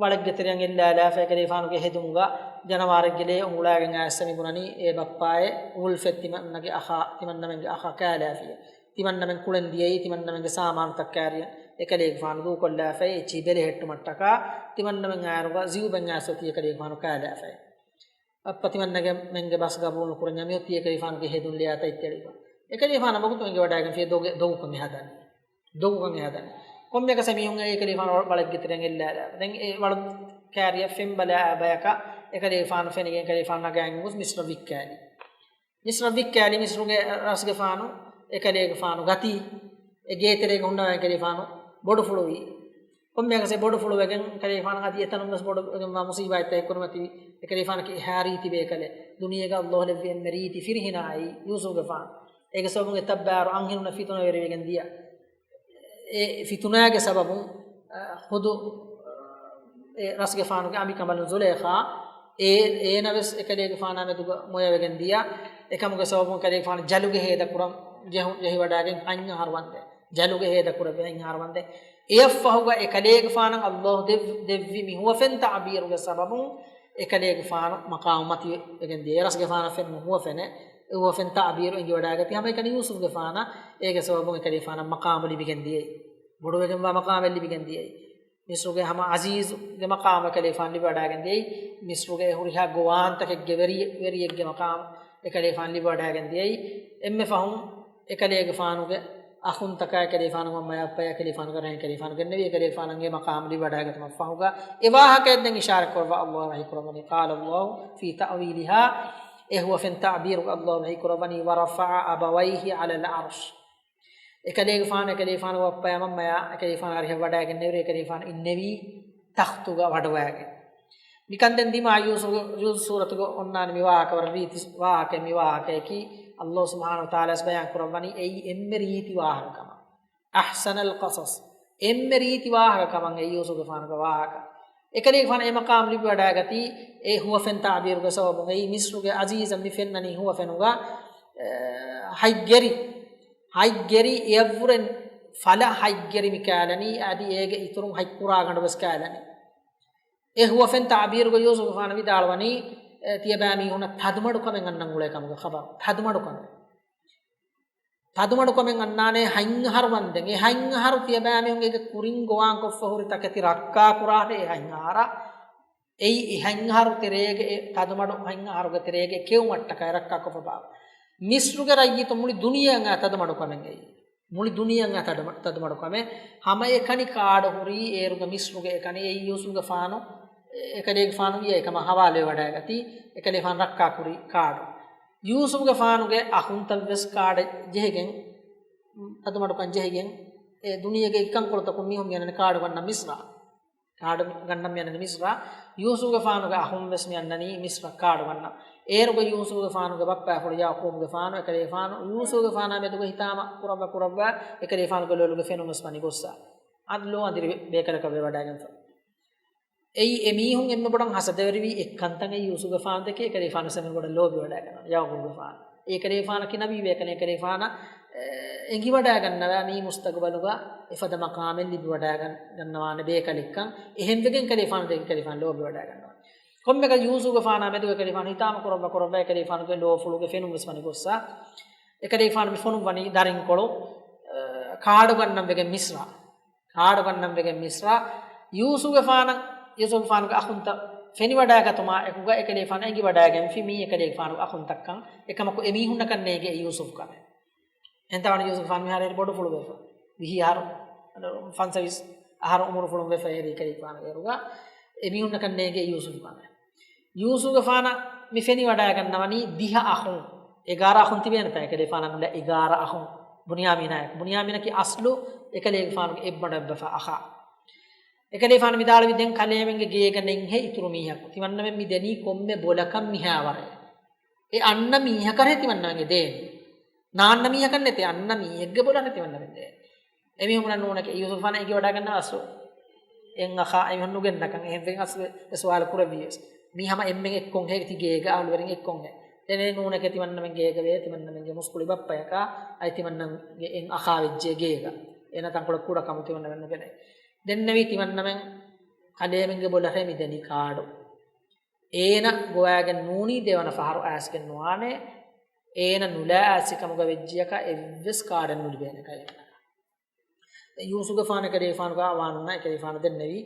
ވަޅެއްގެ ތެރެއަށް އެއްލާލާފަ. އެކަލޭގެފާނުގެ ހެދުމުގަ ޖަނަވާރެއްގެ ލޭ އުނގުޅާގެން އައިސް މި ބުނަނީ އޭ ބައްޕާއޭ، އުލްފަތް ތިމަންނަގެ އަޚާ، ތިމަންނަމެންގެ އަޚާ ކާލާފިޔޭ. ތިމަންނަމެން ކުޅެން ދިޔައީ ތިމަންނަމެންގެ ސާމާނުތައް ކާރިޔަށް. އެކަލޭގެފާނު ދޫކޮށްލާފައި އެއްޗިހި ބެލެހެއްޓުމަށްޓަކާ ތިމަންނަމެން އާއިރުގަ ޒިއުބެން އައިސް އޮތީ އެކަލޭގެފާނު ކާލާފައި. ބައްޕަ ތިމަންނަގެ މެންގެ ބަސް ގަބޫލު ނުކުރަންޏާ މިއޮތީ އެކަލޭގެފާނުގެ ހެދުން ލެޔާ ތަތްތެޅިފަ. އެކަލޭގެފާނަށް ވަގުތު އެނގިވަޑައިގެންފިޔޭ ދޮގެ-، ދޮގުކަމެއް ހަދަނީ. ދޮގުކަމެއް ހަދަނީ. ކޮންމެއަކަސް އެމީހުން އެކަލޭގެފާނު ވަޅެއްގެ ތެރެއަށް އެއްލާލާ. ދެން އެ ވަޅު ކާރިޔަށް ފެންބަލާ ބަޔަކަށް އެކަލޭގެފާނު ފެނިގެން އެކަލޭގެފާނު ނަގާގެން ގޮސް މިސްރަށް ވިއްކާލި. މިސްރަށް ވިއްކާލި. މިސްރުގެ ރަސްގެފާނު އެކަލޭގެފާނު ގަތީ. އެ ގޭތެރޭގަ ހުންނަވާ އެކަލޭގެފާނު ބޮޑުފުޅުވީ. ކޮންމެއަކަސް އެ ބޮޑުފުޅުވެގެން އެކަލޭގެފާނަށް އަދި އެތަނުން ވެސް ބޮޑުވެގެންވާ މުސީބާތްތައް ކުރިމަތިވި. އެކަލޭގެފާނަކީ އެހާ ރީތި ބޭކަލެއް. ދުނިޔޭގަ ﷲ ލެއްވި އެންމެ ރީތި ފިރިހެނާއީ ޔޫސުފްގެފާނު. އޭގެ ސަބަބުން އެތައްބާރު އަންހެނުންނަށް ފިތުނަވެރިވެގެން ދިޔަ. އެ ފިތުނާގެ ސަބަބުން، އަ، ޚުދު، އެ ރަސްގެފާނުގެ އަނބިކަނބަލުން ޒުލޭޚާ އޭ، އޭނަވެސް އެކަލޭގެފާނާ މެދުގަ މޮޔަވެގެން ދިޔަ. އެކަމުގެ ސަބަބުން ކަލޭގެފާނު ޖަލުގެ ހޭދަކުރަން ޖެހު-، ޖެހިވަޑައިގެން ހަތް އަހަރު ވަންދެން. ޖަލުގެ ހޭދަކުރެއްވި ހަތް އަހަރު ވަންދެން. އެއަށްފަހުގަ އެކަލޭގެފާނަށް ﷲ ދެއް-، ދެއްވި މި ހުވަފެން ތަޢުބީރުގެ ސަބަބުން އެކަލޭގެފާނު މަޤާމު މަތިވެގެން ދިޔަ. އެ ރަސްގެފާނަށް ފެނުނު ހުވަފެނެއް، އެ ހުވަފެން ތަޢުބީރު އެނގިވަޑައިގަތީ ހަމައެކަނި ޔޫސުފްގެފާނަށް، އޭގެ ސަބަބުން އެކަލޭގެފާނަށް މަޤާމު ލިބިގެން ދިޔައީ. ބޮޑުވެގެންވާ މަޤާމެއް ލިބިގެން ދިޔައީ. މިސްރުގެ ހަމަ ޢަޒީޒުގެ މަޤާމު އެކަލޭގެފާނު ލިބިވަޑައިގެން ދިޔައީ. މިސްރުގެ ހުރިހާ ގޮވާންތަކެއްގެ ވެރި-، ވެރިއެއްގެ މަޤާމު އެކަލޭގެފާނު ލިބިވަޑައިގެން ދިޔައީ. އެންމެ ފަހުން އެކަލޭގެފާނުގެ އަޚުންތަކާ އެކަލޭގެފާނުގެ މަންމަޔާ ބައްޕަޔާ އެކަލޭގެފާނުގެ ރަށެއް އެކަލޭގެފާނު ގެންނެވި. އެކަލޭގެފާނަށް އެ މަޤާމު ލިބިވަޑައިގަތުމަށް ފަހުގަ އެ ވާހަކައެއް ދެން އިޝާރަތް ކުރައްވާ ﷲ ވަޙީ ކުރައްވަނީ. قال الله في تأويلها، އެ ހުވަފެން ތަޢުބީރުގަ ﷲ ވަޙީ ކުރައްވަނީ، ورفع أبويه على العرش. އެކަލޭގެފާނު، އެކަލޭގެފާނުގެ ބައްޕަޔާ މަންމަޔާ އެކަލޭގެފާނު އަރިހަށް ވަޑައިގެންނެވި. އެކަލޭގެފާނު އިންނެވީ ތަޚްތުގަ ވަޑުވައިގެން. މިކަން ދެން ދިމާ ޔޫސުފް، ޔޫސުފް ސޫރަތުގަ އޮންނާނެ މި ވާހަކަ ވަރަށް ރީތި ވާހަކައެއް. މި ވާހަކަޔަކީ ﷲ ސުބްޙާނަހޫ ވަތަޢާލާ ވެސް ބަޔާން ކުރައްވަނީ އެއީ އެންމެ ރީތި ވާހަކަ ކަމަށް. أحسن القصص، އެންމެ ރީތި ވާހަކަ ކަމަށް އެ ޔޫސުފްގެފާނުގެ ވާހަކަ. އެކަލޭގެފާނަށް އެ މަޤާމު ލިބިވަޑައިގަތީ އެ ހުވަފެން ތަޢުބީރުގެ ސަބަބުން. އެއީ މިސްރުގެ ޢަޒީޒަށް މި ފެންނަނީ ހުވަފެނުގަ، އެ، ހަތް ގެރި، ހަތް ގެރި އެއަށްވުރެން ފަލަ ހަތް ގެރި މި ކާލަނީ، އަދި އޭގެ އިތުރުން ހަތް ކުރާގަނޑު ވެސް ކާލަނީ. އެ ހުވަފެން ތަޢުބީރުގަ ޔޫސުފްގެފާނު ވިދާޅުވަނީ، އެ، ތިޔަބައިމީހުންނަށް ތަދުމަޑުކަމެއް އަންނަން އުޅޭ ކަމުގެ ޚަބަރު. ތަދުމަޑުކަމެއް. ތަދުމަޑުކަމެއް އަންނާނޭ ހަތް އަހަރު ވަންދެން. އެ ހަތް އަހަރު ތިޔަބައިމީހުން އޭގެ ކުރިން ގޮވާން ކޮށްފަ ހުރި ތަކެތި ރައްކާ ކުރާށޭ އެ ހަތް އަހަރަށް. އެއީ އެ ހަތް އަހަރު ތެރޭގެ އެ ތަދުމަޑު، ހަތް އަހަރުގެ ތެރޭގެ ކެއުމަށްޓަކައި ރައްކާ ކޮށްފަ ބާ. މިސްރުގެ ރައްޔިތުން މުޅި ދުނިޔެއަށް އާ ތަދުމަޑުކަމެއް އެއީ. މުޅި ދުނިޔެއަށް އާ ތަދުމަ-، ތަދުމަޑުކަމެއް. ހަމައެކަނި ކާޑު ހުރީ އޭރުގެ މިސްރުގެ އެކަނި. އެއީ ޔޫސުފްގެފާނު، އެކަލޭގެފާނު ވިޔަ އެކަމަށް ހަވާލުވެވަޑައިގަތީ. އެކަލޭގެފާނު ރައްކާކުރި ކާޑު. ޔޫސުފްގެފާނުގެ އަޚުންތައް ވެސް ކާޑެއް ޖެހިގެން، ތަދުމަޑުކަން ޖެހިގެން، އެ ދުނިޔޭގެ އެކިކަންކޮޅުތަކުން މީހުން މިއަންނަނީ ކާޑު ގަންނަން މިސްރާ. ކާޑު ގަންނަން މިއަންނަނީ މިސްރާ. ޔޫސުފްގެފާނުގެ އަޚުން ވެސް މިއަންނަނީ މިސްރަށް ކާޑު ގަންނަން. އޭރުގަ ޔޫސުފްގެފާނުގެ ބައްޕަ އަފުޅު ޔަޢުޤޫބުގެފާނު، އެކަލޭގެފާނު، ޔޫސުފްގެފާނާ މެދުގަ ހިތާމަ ކުރައްވާ ކުރައްވާ، އެކަލޭގެފާނުގެ ލޮލުގެ ފެނުން ވެސް ފަނި ގޮއްސަ. އަދި ލޯ އަނދިރި ބޭކަލަކަށް ވެވަޑައިގެންފަ. އެއީ އެމީހުން އެންމެ ބޮޑަށް ހަސަދަވެރިވީ އެއްކަންތައް. އެ ޔޫސުފްގެފާނު ދެކެ އެކަލޭގެފާނު ވެސް އެންމެ ބޮޑަށް ލޯބިވަޑައިގަންނަވާ. ޔަޢުޤޫބުގެފާނު. އެކަލޭގެފާނަށް ކިނަވީ ބޭކަލެއް އެކަލޭގެފާނަށް، އެ، އެނގިވަޑައިގަންނަވާ މީ މުސްތަޤުބަލުގަ އެފަދަ މަޤާމެއް ލިބިވަޑައިގަން-، ގަންނަވާނެ ބޭކަލެއްކަން. އެހެންވެގެން އެކަލޭގެފާނު ދެކެ އެކަލޭގެފާނު ލޯބިވަޑައިގަންނަވާ. ކޮންމެއަކަސް ޔޫސުފްގެފާނާ މެދު އެކަލޭގެފާނު ހިތާމަ ކުރައްވާ ކުރައްވާ އެކަލޭގެފާނުގެ ލޯފުޅުގެ ފެނުން ވެސް ފަނި ގޮއްސަ. އެކަލޭގެފާނު މި ފޮނުއްވަނީ ދަރިންކޮޅު، އެ، ކާޑު ގަންނަން ވެގެން މިސްރާ. ކާޑު ގަންނަން ވެގެން މިސްރާ. ޔޫސުފްގެފާނަށް، ޔޫސުފްގެފާނުގެ އަޚުންތައް ފެނިވަޑައިގަތުމާ އެކުގަ އެކަލޭގެފާނު އެނގިވަޑައިގެންފި މީ އެކަލޭގެފާނުގެ އަޚުންތައްކަން. އެކަމަކު އެމީހުންނަކަށް ނޭނގޭ އެ ޔޫސުފް ކަމެއް. އެހެންތާވަނީ ޔޫސުފްގެފާނު މިހާރު އެރި ބޮޑުފުޅުވެފަ. ވިހި އަހަރު، ފަންސަވީސް އަހަރު އުމުރުފުޅުން ވެފަ އެރި އެކަލޭގެފާނު އޭރުގަ. އެމީހުންނަކަށް ނޭނގޭ ޔޫސުފް ކަމެއް. ޔޫސުފްގެފާނަށް މި ފެނިވަޑައިގަންނަވަނީ ދިހަ އަޚުން. އެގާރަ އަޚުން ތިބޭނެތާ އެކަލޭގެފާނަށް އުޅޭ އެގާރަ އަޚުން. ބުންޔާމީނާއެކު. ބުންޔާމީނަކީ އަސްލު އެކަލޭގެފާނުގެ އެއްބަނޑު އެއްބަފާ އަޚާ. އެކަލޭގެފާނު ވިދާޅުވި ދެން ކަލޭމެންގެ ގޭގަ ނެތްހޭ އިތުރު މީހަކު. ތިމަންނަމެން މި ދެނީ ކޮންމެ ބޮލަކަށް މިހާވަރެއް. އެ އަންނަ މީހަކަށޭ ތިމަންނަމެން އެ ދޭނީ. ނާންނަ މީހަކަށް ނެތޭ، އަންނަ މީހެއްގެ ބޮލަށޭ ތިމަންނަމެން ދޭނީ. އެމީހުން ބުނަން ނޫނެކޭ ޔޫސުފްގެފާނަށް އެނގިވަޑައިގަންނަވާ އަސްލު އެއް އަޚާ އެމީހުން ނުގެންނަކަން. އެހެންވެގެން އަސްލު އެ ސުވާލު ކުރެއްވީ ވެސް. މީ ހަމަ އެންމެން އެއްކޮށް ހޭ ތި ގޭގަ އަހުލުވެރިން އެއްކޮށް ހޭ. ދެން އެ ނޫނެކޭ ތިމަންނަމެން ގޭގަ ވޭ، ތިމަންނަމެންގެ މުސްކުޅި ބައްޕަޔަކާ އަދި ތިމަންނަމެންގެ އެއް އަޚާ ވެއްޖެ ގޭގަ. އޭނަ ތަންކޮޅެއް ކުޑަކަމުން ތިމަންނަމެން ނުގެނެ. ދެންނެވީ ތިމަންނަމެން ކަލޭމެންގެ ބޮލަށޭ މި ދެނީ ކާޑު. އޭނަ ގޮވައިގެން ނޫނީ ދެވަނަ ފަހަރު އައިސްގެން ނުވާނެ. އޭނަ ނުލާ އައިސް ކަމުގަ ވެއްޖިޔަކަ އެއްވެސް ކާޑެއް ނުލިބޭނެ ކަލޭމެނަށް. ޔޫސުފްގެފާނު އެކަލޭގެފާނުގެ އަވާނުންނަށް އެކަލޭގެފާނު ދެންނެވީ،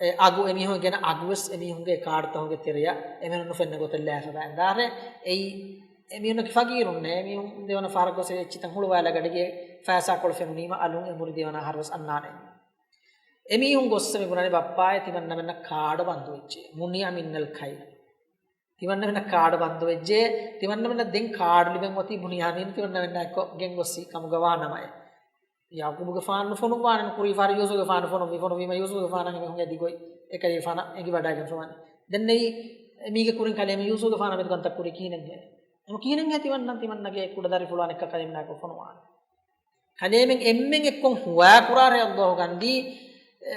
އެ އަގު އެމީހުން ގެނަ އަގުވެސް އެމީހުންގެ ކާޑުތަހުގެ ތެރެޔަށް އެމީހުން ނުފެންނަ ގޮތަށް ލާފަ ބައިންދާށޭ. އެއީ އެމީހުންނަކީ ފަގީރުންނޭ. އެމީހުން ދެވަނަ ފަހަރަށް ގޮސް އެއްޗިތައް ހުޅުވާލާ ގަޑިގެ ފައިސާކޮޅު ފެނުނީމަ އަލުން އެ މުރި ދެވަނަ އަހަރުވެސް އަންނާނެ. އެމީހުން ގޮއްސަ މި ބުނަނީ ބައްޕާއޭ ތިމަންނަމެންނަށް ކާޑު ބަންދުވެއްޖެ. މުނިޢަ މިންނަލް ޚައިރު. ތިމަންނަމެންނަށް ކާޑު ބަންދުވެއްޖެ. ތިމަންނަމެންނަށް ދެން ކާޑު ލިބެން އޮތީ ބުންޔާމީން ތިމަންނަމެންނާ އެއްކޮށް ގެންގޮއްސި ކަމުގަ ވާނަމައޭ. ޔަޢުޤޫބުގެފާނު ނުފޮނުއްވާނެ ކުރީ ފަހަރު ޔޫސުފްގެފާނު ފޮނުއްވި. ފޮނުއްވީމަ ޔޫސުފްގެފާނަށް އެމީހުން އެދިގޮތް އެކަލޭގެފާނަށް އެނގިވަޑައިގެންފަވާނެ. ދެންނެވީ މީގެ ކުރިން ކަލޭމެން ޔޫސުފްގެފާނާ މެދު ކަންތައް ކުރީ ކިހިނެއްހޭ؟ އެމަ ކިހިނެއްހޭ ތިމަންނަ، ތިމަންނަގެ ކުޑަ ދަރިފުޅާ އަނެއްކާ ކަލޭމެންނާއެކު ފޮނުވާނެ. ކަލޭމެން އެންމެން އެއްކޮށް ހުވާ ކުރާރޭ އައްލާހު ގަންދީ، އެ،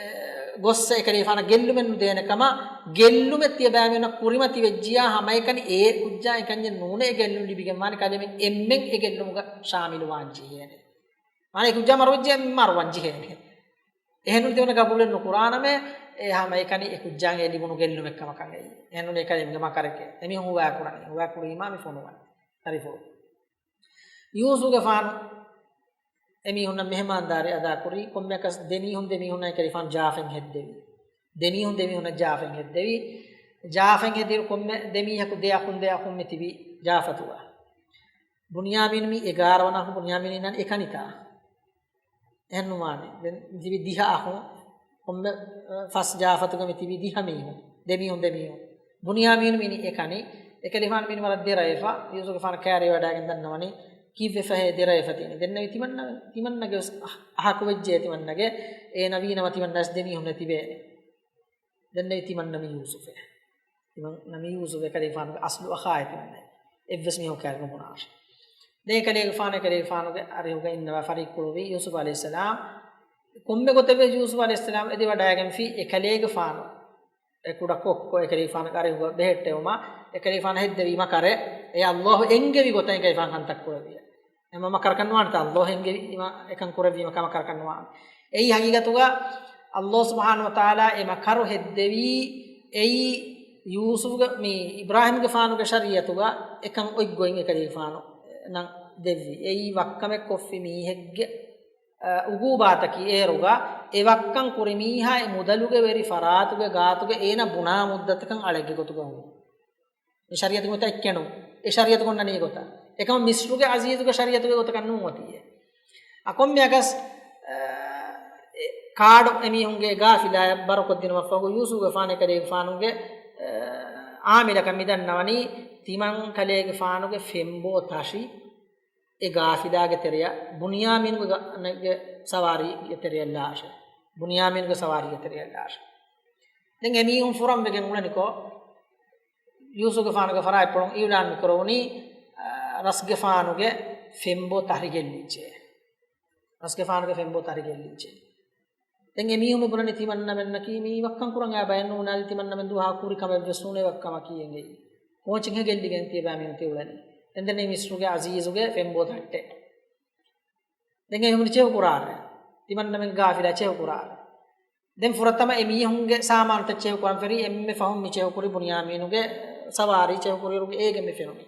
ގޮއްސަ އެކަލޭގެފާނަށް ގެއްލުމެއް ނުދޭނެ ކަމަށް، ގެއްލުމެއް ތިޔަބައިމީހުންނަށް ކުރިމަތިވެއްޖިޔާ ހަމައެކަނި އެ ކުއްޖާ އެކަންޏެއް ނޫނޭ އެ ގެއްލުން ލިބިގެންވާނެ، ކަލޭމެން އެންމެން އެ ގެއްލުމުގަ ޝާމިލުވާން ޖެހޭނެ. މާނަ އެ ކުއްޖާ މަރުވެއްޖެ މަރުވަން ޖެހޭނެ. އެހެންނޫން ތިމަންނަ ގަބޫލެއް ނުކުރާނަމޭ، އެ ހަމައެކަނި އެ ކުއްޖާގެ ލިބުނު ގެއްލުމެއް ކަމަކަށް އެއީ. އެހެންނޫނީ އެކަލޭމެންގެ މަކަރެކޭ. އެމީހުން ހުވާ ކުރަނީ. ހުވާ ކުރީމާ މި ފޮނުވަނީ. ދަރިފުޅު. ޔޫސުފުގެފާނު އެމީހުންނަށް މެހެމާންދާރީ އަދާކުރީ، ކޮންމެއަކަސް ދެމީހުން ދެމީހުންނާ އެކަލޭގެފާނު ޖާފަތް ހެއްދެވީ. ދެމީހުން ދެމީހުންނަށް ޖާފަތް ހެއްދެވީ. ޖާފަތް ހެއްދިއިރު ކޮންމެ ދެމީހަކު ދެއަޚުން ދެއަޚުން މި ތިބީ ޖާފަތުގަ. ބުންޔާމީނު މީ އެގާރަ ވަނަ އަޚު، ބުންޔާމީނު އިންނާނީ އެކަނިތާ. އެހެން ނުވާނެ. ދެން ތިބީ ދިހަ އަޚު، ކޮންމެ، އަ، ފަސް ޖާފަތުގަ މި ތިބީ ދިހަ މީހުން. ދެމީހުން ދެމީހުން. ބުންޔާމީނު މިއިނީ އެކަނި. އެކަލޭގެފާނު މިއިނީ ވަރަށް ދެރަވެފަ. ޔޫސުފުގެފާނަށް ކައިރިވަޑައިގެން ދަންނަވަނީ ކީއްވެފަހޭ ދެރަވެފަ ތިއިނީ. ދެންނެވި ތިމަންނަ، ތިމަންނަގެ ވެސް އަހަ-، އަހަކު ވެއްޖެ ތިމަންނަގެ. އޭނަ ވީނަމަ ތިމަންނަ ވެސް ދެމީހުންނޭ ތިބޭނެ. ދެންނެވި ތިމަންނަ މީ ޔޫސުފޭ. ތިމަންނަ މީ ޔޫސުފޭ އެކަލޭގެފާނުގެ އަސްލު އަޚާއޭ ތިމަންނަ. އެއްވެސް މީހަކު ކައިރި ނުބުނާށޭ. ދެން އެކަލޭގެފާނު އެކަލޭގެފާނުގެ އަރިހުގަ އިންނަވާ ފަރިއްކުޅުވީ ޔޫސުފު ޢަލައިހިއްސަލާމް. ކޮންމެ ގޮތެއްވެސް ޔޫސުފު ޢަލައިހިއްސަލާމް އެދިވަޑައިގެންފި އެކަލޭގެފާނު އެ ކުޑަ ކޮއްކޮ އެކަލޭގެފާނުގެ އަރިހުގަ ބެހެއްޓެވުމަށް އެކަލޭގެފާނު ހެއްދެވީ މަކަރެއް. އެ އައްލާހު އެންގެވި ގޮތަށް އެކަލޭގެފާނު ކަންތައް ކުރެއްވިޔާ. އެމަ މަކަރަކަށް ނުވާނެތާ އައްލާހު އެންގެވީމަ އެކަން ކުރެއްވީމަ ކަމަކަށް ނުވާނެ. އެއީ ހަގީގަތުގަ އައްލާހު ސުބްޙާނަހު ވަތަޢާލާ އެ މަކަރު ހެއްދެވީ އެއީ ޔޫސުފުގެ މި އިބްރާހީމްގެފާނުގެ ޝަރީޢަތުގަ އެކަން އޮތް ގޮތް އެކަލޭގެފާނު ނަން ދެއްވީ. އެއީ ވައްކަމެއް ކޮށްފި މީހެއްގެ، އަ، އުގޫބާތަކީ އޭރުގަ އެ ވައްކަން ކުރި މީހާ އެ މުދަލުގެ ވެރި ފަރާތުގެ ގާތުގަ އޭނަ ބުނާ މުއްދަތަކަށް އަޅެއްގެ ގޮތުގަ ހުން. މި ޝަރީޢަތުގެ މިތާ އެއްކެނު. އެ ޝަރީޢަތު ގޮންނަނީ ގޮތަށް. އެކަމަ މިޞްރުގެ ޢަޒީޒުގެ ޝަރީޢަތުގެ ގޮތަކަށް ނޫން އޮތީ އެ. އަ، ކޮންމެއަކަސް، އަ، އެ ކާޑު އެމީހުންގެ ގާފިލާޔަށް ބަރުކޮށްދިނުމަށްފަހު ޔޫސުފުގެފާނު އެކަލޭގެފާނުގެ، އަ، އާމިލަކަށް މިދަންނަވަނީ ތިމަން ކަލޭގެފާނުގެ ފެންބޯ ތަށި އެ ގާފިލާގެ ތެރެޔަށް ބުންޔާމީނުގެ ގަ-، ގެ ސަވާރީގެ ތެރެޔަށް ލާށޭ. ބުންޔާމީނުގެ ސަވާރީގެ ތެރެޔަށް ލާށޭ. ދެން އެމީހުން ފުރަން ވެގެން އުޅެނިކޮށް، ޔޫސުފުގެފާނުގެ ފަރާތްޕުޅުން އިޢުލާން މިކުރެވުނީ، އަ، ރަސްގެފާނުގެ ފެންބޯ ތަށި ގެއްލިއްޖެ. ރަސްގެފާނުގެ ފެންބޯ ތަށި ގެއްލިއްޖެ. ދެން އެމީހުން މި ބުނަނީ ތިމަންނަމެންނަކީ މީ ވައްކަން ކުރަން އާ ބައެއް ނޫނާ، ތިމަންނަމެން ދުވަހާ ކުރި ކަމެއްވެސް ނޫނޭ ވައްކަމަކީ އެނގެއީ. ކޯޗެއްހޭ ގެއްލިގެން ތިޔަބައިމީހުން ތި އުޅެނީ. ދެން ދެންނެވި މިޞްރުގެ ޢަޒީޒުގެ ފެންބޯ ތަށްޓެއް. ދެން އެމީހުން ޗެހުކުރާށޭ. ތިމަންނަމެން ގާފިލާ ޗެހުކުރާށޭ. ދެން ފުރަތަމަ އެމީހުންގެ ސާމާނުތައް ޗެހުކުރަން ފެށި އެންމެ ފަހުން މި ޗެހުކުރި ބުންޔާމީނުގެ ސަވާރީ ޗެހުކުރިއިރު އޭގެ މި ފެނުނީ.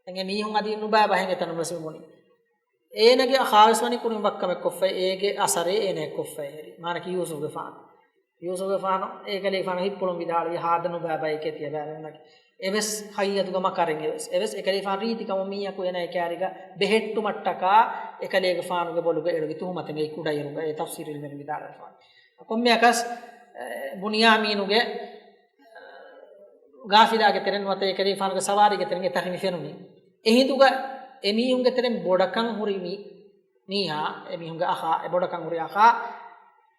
ދެން އެމީހުން އަދި ނުބައި ބަހެއް އެތަނުން ވެސް މި ބުނީ. އޭނަގެ އަޚާވެސް ވަނީ ކުރިން ވައްކަމެއް ކޮށްފައި އޭގެ އަސަރޭ އޭނައަށް ކޮށްފައި ހެރި. މާނަކީ ޔޫސުފުގެފާނު. ޔޫސުފުގެފާނު އެކަލޭގެފާނު ހިތްޕުޅުން ވިދާޅުވި ހާދަ ނުބައި ބައެކޭ ތިޔަބައިމީހުންނަކީ. އެވެސް ހަގީގަތުގަ މަކަރެއް އެވެސް. އެވެސް އެކަލޭގެފާނު ރީތިކަމުން މީހަކު އޭނައާ ކައިރީގަ ބެހެއްޓުމަށްޓަކާ އެކަލޭގެފާނުގެ ބޮލުގަ އެޅުވި ތުހުމަތެއް އެއީ ކުޑައިރުގަ އެ ތަފްސީރު ޢިލްމުވެރިން ވިދާޅުވެފަ. ކޮންމެއަކަސް، އެ، ބުންޔާމީނުގެ، އެ، ގާފިލާގެ ތެރެއިން ނުވަތަ އެކަލޭގެފާނުގެ ސަވާރީގެ ތެރެއިން އެތަށި މި ފެނުނީ. އެހިނދުގަ އެމީހުންގެ ތެރެއިން ބޮޑަކަން ހުރި މީ، މީހާ، އެމީހުންގެ އަޚާ، އެ ބޮޑަކަން ހުރި އަޚާ،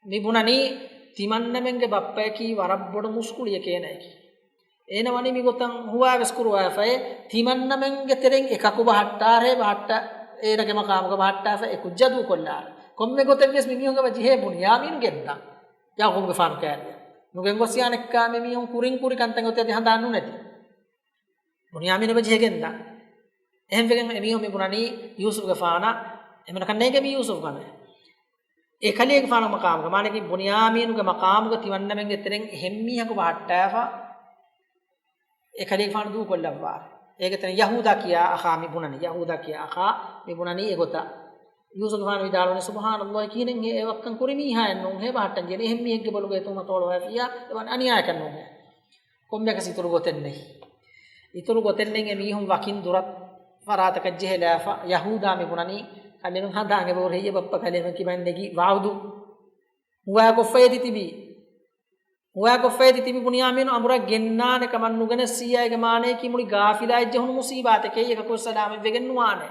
މި ބުނަނީ ތިމަންނަމެންގެ ބައްޕަޔަކީ ވަރަށް ބޮޑު މުސްކުޅިއެކޭ އޭނައަކީ. އޭނަ ވަނީ މިގޮތަށް ހުވާވެސް ކުރުވާފައޭ، ތިމަންނަމެންގެ ތެރެއިން އެކަކު ބަހައްޓާރޭ، ބަހައްޓާ، އޭނަގެ މަޤާމުގަ ބަހައްޓާފަ އެ ކުއްޖާ ދޫކޮށްލާރޭ. ކޮންމެ ގޮތެއްވިޔަސް މި މީހުން އެބަ ޖެހޭ ބުންޔާމީނު ގެންދާން. ޔަޢުޤޫބުގެފާނު ކައިރިއަށް. ނުގެންގޮސް ޔާނެއްކާ މި މީހުން ކުރިން ކުރި ކަންތައް އޮތީ އަދި ހަނދާން ނުނެތި. ބުންޔާމީނު އެބަ ޖެހިގެންދާން. އެހެންވެގެން އެމީހުން މި ބުނަނީ ޔޫސުފުގެފާނަށް އެމަނަކަށް ނޭނގެ މި ޔޫސުފު ކަމެއް. އެކަލޭގެފާނު މަޤާމުގަ، މާނަކީ ބުންޔާމީނުގެ މަޤާމުގަ ތިމަންނަމެންގެ ތެރެއިން އެހެން މީހަކު ބަހައްޓާފަ، އެކަލޭގެފާނު ދޫކޮށްލައްވާ. އޭގެ ތެރެއިން ޔަހޫދާ ކިޔާ އަޚާ މި ބުނަނީ، ޔަހޫދާ ކިޔާ އަޚާ މި ބުނަނީ އެގޮތަށް. ޔޫސުފުގެފާނު ވިދާޅުވަނީ، ސުބްޙާނަﷲ، ކިހިނެއްހޭ އެ ވައްކަން ކުރި މީހާއެއް ނޫންހޭ ބަހައްޓަން ޖެހޭނީ، އެހެން މީހެއްގެ ބޮލުގައި ތުހުމަތު އޮޅުވައިފިއްޔާ، އެވަން އަނިޔާއަކަށް ނޫންހޭ. ކޮންމެއަކަސް އިތުރު ގޮތެއް ނެތް. އިތުރު ގޮތެއް ނެތް. އެމީހުން ވަކިން ދުރަށް ފަރާތަކަށް ޖެހިލާފަ، ޔަހޫދާ މި ބުނަނީ، ކަލޭމެން ހަނދާން އެބަ ހުރެއްޔޭ ބައްޕަ ކަލޭމެން ކިބައިން ނެގި ވަޢުދު ހުވާކޮށްފައި ތި ތިބީ. ހުވާކޮށްފައި ތި ތިބި ބުންޔާމީނު އަނބުރާ ގެންނާނެ ކަމަށް ނުގެނެއްސިއްޔާ އޭގެ މާނަޔަކީ މުޅި ގާފިލާއަށް ޖެހުނު މުޞީބާތެކޭ، އެކަކުވެސް ސަލާމަތް ވެގެން ނުވާނެ.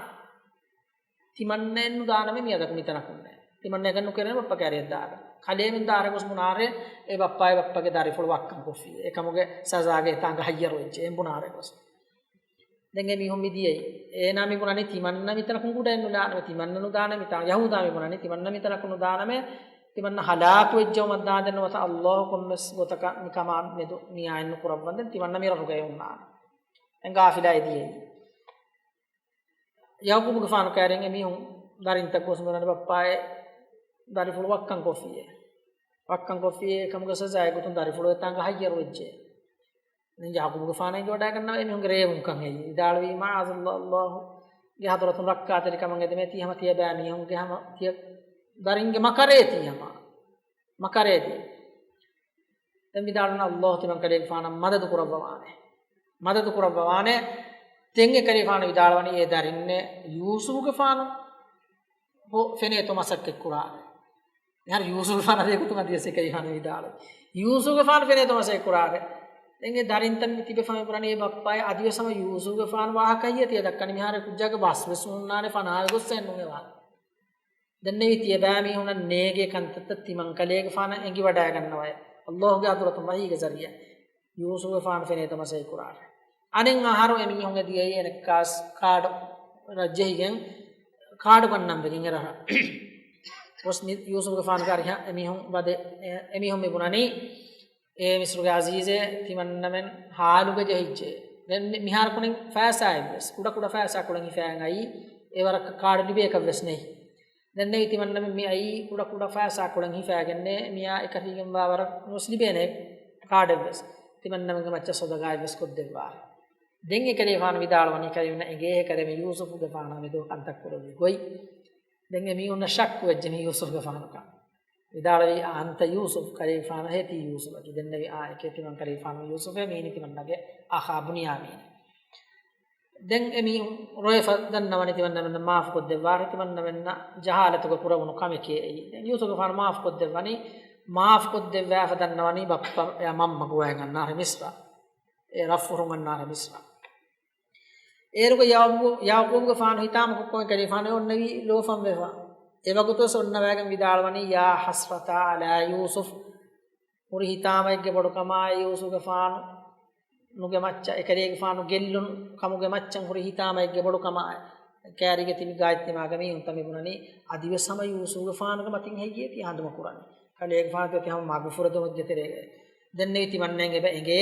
ތިމަންނައެއް ނުދާނަމޭ މިއަދަކު މިތަނަކުންނޭ. ތިމަންނައަކަށް ނުކެރޭނެ ބައްޕަ ކައިރިއަށް ދާން. ކަލޭމެން ދާ އަހަރެއް ގޮސް ބުނާރޭ، އޭ ބައްޕާ އެ ބައްޕަގެ ދަރިފުޅު ވައްކަން ކޮށްފި. އެކަމުގެ ސަޒާގައި އެތާނގަ ހައްޔަރު ވެއްޖެ. އެ ބުނާރޭ ގޮސް. ދެން އެ މީހުން މި ދިޔައީ. އޭނާ މި ބުނަނީ ތިމަންނަ މިތަނަކުން ކުޑައެއް ނުލާނަމޭ، ތިމަންނަ ނުދާނަމޭ، ތިމަންނަ މިތަނަކުން ނުދާނަމޭ، ތިމަންނަ ހަލާކުވެއްޖައުމަށް ދާންދެން ނުވަތަ އައްލާހު ކޮންމެސް ގޮތަކަށް މި ކަމާ މެދު ނިޔާއެއް ނުކުރައްވަންދެން ތިމަންނަ މި ރަށުގައި އޮންނާނެ. ދެން ގާފިލާ އެ ދިޔައީ. ޔަޢުޤޫބުގެފާނު ކައިރިން އެމީހުން ދަރިންތައް ގޮސް މި ބުނަނީ ބައްޕާއޭ ދަރިފުޅު ވައްކަން ކޮށްފިއޭ. ވައްކަން ކޮށްފިއޭ އެކަމުގެ ސަޒާއެއް ގޮތުން ދަރިފުޅު އެތާނގަ ހައްޔަރު ވެއްޖެ. ދެން ޔަޢުޤޫބުގެފާނަށް އެނގިވަޑައިގަންނަވާ އެމީހުންގެ ރޭވުންކަން ހެއްޔޭ؟ ވިދާޅުވީ، މަޢާޛަﷲ، އައްލާހުގެ ޙަޟްރަތުން ރައްކާތެރިކަމަށް އެދެމޭ ތީ ހަމަ ތިޔަބައިމީހުންގެ ހަމަ ތިޔަ ދަރިންގެ މަކަރޭ ތީ ހަމަ. މަކަރޭ ތީ. ދެން ވިދާޅުވަނީ އައްލާހު ތިމަންކަލޭގެފާނަށް މަދަދު ކުރައްވަވާނެ. މަދަދު ކުރައްވަވާނެ. ދެން އެކަލޭގެފާނު ވިދާޅުވަނީ އެ ދަރިންނޭ ޔޫސުފުގެފާނު ހޮ-، ފެނޭތޯ މަސައްކަތް ކުރާނެ. މިހާރު ޔޫސުފުގެފާނާ ދޭ ގޮތުން އަދިވެސް އެކަލޭގެފާނު ވިދާޅުވީ. ޔޫސުފުގެފާނު ފެނޭތޯ މަސައްކަތް ކުރާނެ. ދެން އެ ދަރިންތައް މި ތިބެފަ މި ބުނަނީ އެ ބައްޕާއޭ އަދިވެސް ހަމަ ޔޫސުފުގެފާނު ވާހަކަ ހިޔަތި އެ ދައްކަނީ މިހާރު ކުއްޖާގެ ބަސްވެސް ހުންނާނެ ފަނާވެ ގޮއްސައެއް ނޫނޭ ވާނެ. ދެންނެވި ތިޔަބައިމީހުނަށް ނޭގޭ ކަންތައްތައް ތިމަންކަލޭގެފާނަށް އެނގިވަޑައިގަންނަވައޭ. އައްލާހުގެ ޙަޟްރަތުން ވަޙީގެ ޒަރީޢާ. ޔޫސުފުގެފާނު ފެނޭތޯ މަސައްކަތް ކުރާނެ. އަނެއް އަހަރު އެމީހުން އެ ދިޔައީ އެނެއްކާސް ކާޑު ރަށްޖެހިގެން ކާޑު ގަންނަން ވެގެން އެ ރަށަށް. ގޮސް މި-، ޔޫސުފުގެފާނުގެ އަރިހަށް އެމީހުން ވަދެ-، އެ-، އެމީހުން މި ބުނަނީ، އޭ މިޞްރުގެ ޢަޒީޒޭ، ތިމަންނަމެން ހާލުގަ ޖެހިއްޖެ. ދެން މި-، މިހާރަކުނިން ފައިސާއެއްވެސް، ކުޑަކުޑަ ފައިސާ ކުޅެން ހިފައިގެން އައީ، އެވަރަށް ކާޑު ލިބޭކަށްވެސް ނެތް. ދެންނެވި ތިމަންނަމެން މި އައީ ކުޑަކުޑަ ފައިސާ ކުޅެން ހިފައިގެންނޭ، މިއާ އެކަށީގެންވާ ވަރަށް ނުވެސް ލިބޭނެ ކާޑެއްވެސް. ތިމަންނަމެންގެ މައްޗަށް ޞަދަޤާތްވެސް ކޮށްދެއްވާ. ދެން އެކަލޭގެފާނު ވިދާޅުވަނީ ކަލޭމެންނަށް އެނގޭހޭ ކަލޭމެން ޔޫސުފުގެފާނާ މެދު ކަންތައް ކުރެއްވި ގޮތް. ދެން އެމީހުންނަށް ޝައްކުވެއްޖެ މީ ޔޫސުފުގެފާނުކަން. ވިދާޅުވީ، އައަންތަ ޔޫސުފް؟ ކަލޭގެފާނު ހޭ ތީ ޔޫސުފަކީ. ދެންނެވި އާ އެކޭ ތިމަން ކަލޭގެފާނު ޔޫސުފޭ މީނީ ތިމަންނަގެ އަޚާ ބުންޔާމީން. ދެން އެމީހުން ރޮއެފަ ދަންނަވަނީ ތިމަންނަމެންނަށް މާފުކޮށްދެއްވާށޭ، ތިމަންނަމެންނަށް ޖަހާލަތުގަ ކުރެވުނު ކަމެކޭ އެއީ. ދެން ޔޫސުފުގެފާނު މާފުކޮށްދެއްވަނީ، މާފުކޮށްދެއްވާފަ ދަންނަވަނީ ބައްޕަ އެއާ މަންމަ ގޮވައިގަންނާށޭ މިޞްރަށް. އެ ރަށްފުށުން އަންނާށޭ މިޞްރަށް. އޭރުގަ ޔަޢުޤޫ-، ޔަޢުޤޫބުގެފާނު ހިތާމަކޮށް ކޮން ކަލޭގެފާނު އޮންނެވީ ލޯފަންވެފަ. އެވަގުތުވެސް އޮންނަވައިގެން ވިދާޅުވަނީ، يا حسرتا على يوسف. ހުރި ހިތާމައެއްގެ ބޮޑުކަމާއި ޔޫސުފުގެފާނުގެ މައްޗަށް، އެކަލޭގެފާނު ގެއްލުނު ކަމުގެ މައްޗަށް ހުރި ހިތާމައެއްގެ ބޮޑުކަމާއި. ކައިރީގަ ތިބި ގާތްތިމާގެ މީހުންތައް މި ބުނަނީ، އަދިވެސް ހަމަ ޔޫސުފުގެފާނުގެ މަތިން ހެއްޔޭތީ ހަނދުމަކުރަނީ؟ ކަލޭގެފާނު ތި ހަމަ މަގުފުރެދުމެއްގެ ތެރޭގަ. ދެންނެވި ތިމަންނައަށް އެބަ އެނގޭ،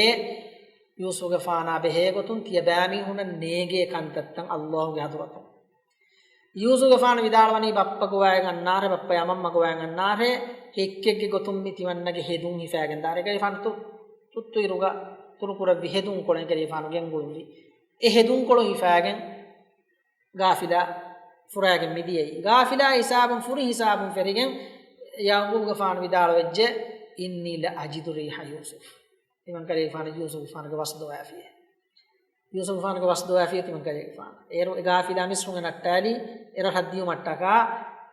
ޔޫސުފުގެފާނާ ބެހޭގޮތުން ތިޔަބައިމީހުނަށް ނޭގޭ ކަންތައްތައް އައްލާހުގެ ޙަޟްރަތުން. ޔޫސުފުގެފާނު ވިދާޅުވަނީ ބައްޕަ ގޮވައިގަންނާށޭ، ބައްޕަޔާ މަންމަ ގޮވައިގަންނާށޭ، ހެއްކެއްގެ ގޮތުން މި ތިމަންނަގެ ހެދުން ހިފައިގެންދާށޭ. އެކަލޭގެފާނު ތު-، ތުއްތުއިރުގަ ތުރުކުރެއްވި ހެދުންކޮޅެއް އެކަލޭގެފާނު ގެންގުޅުއްވި. އެ ހެދުންކޮޅު ހިފައިގެން ގާފިލާ ފުރައިގެން މިދިޔައީ. ގާފިލާ ހިސާބުން ފުރި ހިސާބުން ފެށިގެން ޔަޢުޤޫބުގެފާނު ވިދާޅުވެއްޖެ، إني لأجد ريح يوسف. ތިމަން ކަލޭގެފާނަށް ޔޫސުފުގެފާނުގެ ވަސް ދޮވައިފިއޭ. ޔޫސުފުގެފާނުގެ ވަސް ދޮވައިފިއޭ ތިމަން ކަލޭގެފާނަށް. އޭރު އެ ގާފިލާ މިޞްރުން ނައްޓާލީ އެ ރަށަށް ދިޔުމަށްޓަކާ،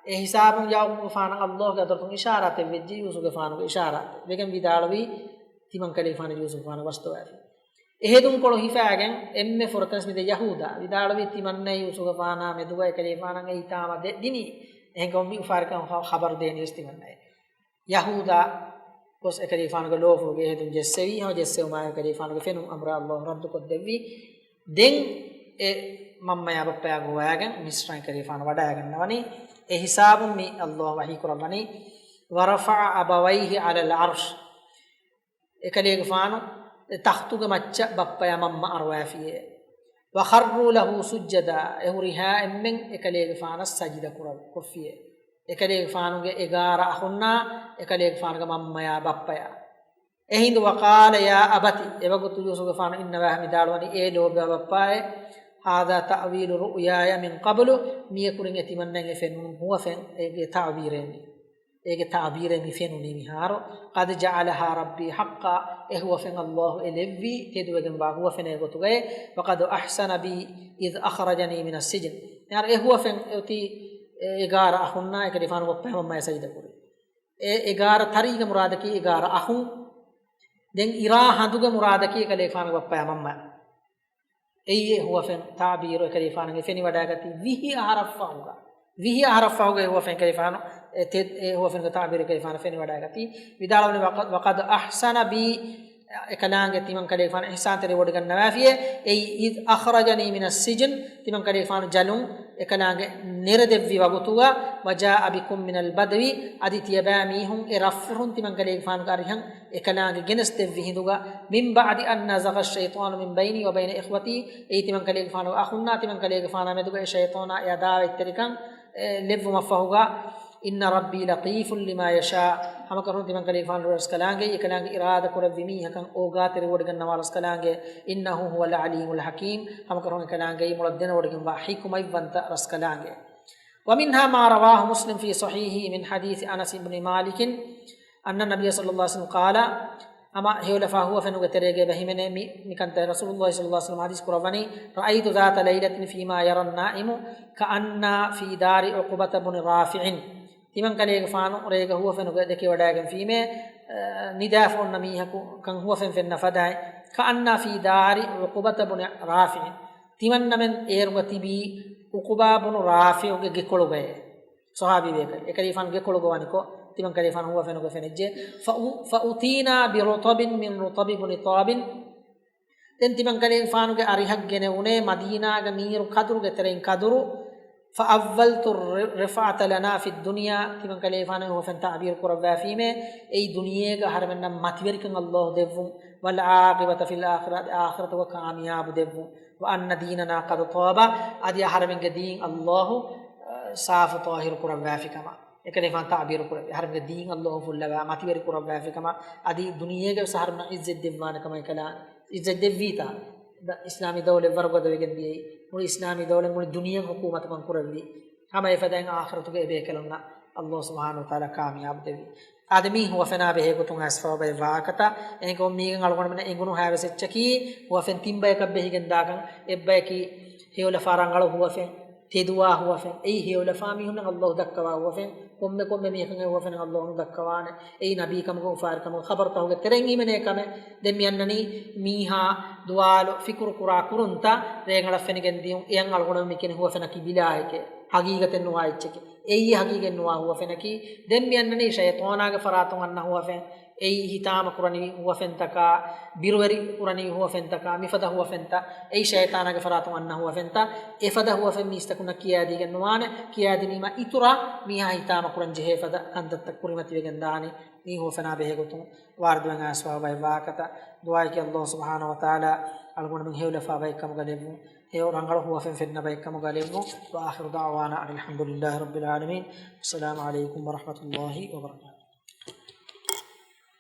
އެ ހިސާބުން ޔަޢުޤޫބުގެފާނަށް އައްލާހުގެ ޙަޟްރަތުން އިޝާރާތެއް ވެއްޖެ ޔޫސުފުގެފާނުގެ އިޝާރާތެއް. ވެގެން ވިދާޅުވީ ތިމަން ކަލޭގެފާނަށް ޔޫސުފުގެފާނުގެ ވަސް ދޮވައިފި. އެ ހެދުންކޮޅު ހިފައިގެން އެންމެ ފުރަތަމަ މިދެ ޔަހޫދާ ވިދާޅުވީ ތިމަންނަ ޔޫސުފުގެފާނާ މެދުގަ އެކަލޭގެފާނަށް އެ ހިތާމަ ދެ-، ދިނީ. އެހެންކަމުން މި އުފާވެރިކަން ޚަ-، ޚަބަރު ދޭނީވެސް ތިމަންނައޭ. ޔަހޫދާ ގޮސް އެކަލޭގެފާނުގެ ލޯފުޅުގެ އެ ހެދުން ޖެއްސެވީ. ހަމަ ޖެއްސެވުމާއެކު އެކަލޭގެފާނުގެ ފެނުން އަމުރާ އައްލާހު ރައްދުކޮށްދެއްވީ. ދެން އެ މަންމަޔާ ބައްޕަޔާ ގޮވައިގެން މިޞްރަށް އެކަލޭގެފާނު ވަޑައިގަންނަވަނީ. އެ ހިސާބުން މި އައްލާހު ވަޙީ ކުރައްވަނީ، ورفع أبويه على العرش. އެކަލޭގެފާނު އެ ތަޚްތުގެ މައްޗަށް ބައްޕަޔާ މަންމަ އަރުވައިފިއޭ. وخروا له سجدا، އެ ހުރިހާ އެންމެން އެކަލޭގެފާނަށް ސަޖިދަ ކުރަ-، ކޮށްފިއޭ. އެކަލޭގެފާނުގެ އެގާރަ އަޚުންނާ، އެކަލޭގެފާނުގެ މަންމަޔާ ބައްޕަޔާ. އެހިނދު وقال يا أبت، އެވަގުތު ޔޫސުފުގެފާނު އިންނަވާ މިދާޅުވަނީ، އޭ ލޯބިވާ ބައްޕާއޭ، هذا تأويل رؤياي من قبل، މިއަކުރިން އެ ތިމަންނައަށް އެ ފެނުނު ހުވަފެން، އޭގެ ތަޢުބީރޭ މި. އޭގެ ތަޢުބީރޭ މި ފެނުނީ މިހާރު. قد جعلها ربي حقا، އެ ހުވަފެން އައްލާހު އެ ލެއްވީ ތެދުވެގެންވާ ހުވަފެނޭ ގޮތުގައޭ. وقد أحسن بي إذ أخرجني من السجن. މިހާރު އެ ހުވަފެން އޮތީ އެ އެގާރަ އަޚުންނާ އެކަލޭގެފާނު ބައްޕަޔާ މަންމަޔަށް ސަޖިދަ ކުރި. އެ އެގާރަ ތަރީގެ މުރާދަކީ އެގާރަ އަޚުން. ދެން އިރާ ހަނދުގެ މުރާދަކީ އެކަލޭގެފާނުގެ ބައްޕަޔާ މަންމަ. އެއީ އެ ހުވަފެން ތަޢުބީރު އެކަލޭގެފާނަށް އެ ފެނިވަޑައިގަތީ ވިހި އަހަރަށްފަހުގަ. ވިހި އަހަރަށްފަހުގަ އެ ހުވަފެން އެކަލޭގެފާނު، އެ ތެ-، އެ ހުވަފެންގެ ތަޢުބީރު އެކަލޭގެފާނަށް ފެނިވަޑައިގަތީ. ވިދާޅުވަނީ، وقد، وقد أحسن بي، އެކަލާނގެ ތިމަންކަލޭގެފާނު އިޙްސާންތެރިވޮޑިގަންނަވާފިޔޭ، އެއީ، إذ أخرجني من السجن، ތިމަންކަލޭގެފާނު ޖަލުން އެކަލާނގެ ނެރެދެއްވި ވަގުތުގަ، وجاء بكم من البدو، އަދި ތިޔަބައިމީހުން އެ ރަށްފުށުން ތިމަންކަލޭގެފާނުގެ އަރިހަށް އެކަލާނގެ ގެނެސްދެއްވި ހިނދުގަ، من بعد أن نزغ الشيطان من بيني وبين إخوتي، އެއީ ތިމަންކަލޭގެފާނުގެ އަޚުންނާ ތިމަންކަލޭގެފާނާ މެދުގަ އެ ޝައިޠާނާ އެ އަދާވަތްތެރިކަން އެ، ލެއްވުމަށްފަހުގަ، إن ربي لطيف لما يشاء، ހަމަކަށަވަރުން ތިމަންކަލޭގެފާނު ރަސްކަލާނގެ، އެކަލާނގެ އިރާދަ ކުރެއްވި މީހަކަށް އޯގާތެރިވޮޑިގަންނަވާ ރަސްކަލާނގެ، إنه هو العليم الحكيم، ހަމަކަށަވަރުން އެކަލާނގެ މޮޅަށް ދެނެވޮޑިގެންވާ ޙިކުމަތްވަންތަ ރަސްކަލާނގެ. ومنها ما رواه مسلم في صحيحه من حديث أنس بن مالك أن النبي صلى الله عليه وسلم قال، ހަމަ ހެޔޮލަފާ ހުވަފެނުގެ ތެރޭގައި ބަހިމެނޭ މި، މިކަންތައް ރަސޫލުﷲ ޞައްލަﷲ ޢަލައިހި ވަސައްލަމަ ޙަދީޘް ކުރައްވަނީ، رأيت ذات ليلة فيما يرى النائم كأنا في دار عقبة بن رافع. ތިމަންކަލޭގެފާނު ރޭގަ ހުވަފެނުގަ ދެކެވަޑައިގެންފީމޭ، އަ، ނިދާފަ އޮންނަ މީހަކު ކަން ހުވަފެން ފެންނަ ފަދައިން، كأنا في دار عقبة بن رافع. ތިމަންނަމެން އޭރުގަ ތިބީ ޢުޤުބާ ބުނު ރާފިޢުގެ ގެކޮޅުގައޭ. ޞަޙާބީ ބޭކަލެއް. އެކަލޭގެފާނު ގެކޮޅުގަ ވަނިކޮށް، ތިމަންކަލޭގެފާނު ހުވަފެނުގަ ފެނިއްޖެ. فأ-، فأتينا برطب من رطب بن طاب. ދެން ތިމަންކަލޭގެފާނުގެ އަރިހަށް ގެނެވުނޭ މަދީނާގެ މީރު ކަދުރުގެ ތެރެއިން ކަދުރު. فأولت الر-، الرفعة لنا في الدنيا. ތިމަންކަލޭގެފާނު ހުވަފެން ތަޢުބީރު ކުރައްވާފީމޭ، އެއީ ދުނިޔޭގަ އަހަރެމެންނަށް މަތިވެރިކަން ﷲ ދެއްވުން. والعاقبة في الآخرة، އަދި އާޚިރަތުގަ ކާމިޔާބު ދެއްވުން. وأن ديننا قد طاب، އަދި އަހަރެމެންގެ ދީން ﷲ، އަ، ސާފު ޠާހިރު ކުރައްވާފިކަމަށް. އެކަލޭގެފާނު ތަޢުބީރު ކުރެއްވި އަހަރެމެންގެ ދީން ﷲ ފުއްލަވާ މަތިވެރި ކުރައްވާފިކަމަށް، އަދި ދުނިޔޭގަ ވެސް އަހަރެމެން ޢިއްޒަތް ދެއްވާނެ ކަމަށް އެކަލާނގެ ޢިއްޒަތް ދެއްވީތާ. ދަ-، އިސްލާމީ ދައުލަތް ވަރުގަދަވެގެން ދިޔައީ. މުޅި އިސްލާމީ ދައުލަތް މުޅި ދުނިޔެ ޙުކޫމަތަކަށް ކުރެއްވި. ހަމަ އެފަދައިން އާޚިރަތުގެ އެބޭކަލުންނަށް ﷲ ސުބްޙާނަހޫ ވަތަޢާލާ ކާމިޔާބު ދެއްވި. އާދެ، މީ ހުވަފެނާ ބެހޭގޮތުން އައިސްފަވާ ބައެއް ވާހަކަތައް. އެހެންކަމުން މީގެން އަޅުގަނޑުމެންނަށް އެނގުނު ހައިވެސް އެއްޗަކީ، ހުވަފެން ތިން ބަޔަކަށް ބެހިގެން ދާކަން. އެއްބަޔަކީ ހެޔޮލަފާ ރަނގަޅު ހުވަފެން، ތެދުވާ ހުވަފެން. އެއީ ހެޔޮލަފާ މީހުންނަށް ﷲ ދައްކަވާ ހުވަފެން. ކޮންމެ ކޮންމެ މީހަކަށް އެ ހުވަފެން ﷲ ނުދައްކަވާނެ. އެއީ ނަބީކަމުގެ އުފާވެރިކަމުގެ ޚަބަރުތަކުގެ ތެރެއިން ހިމެނޭ ކަމެއް. ދެން މި އަންނަނީ މީހާ ދުވާލު ފިކުރު ކުރާ ކުރުންތައް ރޭގަނޑަށް ފެނިގެން ދިޔުން. އެޔަށް އަޅުގަނޑު މި ކިޔަނީ ހުވަފެނަކީ ބިލާހެކޭ. ހަގީގަތެއް ނުވާ އެއްޗެކޭ. އެއީ ހަގީގަތެއް ނުވާ ހުވަފެނަކީ. ދެން މި އަންނަނީ ޝައިޠާނާގެ ފަރާތުން އަންނަ ހުވަފެން. އެއީ ހިތާމަ ކުރަނިވި ހުވަފެންތަކާ، ބިރުވެރި ކުރަނިވި ހުވަފެންތަކާ، މިފަދަ ހުވަފެންތައް. އެއީ ޝައިޠާނާގެ ފަރާތުން އަންނަ ހުވަފެންތައް. އެފަދަ ހުވަފެން މީސްތަކުންނަށް ކިޔާދީގެން ނުވާނެ. ކިޔާދިނީމަ އިތުރަށް މީހާ ހިތާމަ ކުރަން ޖެހޭ ފަދަ ކަންތައްތައް ކުރިމަތިވެގެން ދާނީ. މީ ހުވަފެނާ ބެހޭގޮތުން ވާރިދުވެގެން އައިސްފަވާ ބައެއް ވާހަކަތައް. ދުޢާއަކީ ﷲ ސުބްޙާނަހޫ ވަތަޢާލާ އަޅުގަނޑުމެން ހެޔޮލަފާ ބައެއް ކަމުގަ ލެއްވުން. ހެޔޮ ރަނގަޅު ހުވަފެން ފެންނަ ބައެއް ކަމުގަ ލެއްވުން. وآخر دعوانا أن الحمد لله رب العالمين. السلام عليكم ورحمة الله وبركاته.